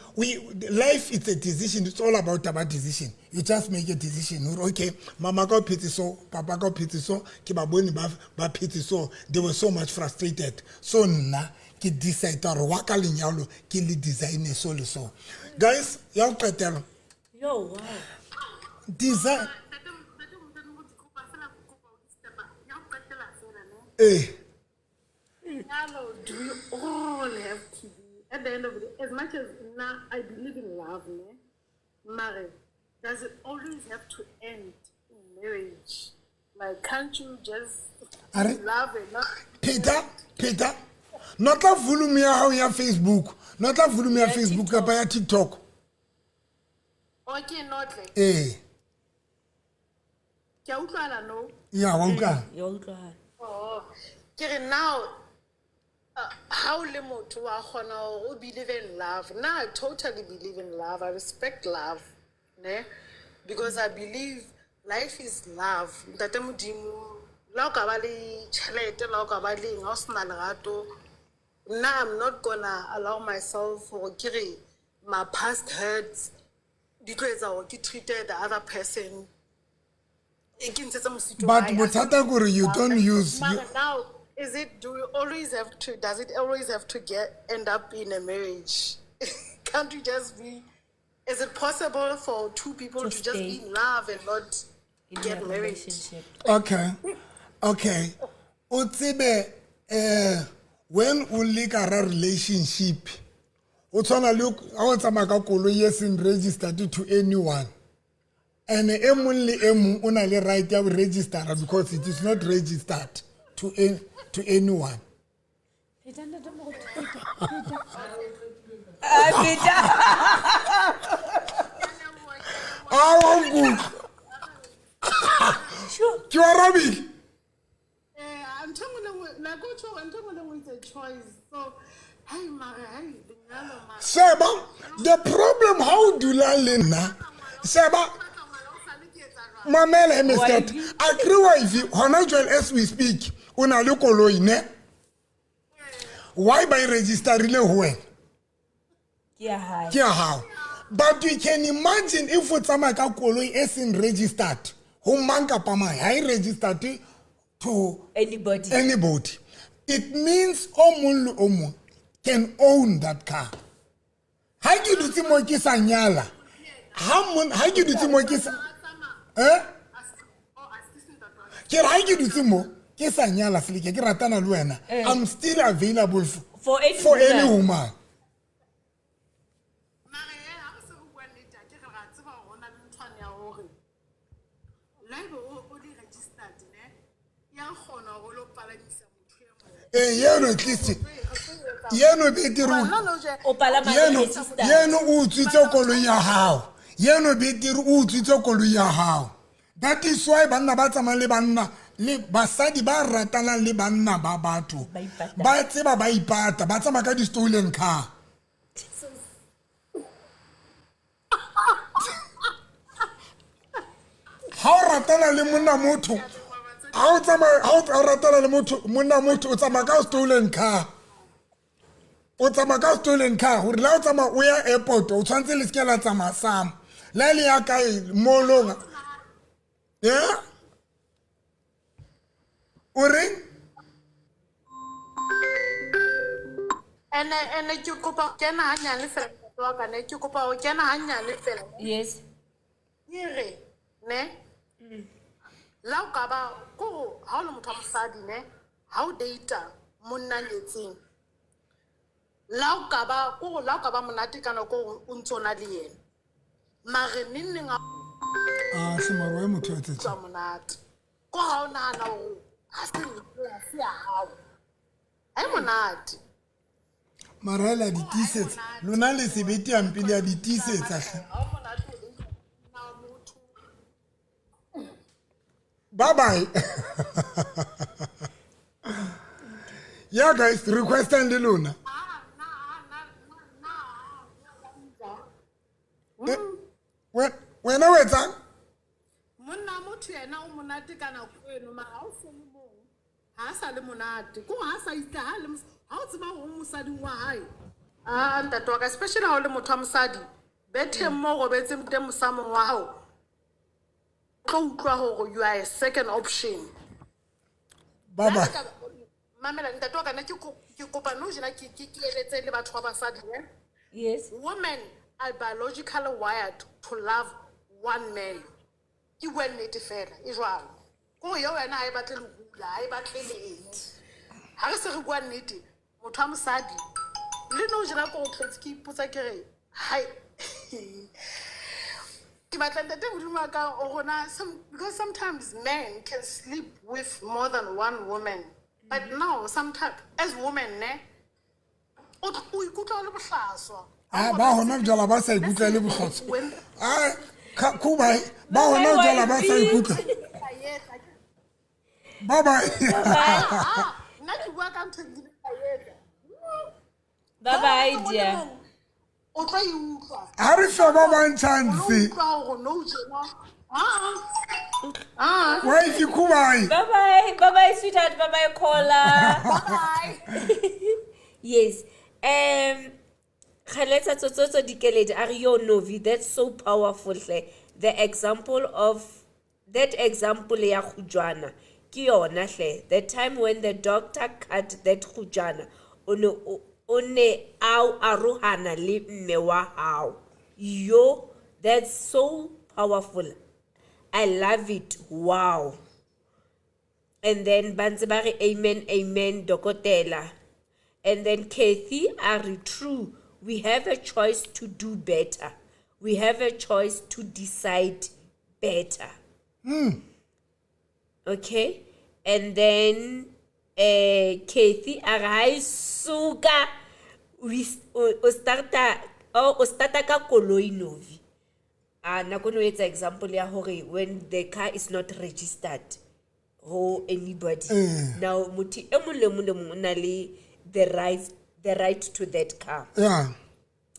Speaker 2: life is a decision. It's all about decision. You just make a decision. Hore, okay, mama ka o phetse so, papa ka o phetse so, ke ba bone ba phetse so. They were so much frustrated. So nna ke decide hore wa ka lenyalo ke le design so le so. Guys, ya ho qetela.
Speaker 1: Yo, wow.
Speaker 2: Design. Ee.
Speaker 4: Lenyalo, do we all have to be, at the end of the day, as much as now I believe in love, ne? Mare, does it always have to end in marriage? Like, can't you just
Speaker 2: Are-
Speaker 4: love it? Not
Speaker 2: Peter, Peter, notla volume ya hao ya Facebook, notla volume ya Facebook kapa ya TikTok.
Speaker 4: Okay, notle.
Speaker 2: Ee.
Speaker 4: Ke a utlwala, no?
Speaker 2: Ya wa utlwa.
Speaker 1: Ya utlwahala.
Speaker 4: Oh, ke re now, ha o le motho wa kgona hore o believe in love. Now I totally believe in love. I respect love, ne? Because I believe life is love. Ntate Modimo, la o ka ba le tjhelete, la o ka ba le eng, ha o sena lerato, nna I'm not gonna allow myself hore ke re my past hurts di tlo etsa hore ke treat the other person e ke ntshetse mosito
Speaker 2: But
Speaker 4: wa hae.
Speaker 2: bothata ke hore you don't use you,
Speaker 4: Mara now, is it, do we always have to, does it always have to get, end up in a marriage? Can't you just be, is it possible for two people
Speaker 1: To
Speaker 4: to just
Speaker 1: stay
Speaker 4: be in love and not
Speaker 1: In
Speaker 4: get
Speaker 1: a
Speaker 4: married?
Speaker 1: relationship.
Speaker 2: Okay. Okay. O tsebe when o le ka ra relationship o tshwana le ha o tsamaya ka koloi e seng registered to anyone and e mong le e mong o na le right ya ho registera because it is not registered to to anyone.
Speaker 1: Ah, Peter.
Speaker 2: A wa nkutlwa.
Speaker 1: Sure.
Speaker 2: Ke wa arabile.
Speaker 4: Ntho e nngwe le nngwe, like o tjho hore ntho e nngwe le nngwe it's a choice. So, hey, mara, hey, lenyalo, mara.
Speaker 2: Sheba, the problem ha o dula le nna, sheba, mamela Mr. Agree wife, hona jwale as we speak, o na le koloi ne? Why ba e registerile ho wena?
Speaker 1: Ke ya hae.
Speaker 2: Ke ya hao. But you can imagine if o tsamaya ka koloi e seng registered ho mang kapa mang, ha e registered to
Speaker 1: Anybody.
Speaker 2: anybody. It means o mong le o mong can own that car. Ha ke dutse mo ke sa nyala, ha ke dutse mo ke sa eh? Ke re ha ke dutse mo ke sa nyala seleke ke ratana le wena, I'm still available
Speaker 1: For any
Speaker 2: for any
Speaker 1: woman.
Speaker 2: woman.
Speaker 4: Mara, ha re se re bua nnete, a ke re ra tseba hore ho na le nthwane ya hore le haebe o le registered, ne, ya kgona hore o lo palamisa motho e mong.
Speaker 2: Eh, yeno at least yeno betere
Speaker 1: O palama le
Speaker 2: yeno
Speaker 1: registered.
Speaker 2: yeno o utswitse koloi ya hao, yeno betere o utswitse koloi ya hao. That is why banna ba tsamayang le banna le basadi ba ratanang le banna ba batho
Speaker 1: Ba ipata.
Speaker 2: ba tseba ba ipata, ba tsamaya ka di-stolen car. Ha o ratana le monna motho, ha o tsamaya, ha o ratana le motho, monna motho, o tsamaya ka stolen car, o tsamaya ka stolen car gore le ha o tsamaya o ya airport o tshwanetse le seke la tsamaya sama le ha le ya kae mall-ong. Yeah? O reng?
Speaker 4: Ene ke kopa ho kena hanyane fela, ntate wa ka, ne, ke kopa ho kena hanyane fela.
Speaker 1: Yes.
Speaker 4: Ke re, ne, la o ka ba, ko ha o le motho wa mosadi, ne, ha o data monna nyetseng, la o ka ba, ko la o ka ba monate ka nako o ntso na le yena, mare neng neng a
Speaker 2: Ah, semaro wa motho ya tsetse.
Speaker 4: utlwa monate, ko ha o nahana hore ha se ntho, ha se ya hao, ha e monate.
Speaker 2: Mara le a di tiisetsa lona le sebete hampe le a di tiisetsa hle.
Speaker 4: Ha o monate ho data monna wa motho.
Speaker 2: Bye bye. Yeah guys, requestang le lona. Eh, wena o etsang?
Speaker 4: Monna motho yena o monate ka nako eno, mara ha o se le mong ha a sa le monate, ko ha sa itla ha le ha o tseba hore o mosading wa hae. Ah, ntate wa ka, especially ha o le motho wa mosadi, betheng mo o robetseng teng mosamong wa hao, o tlo utlwa hore you are a second option.
Speaker 2: Bye bye.
Speaker 4: Mamela ntate wa ka, nna ke kopa nou jena ke eletse le batho ba basadi, ne?
Speaker 1: Yes.
Speaker 4: Women are biologically wired to love one man. Ke bua nnete fela, e jwalo. Ko eo wena ha e batle leruo. Hula ha e batle le eng. Ha re se re bua nnete, motho wa mosadi le nou jena ko o tletse ke ipotsa ke re hai, ke batla ntate Modimo wa ka o rona some, because sometimes men can sleep with more than one woman, but now sometimes as women ne, o ikutlwa o le bohlaswa.
Speaker 2: Ah, ba hona jwala ba sa ikutlwa le bohlaswa. Ah, kuba ba hona jwala ba sa ikutlwa. Bye bye.
Speaker 4: Nna ke bua ka ntho e nkileng ka etsa.
Speaker 1: Bye bye, dear.
Speaker 4: O tlo e utlwa.
Speaker 2: Ha re fe ba bang
Speaker 4: O
Speaker 2: chance.
Speaker 4: utlwa hore no tjena. Ah.
Speaker 2: Why ke kubai?
Speaker 1: Bye bye. Bye bye, sweetheart. Bye bye, caller.
Speaker 4: Bye.
Speaker 1: Yes. Kgaletsa tsotsotso dikeledi a re yo Novi, that's so powerful hle. The example of that example ya kgujwana ke yona hle. The time when the doctor cut that kgujwana, o ne a arohana le mme wa hao. Yo, that's so powerful. I love it. Wow. And then ba ntse ba re amen, amen, dokotela. And then Kathy a re true. We have a choice to do better. We have a choice to decide better. Okay. And then Kathy a re ha e suka o starta, o starta ka koloi Novi. Ah, nako no etsa example ya hore when the car is not registered ho anybody. Now motho e mong le mong le mong o na le the right to that car.
Speaker 2: Yeah.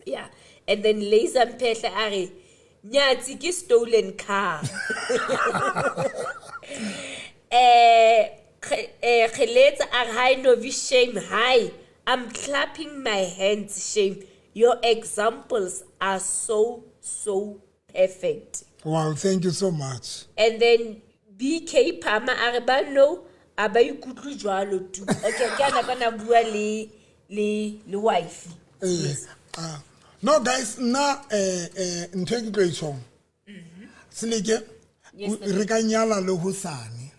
Speaker 1: Yeah. And then Laser Mphehle a re nyatsi ke stolen car. Kgeletsa a re hi Novi, shame, hi. I'm clapping my hands, shame. Your examples are so, so perfect.
Speaker 2: Wow, thank you so much.
Speaker 1: And then BK Palmer a re ba no a ba ikutlwe jwalo tu. Okay, ke ana kana bua le wife.
Speaker 2: Yes. No guys, nna ntho e ke tlo e tjhong. Seleke re ka nyala le hosane.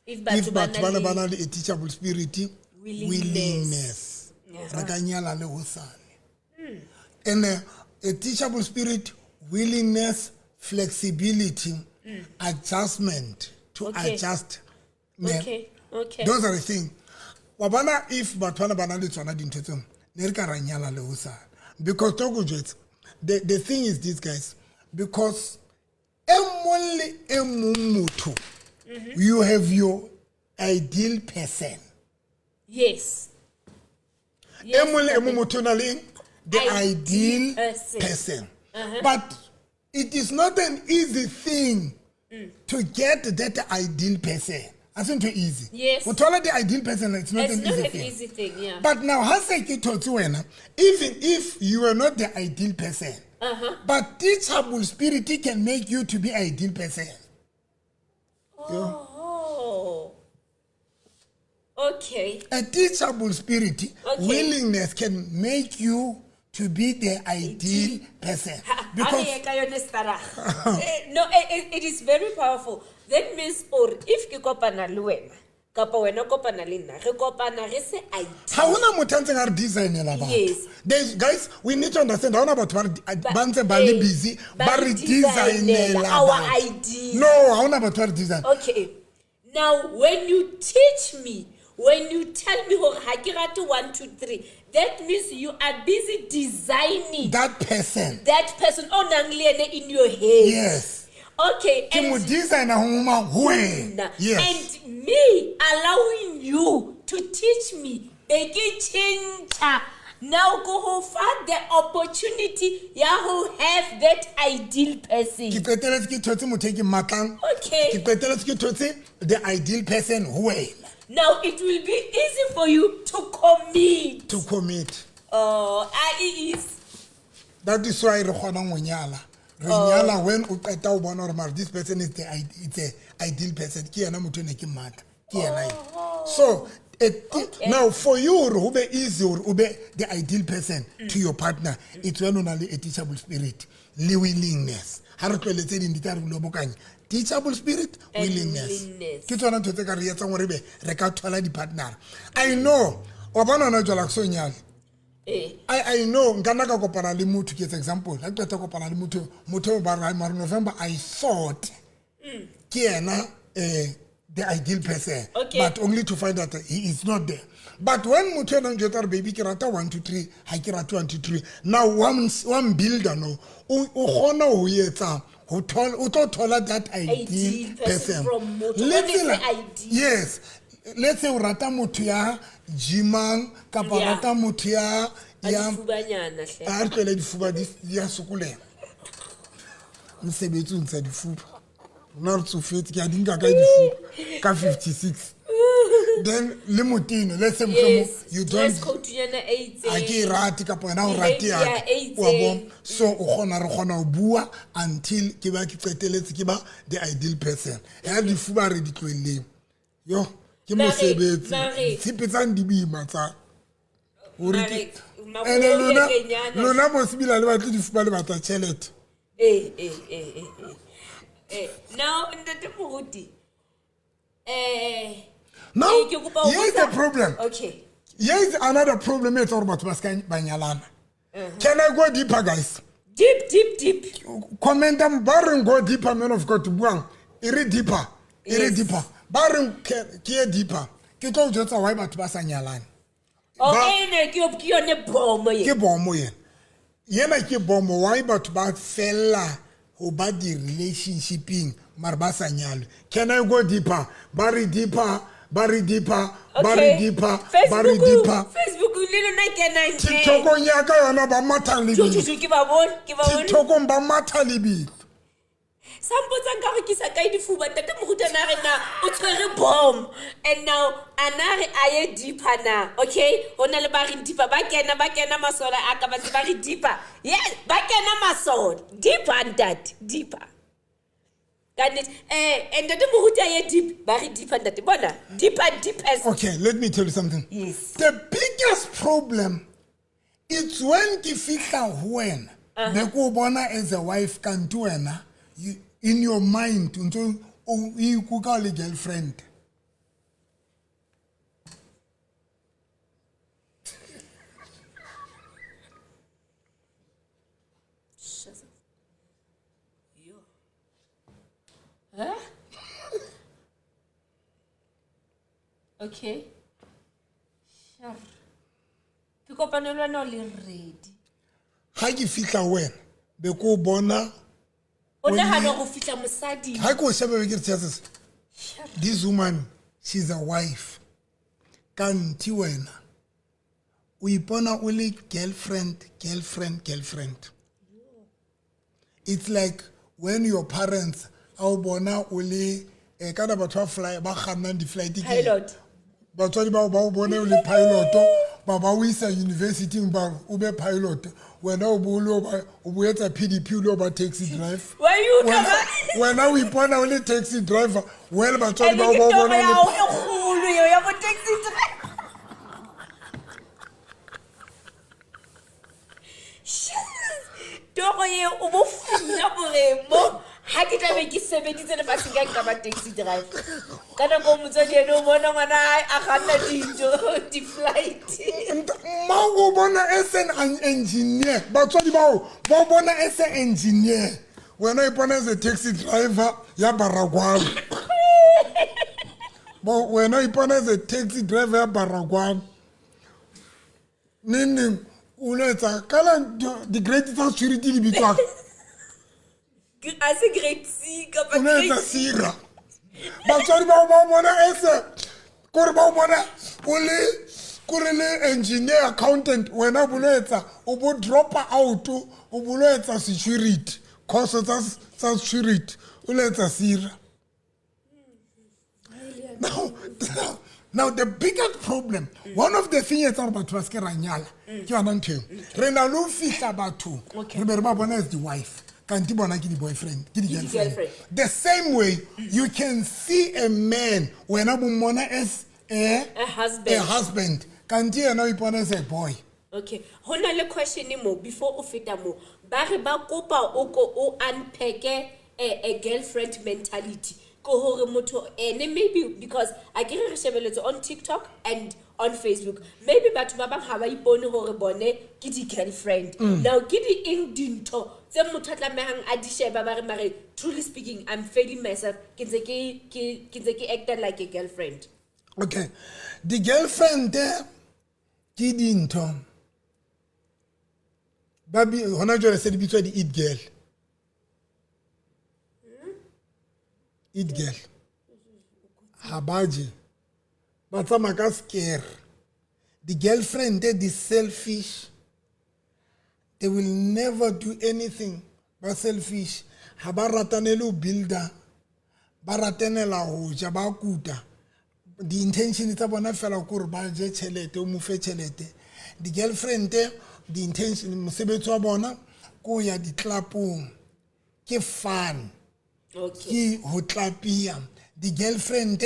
Speaker 1: If
Speaker 2: If
Speaker 1: batho
Speaker 2: batho ba
Speaker 1: ba na
Speaker 2: na le a teachable spirit,
Speaker 1: Willingness.
Speaker 2: willingness. Re ka nyala le hosane. And a teachable spirit, willingness, flexibility, adjustment to adjust. Ne?
Speaker 1: Okay. Okay.
Speaker 2: Those are the things. Wa bona if batho bana ba na le tsona dintho tseo, ne re ka ra nyala le hosane. Because tlo ko jwetsa, the thing is this, guys, because e mong le e mong motho, you have your ideal person.
Speaker 1: Yes.
Speaker 2: E mong le e mong motho o na le eng? The
Speaker 1: Ideal
Speaker 2: ideal
Speaker 1: person.
Speaker 2: person. But it is not an easy thing to get that ideal person. Ha se ntho e easy.
Speaker 1: Yes.
Speaker 2: Ho thola the ideal person, it's not
Speaker 1: It's
Speaker 2: an
Speaker 1: not
Speaker 2: easy
Speaker 1: an
Speaker 2: thing.
Speaker 1: easy thing, yeah.
Speaker 2: But now, ha se ke thotse wena, even if you are not the ideal person, but teachable spirit can make you to be ideal person.
Speaker 1: Oh. Okay.
Speaker 2: A teachable spirit,
Speaker 1: Okay.
Speaker 2: willingness can make you to be the ideal person.
Speaker 1: Because
Speaker 2: Because
Speaker 1: no, it is very powerful. That means, or if ke kopana le wena, kapa wena o kopana le nna, re kopana re se ideal.
Speaker 2: ha hona motho a ntseng a re designela batho.
Speaker 1: Yes.
Speaker 2: There's, guys, we need to understand ha hona batho ba ntse ba le busy ba re designela
Speaker 1: our
Speaker 2: batho.
Speaker 1: ideal.
Speaker 2: No, ha hona batho ba re design.
Speaker 1: Okay. Now, when you teach me, when you tell me hore ha ke rate 1, 2, 3, that means you are busy designing
Speaker 2: That person.
Speaker 1: that person o nang le ene in your head.
Speaker 2: Yes.
Speaker 1: Okay.
Speaker 2: Ke mo
Speaker 1: And,
Speaker 2: designer ho ma ho wena. Yes.
Speaker 1: and me allowing you to teach me, be ke tjhentjha. Now go ho fa the opportunity ya ho have that ideal person.
Speaker 2: Ke qeteletse ke thotse motho e ke mmatlang.
Speaker 1: Okay.
Speaker 2: Ke qeteletse ke thotse the ideal person ho wena.
Speaker 1: Now it will be easy for you to commit.
Speaker 2: To commit.
Speaker 1: Oh, I is.
Speaker 2: That is why re kgonang ho nyala. Re nyala when o qeta ho bona hore mara this person is the it's a ideal person. Ke yena motho ene ke mmatla. Ke yena ena. So
Speaker 1: Okay.
Speaker 2: now for you hore ho be easy hore o be the ideal person to your partner, it's when o na le a teachable spirit le willingness. Ha re tlohele tse ding di tla re lobokanya Teachable spirit,
Speaker 1: And
Speaker 2: willingness.
Speaker 1: willingness.
Speaker 2: Ke tsona ntho tse ka re etsang gore be re ka thola di-partner. I know wa bona hona jwale ha ke so nyale.
Speaker 1: Eh.
Speaker 2: I know nka nna ka kopana le motho, ke etsa example, ha ke qeta ho kopana le motho, motho eo ba re, "Hai, mare November I thought ke yena the ideal person."
Speaker 1: Okay.
Speaker 2: But only to find out that he is not there. But when motho ena njwetsa gore, baby, ke rata 1 2 3, ha ke rate 1 2 3, now one builder no o kgona ho etsa ho thola, o tlo thola that ideal
Speaker 1: Ideal person
Speaker 2: person.
Speaker 1: from motho.
Speaker 2: Le
Speaker 1: What is
Speaker 2: tsela-
Speaker 1: the ideal?
Speaker 2: Yes, let's say o rata motho ya gymang kapa o
Speaker 1: Yeah.
Speaker 2: rata motho ya
Speaker 1: A
Speaker 2: ya
Speaker 1: difubanyana hle.
Speaker 2: a re tlohele difuba di a sokoleha. Mosebetsi o ntsha difuba, rona re tsofetse, ke a di nka ka difuba ka 56. Then le moteno, let's say mohlomong
Speaker 1: Yes.
Speaker 2: you
Speaker 1: Dress
Speaker 2: don't
Speaker 1: code nyana e itseng.
Speaker 2: ha ke e rate kapa wena o rate
Speaker 1: Behavior
Speaker 2: yaka,
Speaker 1: e
Speaker 2: wa
Speaker 1: itseng.
Speaker 2: bona. So o kgona, re kgona ho bua until ke ba ke qeteletse ke ba the ideal person. Ya difuba re di tlohelleng, yo ke mosebetsi, tshepe tsang di boima tsa hore
Speaker 1: Mare,
Speaker 2: ke ene lona
Speaker 1: makenyana.
Speaker 2: lona mosebila le batle difuba, le batla tjhelete.
Speaker 1: Eh, eh, eh, eh, eh. Eh, now ntate Moruti. Eh,
Speaker 2: Now,
Speaker 1: eh, ke kopa ho
Speaker 2: here is
Speaker 1: botsa-
Speaker 2: the problem.
Speaker 1: Okay.
Speaker 2: Here is another problem e etsa gore batho ba se ka ba nyalana. Can I go deeper, guys?
Speaker 1: Deep, deep, deep.
Speaker 2: Commenta ba reng go deeper, man of God, buang e re deeper, e re
Speaker 1: Yes.
Speaker 2: deeper, ba reng ke ye deeper. Ke tlo o jwetsa why batho ba sa nyalane.
Speaker 1: Okay, ne ke yone bomo ye.
Speaker 2: Ke bomo yena, yena ke bomo. Why batho ba fella ho ba di-relationshipeng mare ba sa nyalwe? Can I go deeper? Ba re deeper, ba re deeper, ba re
Speaker 1: Okay.
Speaker 2: deeper, ba re
Speaker 1: Facebook,
Speaker 2: deeper.
Speaker 1: Facebook le lona kenang teng.
Speaker 2: Tiktokong ya ka yona ba matha
Speaker 1: Jo, jo,
Speaker 2: lebelo.
Speaker 1: jo, ke ba bone, ke ba bone.
Speaker 2: Tiktokong ba matha lebelo.
Speaker 1: Sa mpotsang ka gore ke sa kae difuba, ntate Moruti a na re na o tshwere bomb, and now a na re a ye deeper na. Okay, ho na le ba reng deeper, ba kena, ba kena masole a ka ba ntse ba re deeper. Yes, ba kena masole. Deeper, ntate, deeper. Ka nnete, eh, ntate Moruti a ye deep, ba re deeper, ntate. Bona, deeper, deepest.
Speaker 2: Okay, let me tell you something.
Speaker 1: Yes.
Speaker 2: The biggest problem it's when ke fihla ho wena, be ke o bona as a wife, kanti wena you, in your mind o ntso o ikuka o le girlfriend.
Speaker 1: Huh? Okay. Sure. Ke kopane le wena o le ready.
Speaker 2: Ha ke fihla ho wena be ke o bona,
Speaker 1: O nahana go fihla mosading.
Speaker 2: ha ke o shebe be ke re tjhe, this woman, she's a wife, kanti wena o ipona o le girlfriend, girlfriend, girlfriend. It's like when your parents a o bona o le kana batho ba fly ba kgannang di-flight ke eng?
Speaker 1: Pilot.
Speaker 2: Batswadi bao ba o bone o le pilot, ba ba o isa university-ing, ba re o be pilot, wena o bo o lo ba- o bo etsa PDP, o lo ba taxi driver.
Speaker 1: Why you
Speaker 2: Wena
Speaker 1: come?
Speaker 2: wena o ipona o le taxi driver, well batswadi
Speaker 1: And
Speaker 2: bao
Speaker 1: ke
Speaker 2: ba o
Speaker 1: toro
Speaker 2: bona o
Speaker 1: ya
Speaker 2: le
Speaker 1: hao e kgolo eo ya bo taxi driver. Jesus. Toro eo o bo fila hore mo ha ke tlabe ke sebeditse lefatsheng ka nka ba taxi driver. Ka nako eo motswadi ene o bona ngwana hae a kganna dijo, di-flight.
Speaker 2: Mma o bona as an engineer, batswadi bao ba o bona as an engineer, wena o ipona as a taxi driver ya Baragwana. Bo wena o ipona as a taxi driver ya Baragwana, neng neng o lo etsa kana di-grade tsa security di bitswang?
Speaker 1: A se grade C kapa
Speaker 2: O lo etsa
Speaker 1: grade C.
Speaker 2: sira. Batswadi bao ba o bona as kore ba o bona o le kore le engineer, accountant, wena o bo lo etsa, o bo dropa out, o bo lo etsa security course tsa security, o lo etsa sira. Now the biggest problem, one of the thing etsang gore batho ba se ke ra nyala ke yona ntho eo. Re na le ho fihla bathong, re be re ba bona as the wife, kanti bona ke di-boyfriend, ke di-girlfriend.
Speaker 1: Di-girlfriend.
Speaker 2: The same way you can see a man, wena bo mmona as
Speaker 1: A husband.
Speaker 2: a husband, kanti yena o ipona as a boy.
Speaker 1: Okay, ho na le question mo before o feta mo. Ba re ba kopa o ko o unpack a girlfriend mentality ke hore motho ene maybe because a ke re re shebeletse on TikTok and on Facebook, maybe batho ba bang ha ba ipone hore bone ke di-girlfriend. Now ke di eng dintho tse motho a tlamehang a di sheba ba re mare truly speaking, I'm failing myself, ke ntse ke ntse ke acta like a girlfriend?
Speaker 2: Okay, di-girlfriend ke dintho ba hona jwale se di bitswa di-it girl. It girl ha ba je, ba tsamaya ka scare. Di-girlfriend di selfish, they will never do anything. Ba selfish, ha ba ratanele ho builder, ba ratanela ho ja, ba kuta. Di-intention tsa bona fela ke hore ba je tjhelete, o mo fe tjhelete. Di-girlfriend, di-intention, mosebetsi wa bona ke ho ya di-clubong, ke fun, ke ho tlapia. Di-girlfriend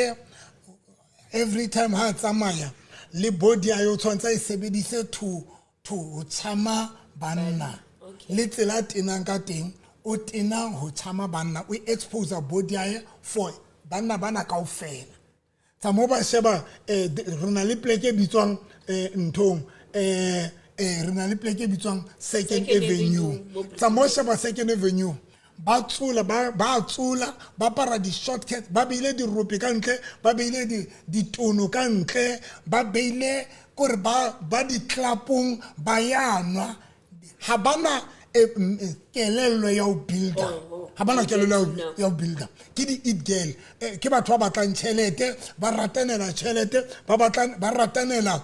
Speaker 2: every time ha a tsamaya le body ya yo tshwanetse a e sebedise to ho tshama banna. Le tsela a tenang ka teng, o tena ho tshama banna, o expose body ya hae for banna bana kaofela. Tsa mo ba sheba, re na le pleke e bitswang nthong, re na le pleke e bitswang Second
Speaker 1: Second
Speaker 2: Avenue.
Speaker 1: Avenue, mo
Speaker 2: Tsa mo sheba Second Avenue, ba tsola, ba tsola, ba apara di-shortcuts, ba beile dirope ka ntle, ba beile ditono ka ntle, ba beile kore ba di-clubong, ba ya nwa. Ha bana kelello ya ho builder.
Speaker 1: Oh, oh.
Speaker 2: Ha bana kelello
Speaker 1: No.
Speaker 2: ya ho builder. Ke di-it girl. Ke batho ba batlang tjhelete, ba ratanela tjhelete, ba batlang, ba ratanela,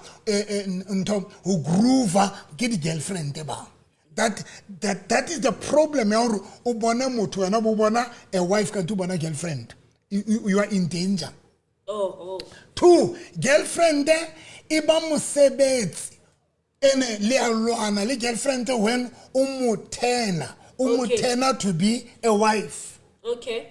Speaker 2: ntho, ho groove-a, ke di-girlfriend ba. That is the problem ya hore o bone motho wena bo bona a wife kante o bona girlfriend. You are in danger.
Speaker 1: Oh, oh.
Speaker 2: Two, girlfriend e ba mosebetsi. Ene le a lwana le girlfriend when o mo tena, o mo tena to be a wife.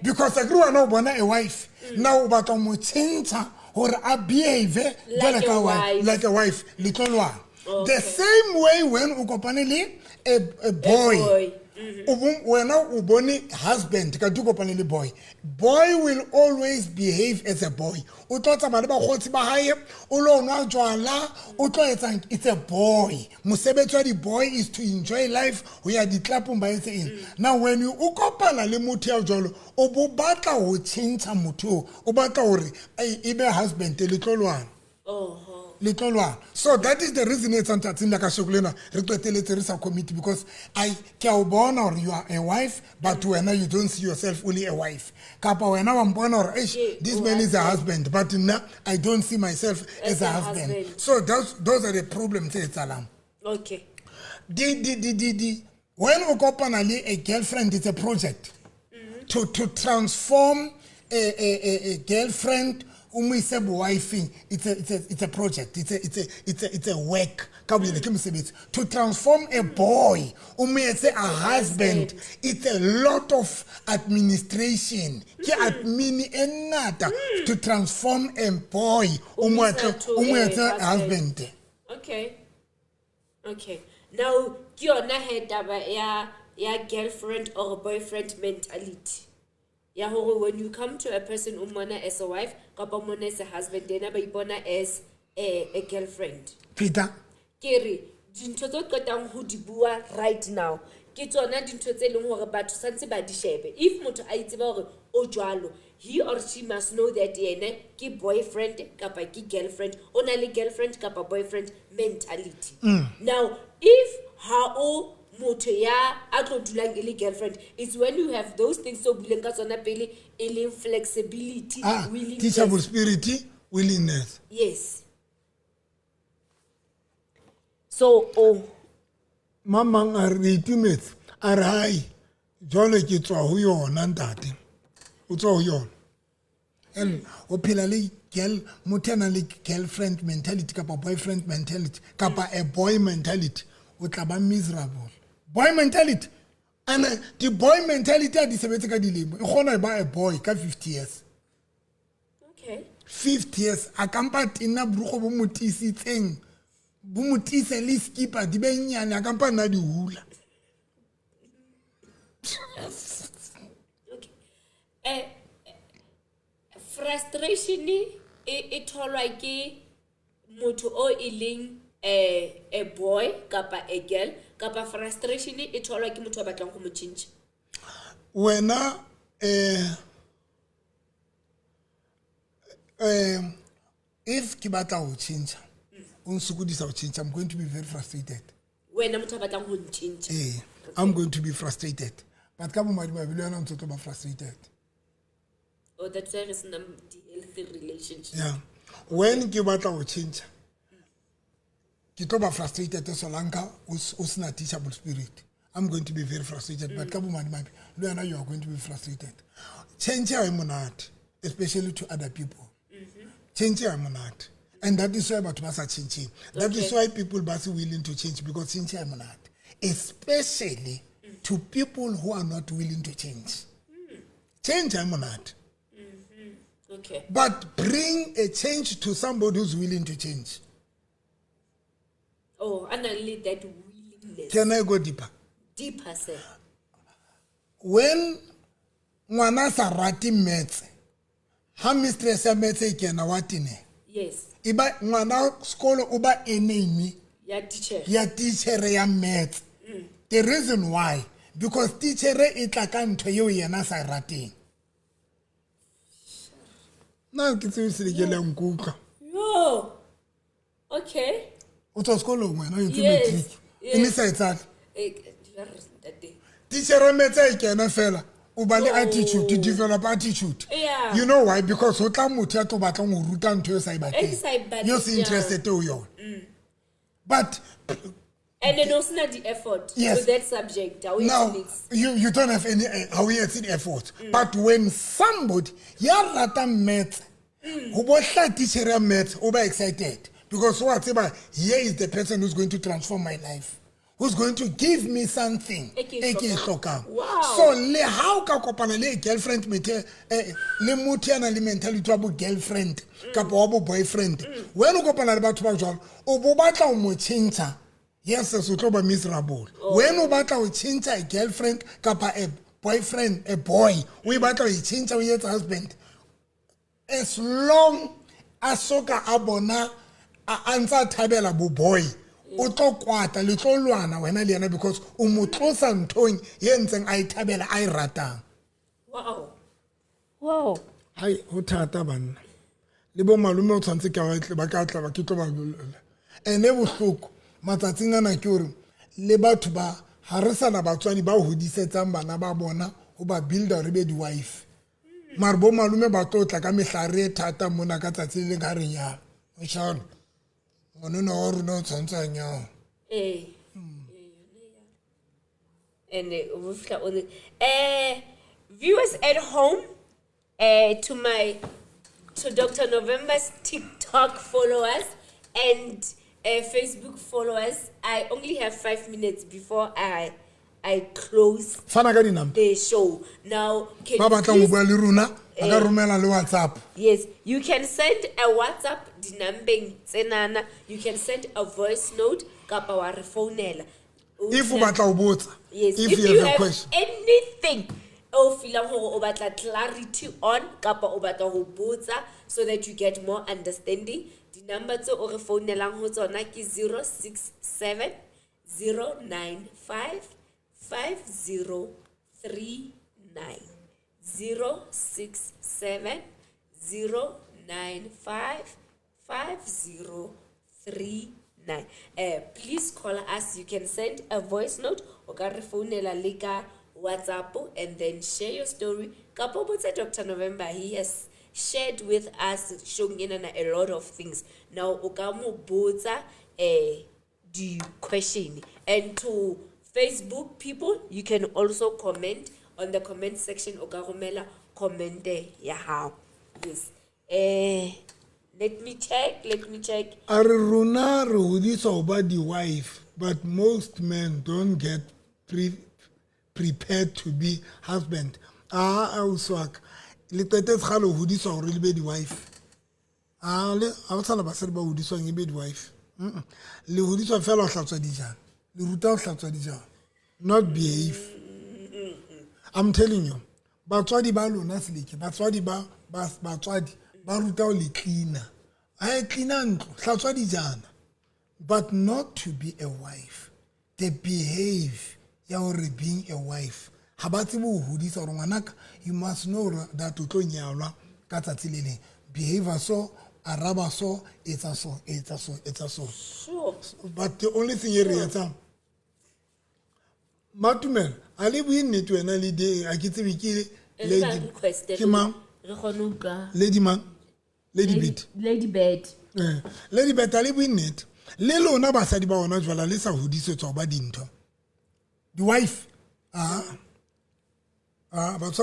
Speaker 2: Because akere wena o bona a wife, now o batla mo tjhentjha hore a behave
Speaker 1: Like
Speaker 2: jwalo
Speaker 1: a
Speaker 2: ka wife,
Speaker 1: wife.
Speaker 2: like a wife, le tlo lwana. The same way when o kopane le a boy,
Speaker 1: A boy.
Speaker 2: O wena o bone husband ka o kopane le boy. Boy will always behave as a boy. O tlo tsamaya le bakgotsi ba hae, o lo nwa jwala, o tlo etsang, it's a boy. Mosebetsi wa di-boy is to enjoy life, ho ya di-clubong ba etse eng. Now when you o kopana le motho ya jwalo, o bo batla ho tjhentjha motho oo, o batla hore e be husband, le tlo lwana. Le tlo lwana. So that is the reason e etsang tsatsing la kasheko lena re qeteletse re sa commit, because I ke a o bona hore you are a wife, but wena you don't see yourself only a wife. Kapa wena wa mpona hore, eish,
Speaker 1: Ke
Speaker 2: this
Speaker 1: o
Speaker 2: man is a
Speaker 1: husband.
Speaker 2: husband, but nna I don't see myself as
Speaker 1: As
Speaker 2: a
Speaker 1: a
Speaker 2: husband.
Speaker 1: husband.
Speaker 2: So those are the problems tse etsahalang. When o kopana le a girlfriend, it's a project. To transform a girlfriend o mo ise bo-wifeng, it's a project, it's a work. Ka bolele ke mosebetsi. To transform a boy o mo etse a husband, it's a lot of administration. Ke admin e ngata to transform a boy o mo
Speaker 1: O mo
Speaker 2: etse,
Speaker 1: isa to
Speaker 2: o mo
Speaker 1: a
Speaker 2: etse
Speaker 1: husband.
Speaker 2: husband.
Speaker 1: Okay. Okay. Now ke yona he taba ya girlfriend or boyfriend mentality. Ya hore when you come to a person o mmona as a wife kapa o mmona as a husband, yena ba ipona as a girlfriend.
Speaker 2: Peter.
Speaker 1: Ke re dintho tse o qetang ho di bua right now ke tsona dintho tse leng hore batho santse ba di shebe. If motho a itseba hore o jwalo, he or she must know that yena ke boyfriend kapa ke girlfriend, o na le girlfriend kapa boyfriend mentality. Now if ha o motho ya a tlo dulang e le girlfriend, it's when you have those things tse o buileng ka tsona pele, e leng flexibility, willingness.
Speaker 2: Teachable spirit, willingness.
Speaker 1: Yes. So, oh.
Speaker 2: Mamang a re itumetse, a re hai, jwale ke tswa ho yona ntate. O tswa ho yona. And o phela le girl, motho a nang le girlfriend mentality kapa boyfriend mentality kapa a boy mentality, o tla ba miserable. Boy mentality. And the boy mentality a di sebetse ka dilemo. E kgona ho ba a boy ka 50 years. 50 years a kampa tena borukgo bo mo tiisitseng, bo mo tiise le skipa di be nyane, a kampa nna di hula.
Speaker 1: Okay. Frustration e tholwa ke motho o e leng a boy kapa a girl, kapa frustration e tholwa ke motho a batlang go mo tšhentšha?
Speaker 2: Wena, if ke batla ho tjhentjha, o nsokodisa ho tjhentjha, I'm going to be very frustrated.
Speaker 1: Wena motho a batlang go ntšhentšha.
Speaker 2: Eh, I'm going to be frustrated, but ka bomadimabe le wena o ntse o tlo ba frustrated.
Speaker 1: Oh, that's why re senang di-healthy relationship.
Speaker 2: Yeah, when ke batla ho tjhentjha, ke tlo ba frustrated. Solanka o sena teachable spirit, I'm going to be very frustrated, but ka bomadimabe le wena you are going to be frustrated. Change ha e monate, especially to other people. Change ha e monate, and that is why batho ba sa changeng. That is why people ba se willing to change, because change ha e monate, especially to people who are not willing to change. Change ha e monate. But bring a change to somebody who's willing to change.
Speaker 1: Oh, a nang le that willingness.
Speaker 2: Can I go deeper?
Speaker 1: Deeper, sir.
Speaker 2: When ngwana a sa rate maths, ha mistress ya maths e kena, wa tene. E ba ngwana sekolo o ba enemy
Speaker 1: ya teacher.
Speaker 2: Ya teacher ya maths. The reason why, because teacher e tla ka ntho eo yena a sa e rateng. Nna ke tsebe se le ke le ya nkutlwa.
Speaker 1: Yo, okay.
Speaker 2: O tswa sekolong wena, o entse
Speaker 1: Yes,
Speaker 2: matric e ne sa etsale.
Speaker 1: Eh, ntate.
Speaker 2: Teacher maths e kena fela, o ba le attitude to develop attitude. You know why? Because ho tla motho ya tlo batlang ho ruta ntho eo sa e
Speaker 1: E
Speaker 2: batleng,
Speaker 1: sa e batleng,
Speaker 2: eo se interested ho yona, but
Speaker 1: And then o sena di-effort
Speaker 2: Yes.
Speaker 1: to that subject, ha o
Speaker 2: now
Speaker 1: etse niks.
Speaker 2: you don't have any how you etse effort. But when somebody ya ratang maths, ho bo hla teacher ya maths, o ba excited, because wa tseba, here is the person who's going to transform my life, who's going to give me something
Speaker 1: E ke e
Speaker 2: e ke e
Speaker 1: hlokang.
Speaker 2: hlokang.
Speaker 1: Wow.
Speaker 2: So le ha o ka kopana le a girlfriend methe, le motho ya nang le mentality wa bo girlfriend kapa wa bo boyfriend, when o kopana le batho ba jwalo, o bo batla ho mo tjhentjha, yes, o tlo ba miserable. When o batla ho tjhentjha a girlfriend kapa a boyfriend, a boy, o e batla ho e tjhentjha o etsa husband, as long a soka a bona a ntse a thabela bo boy, o tlo kwata, le tlo lwana wena le yena, because o mo tlosa nthong ye ntseng a e thabela, a e ratang.
Speaker 1: Wow.
Speaker 2: Hai, ho thata banna. Le bo malome o tshwanetse ke ba ba ka tla ba ke tlo ba bolella. Ene bohloko matsatsing ana ke hore le batho ba ha re sana batswadi ba hodisetsang bana ba bona ho ba builder hore be di-wife, mare bo malome ba tlo tla ka mehlare e thata mona ka tsatsi le leng ha re nyala, oshane ngwanona wa rona o tshwanetse a nyala.
Speaker 1: Eh. And o bo fihla o re, viewers at home, to Dr. November's TikTok followers and Facebook followers, I only have 5 minutes before I close
Speaker 2: Fana ka di-number.
Speaker 1: the show. Now, can
Speaker 2: Ba
Speaker 1: you
Speaker 2: batlang ho
Speaker 1: please
Speaker 2: bua le rona ba ka romela le WhatsApp.
Speaker 1: Yes, you can send a WhatsApp dinambeng tsenana. You can send a voice note kapa wa re founela.
Speaker 2: If o batla ho botsa,
Speaker 1: Yes,
Speaker 2: if you have a question.
Speaker 1: anything o feelang hore o batla clarity on kapa o batla ho botsa so that you get more understanding, di-number tse o re founelang ho tsona ke 067 095 5039, 067 095 5039. Please call us. You can send a voice note o ka re founela le ka WhatsApp and then share your story kapa o botse Dr. November. He has shared with us showing enana a lot of things. Now o ka mo botsa di-question. And to Facebook people, you can also comment on the comment section. O ka romela comment ya hao. Yes, let me check, let me check.
Speaker 2: A re rona re hodiswa ho ba di-wife, but most men don't get prepared to be husband. A ausi wa ka, le qetetse kgale ho hodiswa hore le be di-wife. A le ha ho sana basadi ba hodiswang e be di-wife. Le hodiswa fela ho hlatswa dijana, le ruta ho hlatswa dijana, not behave. I'm telling you, Batswadi ba lona seleke, batswadi ba batswadi ba ruta ho le cleaner. Ha e cleaner ntlo, hlatswa dijana. But not to be a wife. They behave ya hore being a wife. Ha ba tsebe ho hodisa hore ngwanaka, you must know that o tlo nyalwa ka tsatsi le leng. Behave so, araba so, etsa so, etsa so, etsa so.
Speaker 1: Sure.
Speaker 2: But the only thing e re etsang, Matumela, a le bue nnete wena le de, a ke tsebe ke
Speaker 1: Re ba
Speaker 2: lady,
Speaker 1: request
Speaker 2: ke mang?
Speaker 1: Re kgone ho utlwa.
Speaker 2: Lady mang? Lady Beat.
Speaker 1: Lady Bird.
Speaker 2: Lady Bird, a le bue nnete. Le lona basadi ba hona jwala le sa hodisetswa ho ba dintho. Di-wife.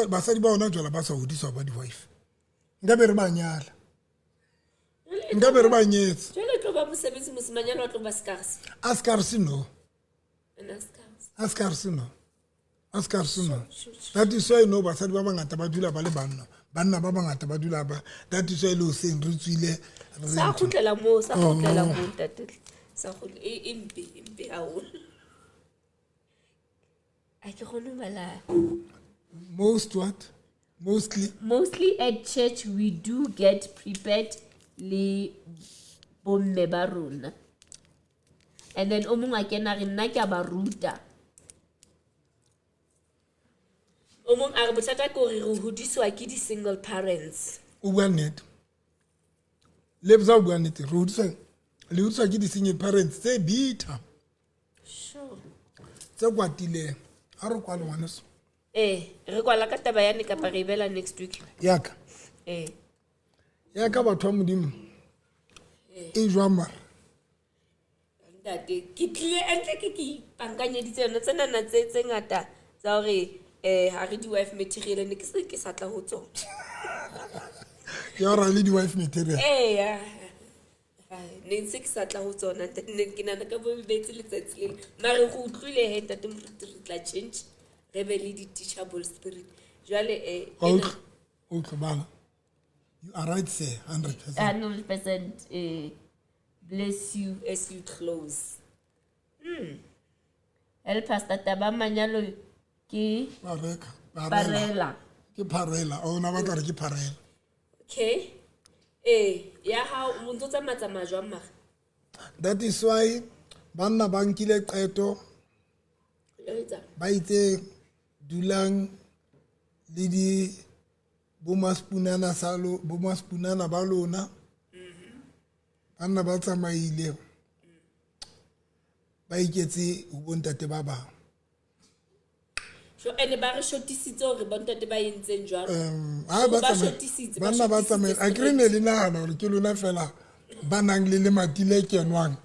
Speaker 2: Basadi ba hona jwala ba sa hodiswa ho ba di-wife. Nka be re ba nyala. Nka be re ba nyetse.
Speaker 1: Jwale tlo ba mosebetsi mosimanyana wa tlo ba scarce.
Speaker 2: A scarce no.
Speaker 1: Ena scarce.
Speaker 2: A scarce no. A scarce no. That is why no basadi ba bangata ba dula ba le banna. Banna ba bangata ba dula ba. That is why le hoseng re tswile re
Speaker 1: Sa
Speaker 2: ntho.
Speaker 1: kgutlela moo, sa kgutlela
Speaker 2: Oh.
Speaker 1: moo ntate. Sa kgutlela e mpe haholo. A ke kgone ho bala.
Speaker 2: Most what? Mostly.
Speaker 1: Mostly at church we do get prepared le bomme ba rona. And then o mong a kena re nna ke a ba ruta. O mong a re bothata ke hore re hodiswa ke di-single parents.
Speaker 2: O bua nnete. Lebza o bua nnete. Re hodiswa, le hodiswa ke di-single parents tse bitter.
Speaker 1: Sure.
Speaker 2: Tse kwatileng. Ha re kwale ngwaneso.
Speaker 1: Re kwala ka taba yane kapa re e bela next week.
Speaker 2: Yaka. Yaka batho ba Modimo. E jwang mara?
Speaker 1: Ntate, ke tlile ntle ke ke ipankanyeditse yona tsenana tse ngata tsa hore ha re di-wife material ne ke se ke sa tla ho tsona.
Speaker 2: Ya hore ha le di-wife material.
Speaker 1: Eya. Ne ntse ke sa tla ho tsona ntate, ne ke nahana ka bo betse letsatsi le. Mare go utlwile he ntate Moruti re tla change re be le di-teachable spirit. Jwale
Speaker 2: Wa
Speaker 1: ena
Speaker 2: utlwa? Utlwa bala. You are right sir, 100%.
Speaker 1: 100%, bless you as you close. Help us tata ba manyalo ke
Speaker 2: Bareka,
Speaker 1: parela.
Speaker 2: parela. Ke parela. O na batla re ke parela.
Speaker 1: Okay. Ya hao o ntso tsamaya jwang mara?
Speaker 2: That is why banna ba nkile qeto ba itse dulang le di bo maspunana sa lo bo maspunana ba lona. Banna ba tsamaile ba iketse ho bontate ba bang.
Speaker 1: So ene ba re shotisitse hore bontate ba entseng jwalo.
Speaker 2: Ha ba
Speaker 1: Ba
Speaker 2: tsamaya,
Speaker 1: shotisitse, ba
Speaker 2: banna ba
Speaker 1: shotisitse
Speaker 2: tsamaya. A ke re ne le nahana hore ke lona fela ba nang le lemati le kenwang.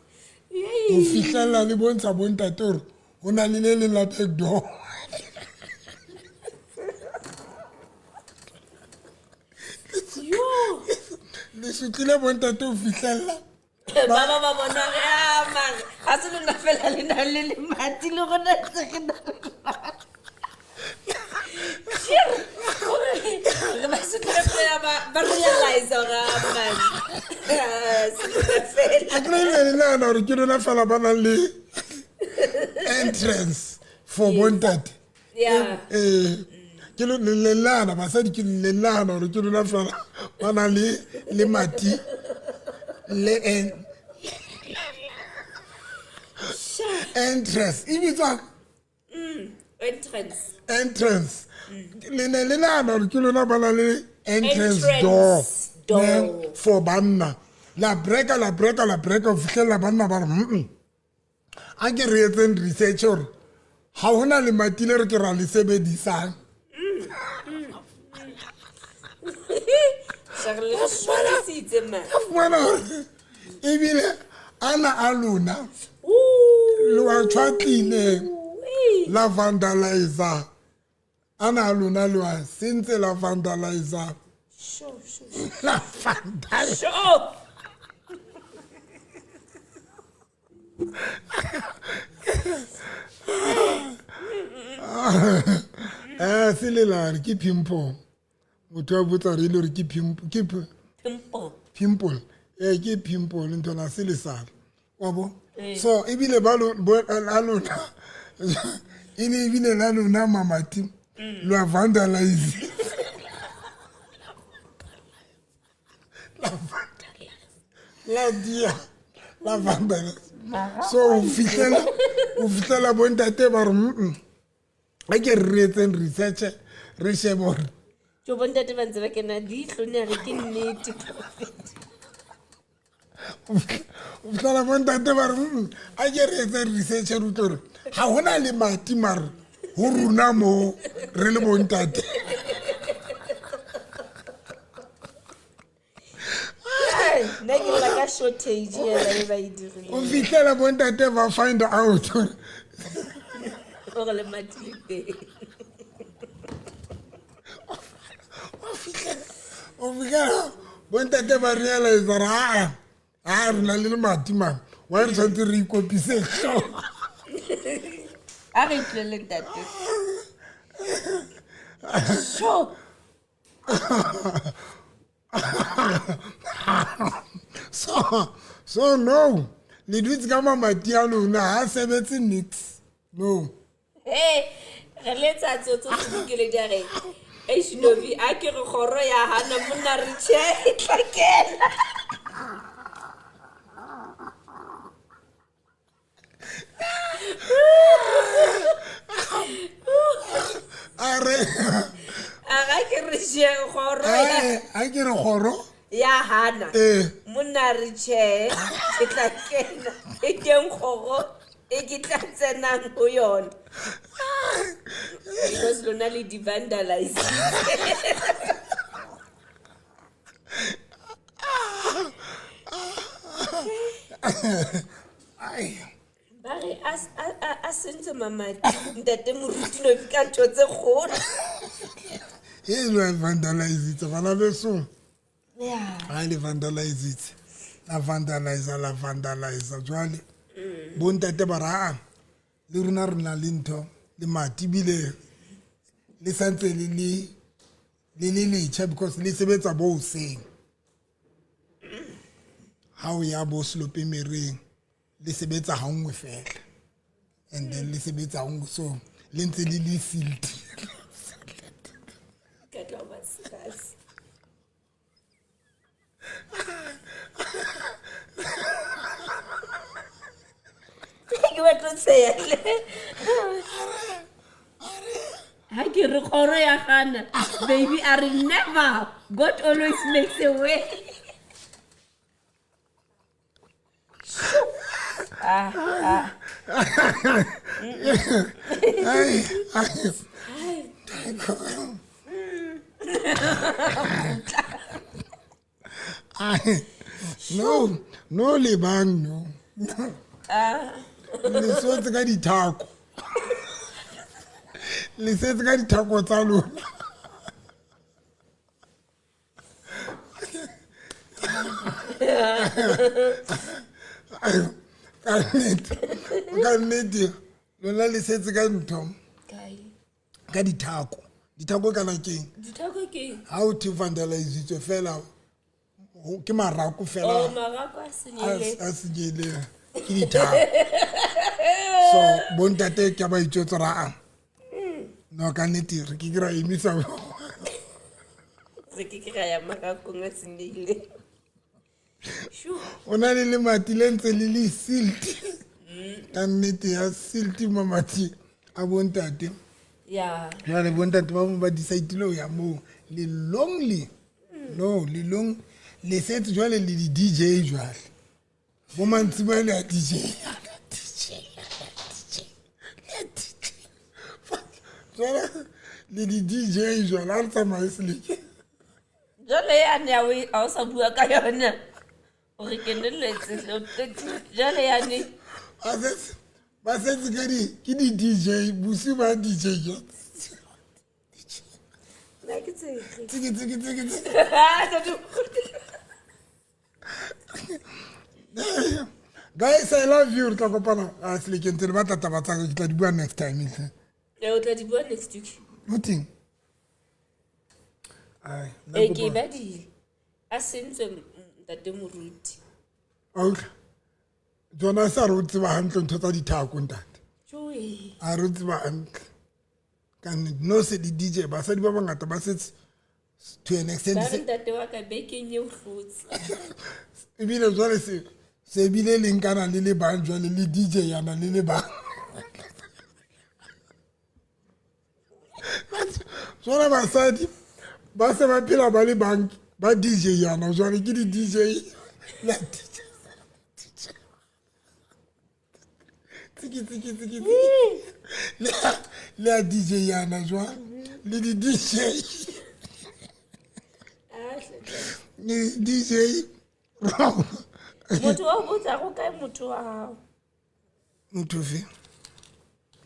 Speaker 2: Ho fihlella le bontsha bontate hore ho na le le leng la back door.
Speaker 1: Yo.
Speaker 2: Le sutlile bontate ho fihlella.
Speaker 1: Ba ba ba bona hore, ah, mare, ha se lona fela le nang le lemati le rona ntse re na le lemati. Re ba sutlile fela ba realize hore, ah, man, ah, se lona fela.
Speaker 2: A ke re le nahana hore ke lona fela ba nang le entrance for bontate.
Speaker 1: Yeah.
Speaker 2: Ke le nahana, basadi ke le nahana hore ke lona fela ba nang le lemati le entrance. E bitswang?
Speaker 1: Entrance.
Speaker 2: Entrance. Le ne le nahana hore ke lona ba nang le entrance
Speaker 1: Entrance
Speaker 2: door.
Speaker 1: door.
Speaker 2: Ne, for banna. La breaka, la breaka, la breaka ho fihlella banna ba re, mm-mm. A ke re etseng research hore ha hona lemati le re ke ra le sebedisang.
Speaker 1: Charles, re shotisitse, man.
Speaker 2: Ka fumana hore ebile ana a lona le wa tjhwatlile la vandalizer. Ana a lona le wa sentse la vandalizer.
Speaker 1: Sure, sure, sure.
Speaker 2: La vandalizer.
Speaker 1: Sure.
Speaker 2: Se lela re ke pimple. Motho a botsa re ile hore ke ke
Speaker 1: Pimple.
Speaker 2: Pimple. Ke pimple nthwana se le sala. Wa bo? So ebile ba lo bo a lona e ne ebile la lona mamati Lwa vandalize. La vandalize. La dia. La vandalize. So o fitlhela bontate ba re mm a ke re etseng research re shebe gore
Speaker 1: Jo bontate ba ntse ba kena leitlho ne re ke nnete.
Speaker 2: O fitlhela bontate ba re a ke re etseng research re utlwe gore ga gona le mati mare go rona mo re le bontate.
Speaker 1: Nna ke lla ka shortage ela e ba e dirileng.
Speaker 2: O fitlhela bontate ba find out
Speaker 1: gore le mati le teng.
Speaker 2: O fitlhela bontate ba realize gore aa a re na le lemati mane wa re tshwanetse re ikopise tlhogo.
Speaker 1: A re itlwele ntate. Sure.
Speaker 2: So no, le dutse ka mamati a lona ha sebetse nix. No.
Speaker 1: Hey, re letsa tsotso sebukele di a re eish Novi a ke re kgoro ya hana monna re tjhe e tla kena.
Speaker 2: A re
Speaker 1: a ga ke re tjhe kgoro ya
Speaker 2: a ke re kgoro
Speaker 1: ya hana monna re tjhe e tla kena e teng kgoro e ke tla tsenang ho yona. Because lona le di vandalize.
Speaker 2: Ai.
Speaker 1: Ba re a sentse mamati ntate moruti Novi ka ntho tse kgolo.
Speaker 2: E le vandalize bana beso.
Speaker 1: Yeah.
Speaker 2: Ha le vandalize. La vandalize la vandalize jwale. Bontate ba ra le rona re na le ntho le mati bile le santse le le le letjha because le sebetsa bo hoseng. Ha o ya bo slope mereng le sebetsa ha nngwe fela and then le sebetsa ha nngwe so le ntse le le sealed.
Speaker 1: Ka tla ba serious. Ke batla ho tsheha hle. Ha ke re kgoro ya gana baby a re never, God always makes a way.
Speaker 2: Ai, ai. Ai. No, no lebang no. Le setse ka dithako. Le setse ka dithako tsa lona. Ka nnete lona le setse ka ntho. Ka dithako. Dithako kana keng?
Speaker 1: Dithako ke
Speaker 2: ha o thi vandalizitswe fela ke marako fela.
Speaker 1: Oh, marako a senyehile.
Speaker 2: A senyehile ke dithako. So bontate ke ba itjwetsa ra a. No ka nnete re ke ra emisa.
Speaker 1: Re ke ra ya marakong a senyehile.
Speaker 2: O na le lemati le ntse le le silt. Ka nnete ya silt mamati a bontate.
Speaker 1: Yeah.
Speaker 2: Jwale bontate ba bang ba decide-ile ho ya moo le lonely. No, le long le setse jwale le di DJ jwale. Bo mantsiboya le a DJ. Jwale le di DJ jwale ha re tsamaye seleke.
Speaker 1: Jwale yane ya o sa bua ka yona. O re kenelletse jwale yane.
Speaker 2: Ba setse ke di DJ bosiu ba DJ.
Speaker 1: Nna ke tsebe.
Speaker 2: Tsiki tsiki tsiki. Guys, I love you. Re tla kopana a selekeng tse le batla taba tsa ka ke tla di bua next time.
Speaker 1: O tla di bua next week.
Speaker 2: O teng? Ai,
Speaker 1: e ke badile. A sentswe ntate moruti.
Speaker 2: Okay. Jonas a re o tseba hantle ntho tsa dithako ntate.
Speaker 1: Joe.
Speaker 2: A re o tseba hantle. Ka nnete, no se di DJ basadi ba bangata ba setse to an extent
Speaker 1: Ba re ntate wa ka bekeng e o hlotse.
Speaker 2: Ebile jwale se bile le nkana le le bang jwale le DJ yana le le bang. Jwale basadi ba se ba phela ba le bang ba DJ yana jwale ke di DJ la DJ. Tsiki tsiki tsiki tsiki. Le a DJ yana jwale le di DJ.
Speaker 1: Ah, hle.
Speaker 2: Le DJ.
Speaker 1: Motho wa ho botsa go kae motho wa hao?
Speaker 2: Motho fe?
Speaker 1: Eh,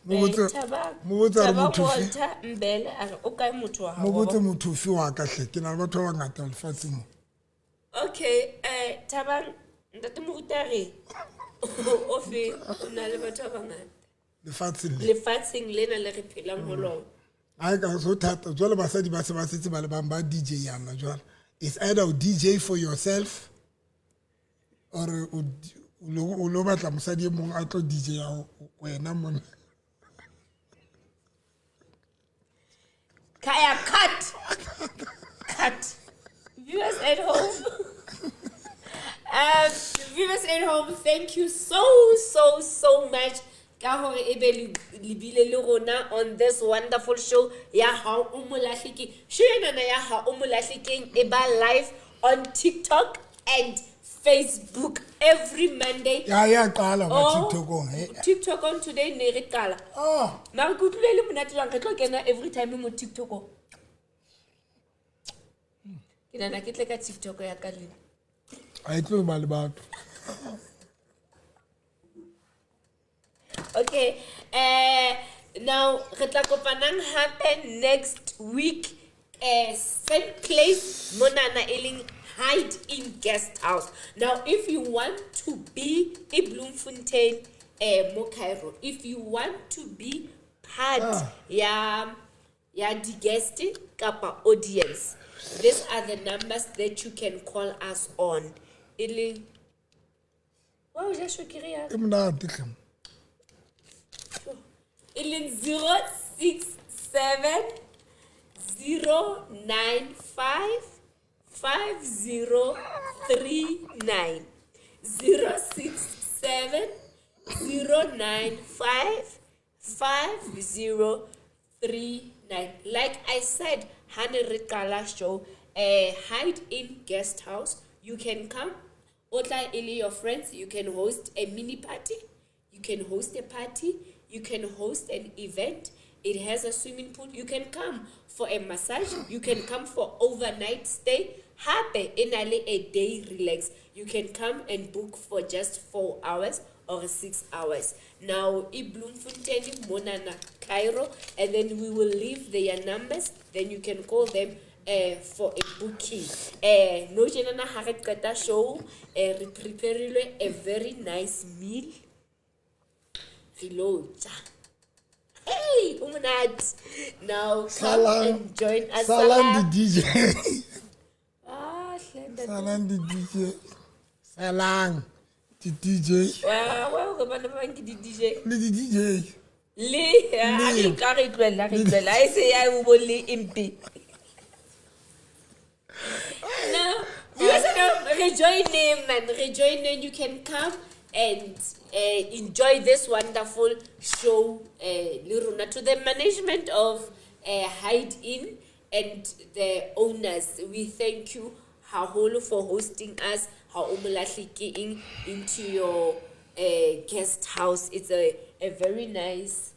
Speaker 2: Mo botse mo botse a re
Speaker 1: Thabang
Speaker 2: motho fe?
Speaker 1: Walter Mbele a re o kae motho wa
Speaker 2: Mo
Speaker 1: hao?
Speaker 2: botse motho fe wa ka hle ke na le batho ba bangata lefatsheng mo.
Speaker 1: Okay, Thabang ntate Moruti a re o fe o na le batho ba bangata
Speaker 2: Lefatsheng le.
Speaker 1: lefatsheng lena le re phelang ho lona.
Speaker 2: Ai ka so thata jwale basadi ba se ba setse ba le bang ba DJ yana jwale. It's either o DJ for yourself or o lo batla mosadi e mong a tlo DJ ya wena mona.
Speaker 1: Kaya, cut! Cut. Viewers at home. Viewers at home, thank you so, so, so much. Ka hore ebe le bile le rona on this wonderful show ya Ha O Molahle Keng. Show enana ya Ha O Molahle Keng e ba live on TikTok and Facebook every Monday.
Speaker 2: Ya qala ba
Speaker 1: Oh,
Speaker 2: TikTokong he.
Speaker 1: TikTok on today ne re qala.
Speaker 2: Oh,
Speaker 1: Mara ke utlwile e le monate jwang re tlo kena every time mo TikTokong. Ke nahana ke tle ka TikTok ya ka le.
Speaker 2: a e tlo ba le batho.
Speaker 1: Okay. Now re tla kopanang hape next week. Same place monana e leng Hide In Guest House. Now if you want to be in Bloemfontein mo Cairo, if you want to be part ya di guest kapa audience, these are the numbers that you can call us on. E leng wa o ja shwekere ya
Speaker 2: E monate hle.
Speaker 1: e leng 067 095 5039 067 095 5039. Like I said, ha ne re qala show, Hide In Guest House, you can come o tla e le your friends, you can host a mini party, you can host a party, you can host an event. It has a swimming pool. You can come for a massage. You can come for overnight stay. Hape e na le a day relax. You can come and book for just 4 hours or 6 hours. Now, e Bloemfontein, monana, Cairo, and then we will leave their numbers. Then you can call them for a booking. No tjenana ha re qeta show, re preparilwe a very nice meal. Re lo ja. Hey, o monate. Now come
Speaker 2: Salang-
Speaker 1: and join us.
Speaker 2: Salang di DJ.
Speaker 1: Ah, hle, ntate.
Speaker 2: Salang di DJ. Salang di DJ.
Speaker 1: Wa hore bana ba bang ke di DJ.
Speaker 2: Le di DJ.
Speaker 1: Le a re ka re tlohella, re tlohella. Ha e se ya o bo le empe. No, because rejoin man, rejoin. You can come and enjoy this wonderful show. Le rona to the management of Hide In and the owners, we thank you haholo for hosting us. Ha o molahle ke eng into your guest house. It's a very nice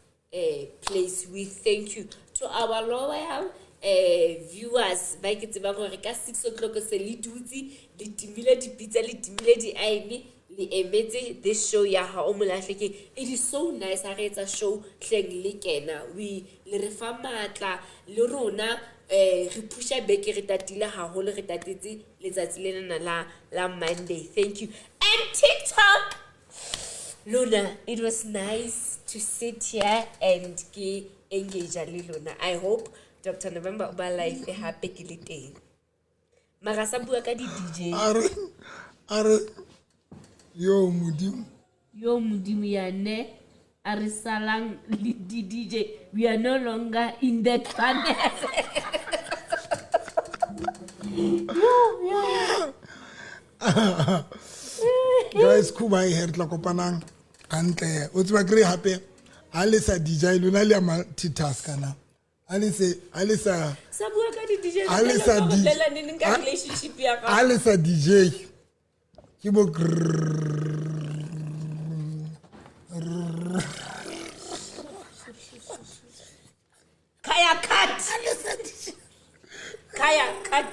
Speaker 1: place. We thank you to our loyal viewers ba ke tsebang hore ka 6 o'clock se le dutse le timile dipitsa le timile di-aene le emetse this show ya Ha O Molahle Keng. It is so nice ha re etsa show hleng le kena we le re fa matla le rona re pusha beke re tatile haholo re tatetse letsatsi lenana la Monday. Thank you. And TikTok Luna, it was nice to sit here and ke engage le lona. I hope Dr. November o ba life e hape ke le teng. Mara sa bua ka di DJ.
Speaker 2: A re yo modimo.
Speaker 1: Yo modimo ya ne A re salang le di-DJ. We are no longer in that funnel.
Speaker 2: Guys, khuba e re tla kopanang hantle. O tseba kry hape ha le sa DJ lona le ya multitask kana. Ha le sa
Speaker 1: Sa bua ka di-DJ.
Speaker 2: Ha le sa
Speaker 1: re
Speaker 2: di-
Speaker 1: bolela neneng ka
Speaker 2: ha-
Speaker 1: relationship ya
Speaker 2: ha
Speaker 1: gago.
Speaker 2: le sa DJ ke bo
Speaker 1: Kaya cut. Kaya cut.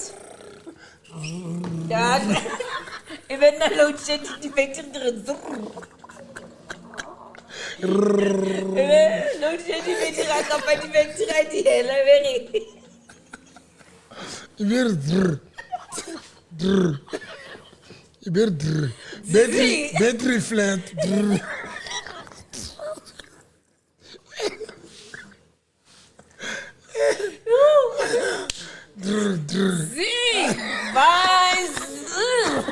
Speaker 1: Done. E be nna load shedding di-battery di re zrrr. E be load shedding battery a kapa di-battery a di hela, e be re
Speaker 2: e be re drr drr e be re drr battery battery flat drr. Drr drr.
Speaker 1: Zee, bye, zrrr.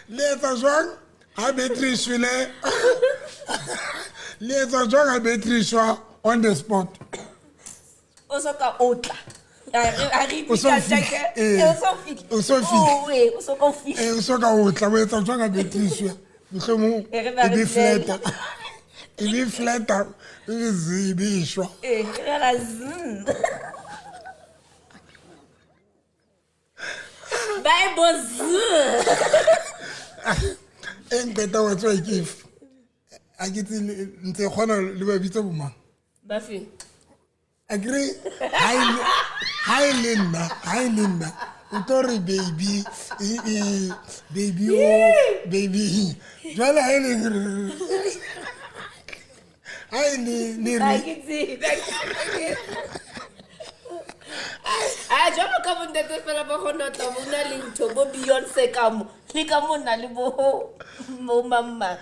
Speaker 2: Le etsa jwang ha battery e shwele? Le etsa jwang ha battery e shwa on the spot?
Speaker 1: O so ka o tla. A re
Speaker 2: O so
Speaker 1: ipitsa
Speaker 2: fihle,
Speaker 1: tjake.
Speaker 2: eh.
Speaker 1: Eh, o so fihle.
Speaker 2: O so fihle.
Speaker 1: Oh, eh, o so ka o fihle.
Speaker 2: Eh, o so ka o tla o etsa jwang ha battery e shwa? Mohlomong
Speaker 1: E re ba
Speaker 2: e
Speaker 1: re
Speaker 2: be
Speaker 1: bolelle.
Speaker 2: flata. E be flata, e be z, e be e shwa.
Speaker 1: Eh, e re ra zrrr. Bye, bo zrrr.
Speaker 2: E nqeta wa tswa ke efe? Ha ke tsebe ntse kgona le ba bitsa bo mang?
Speaker 1: Ba fe?
Speaker 2: Akere ha e le nna, ha e le nna, o tlo re baby, baby o, baby. Jwale ha e le ha e le le
Speaker 1: Ha
Speaker 2: re
Speaker 1: ke tsebe, ha ke tsebe. A jwalo ka bontate fela ba kgona ho tla bona le ntho bo Beyonce ka mo, le ka mo na le bo bo mang mang.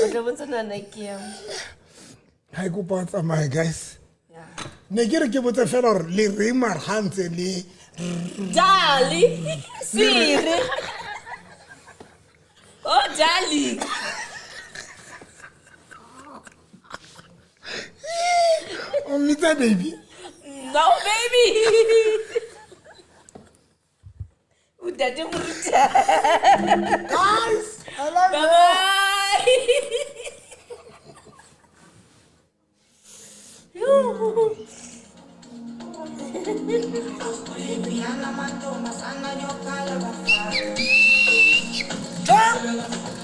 Speaker 1: O tla bontsha nana ke yang.
Speaker 2: Ha e kopa o tsamaye guys.
Speaker 1: Yeah.
Speaker 2: Ne ke re ke botse fela hore le reng mara ha ntse le
Speaker 1: Dali, Siri. Oh, Dali.
Speaker 2: O mmitsa baby.
Speaker 1: No, baby. Ntate Moruta.
Speaker 2: Guys, I love you.
Speaker 1: Bye-bye. Yo.
Speaker 2: Ciao.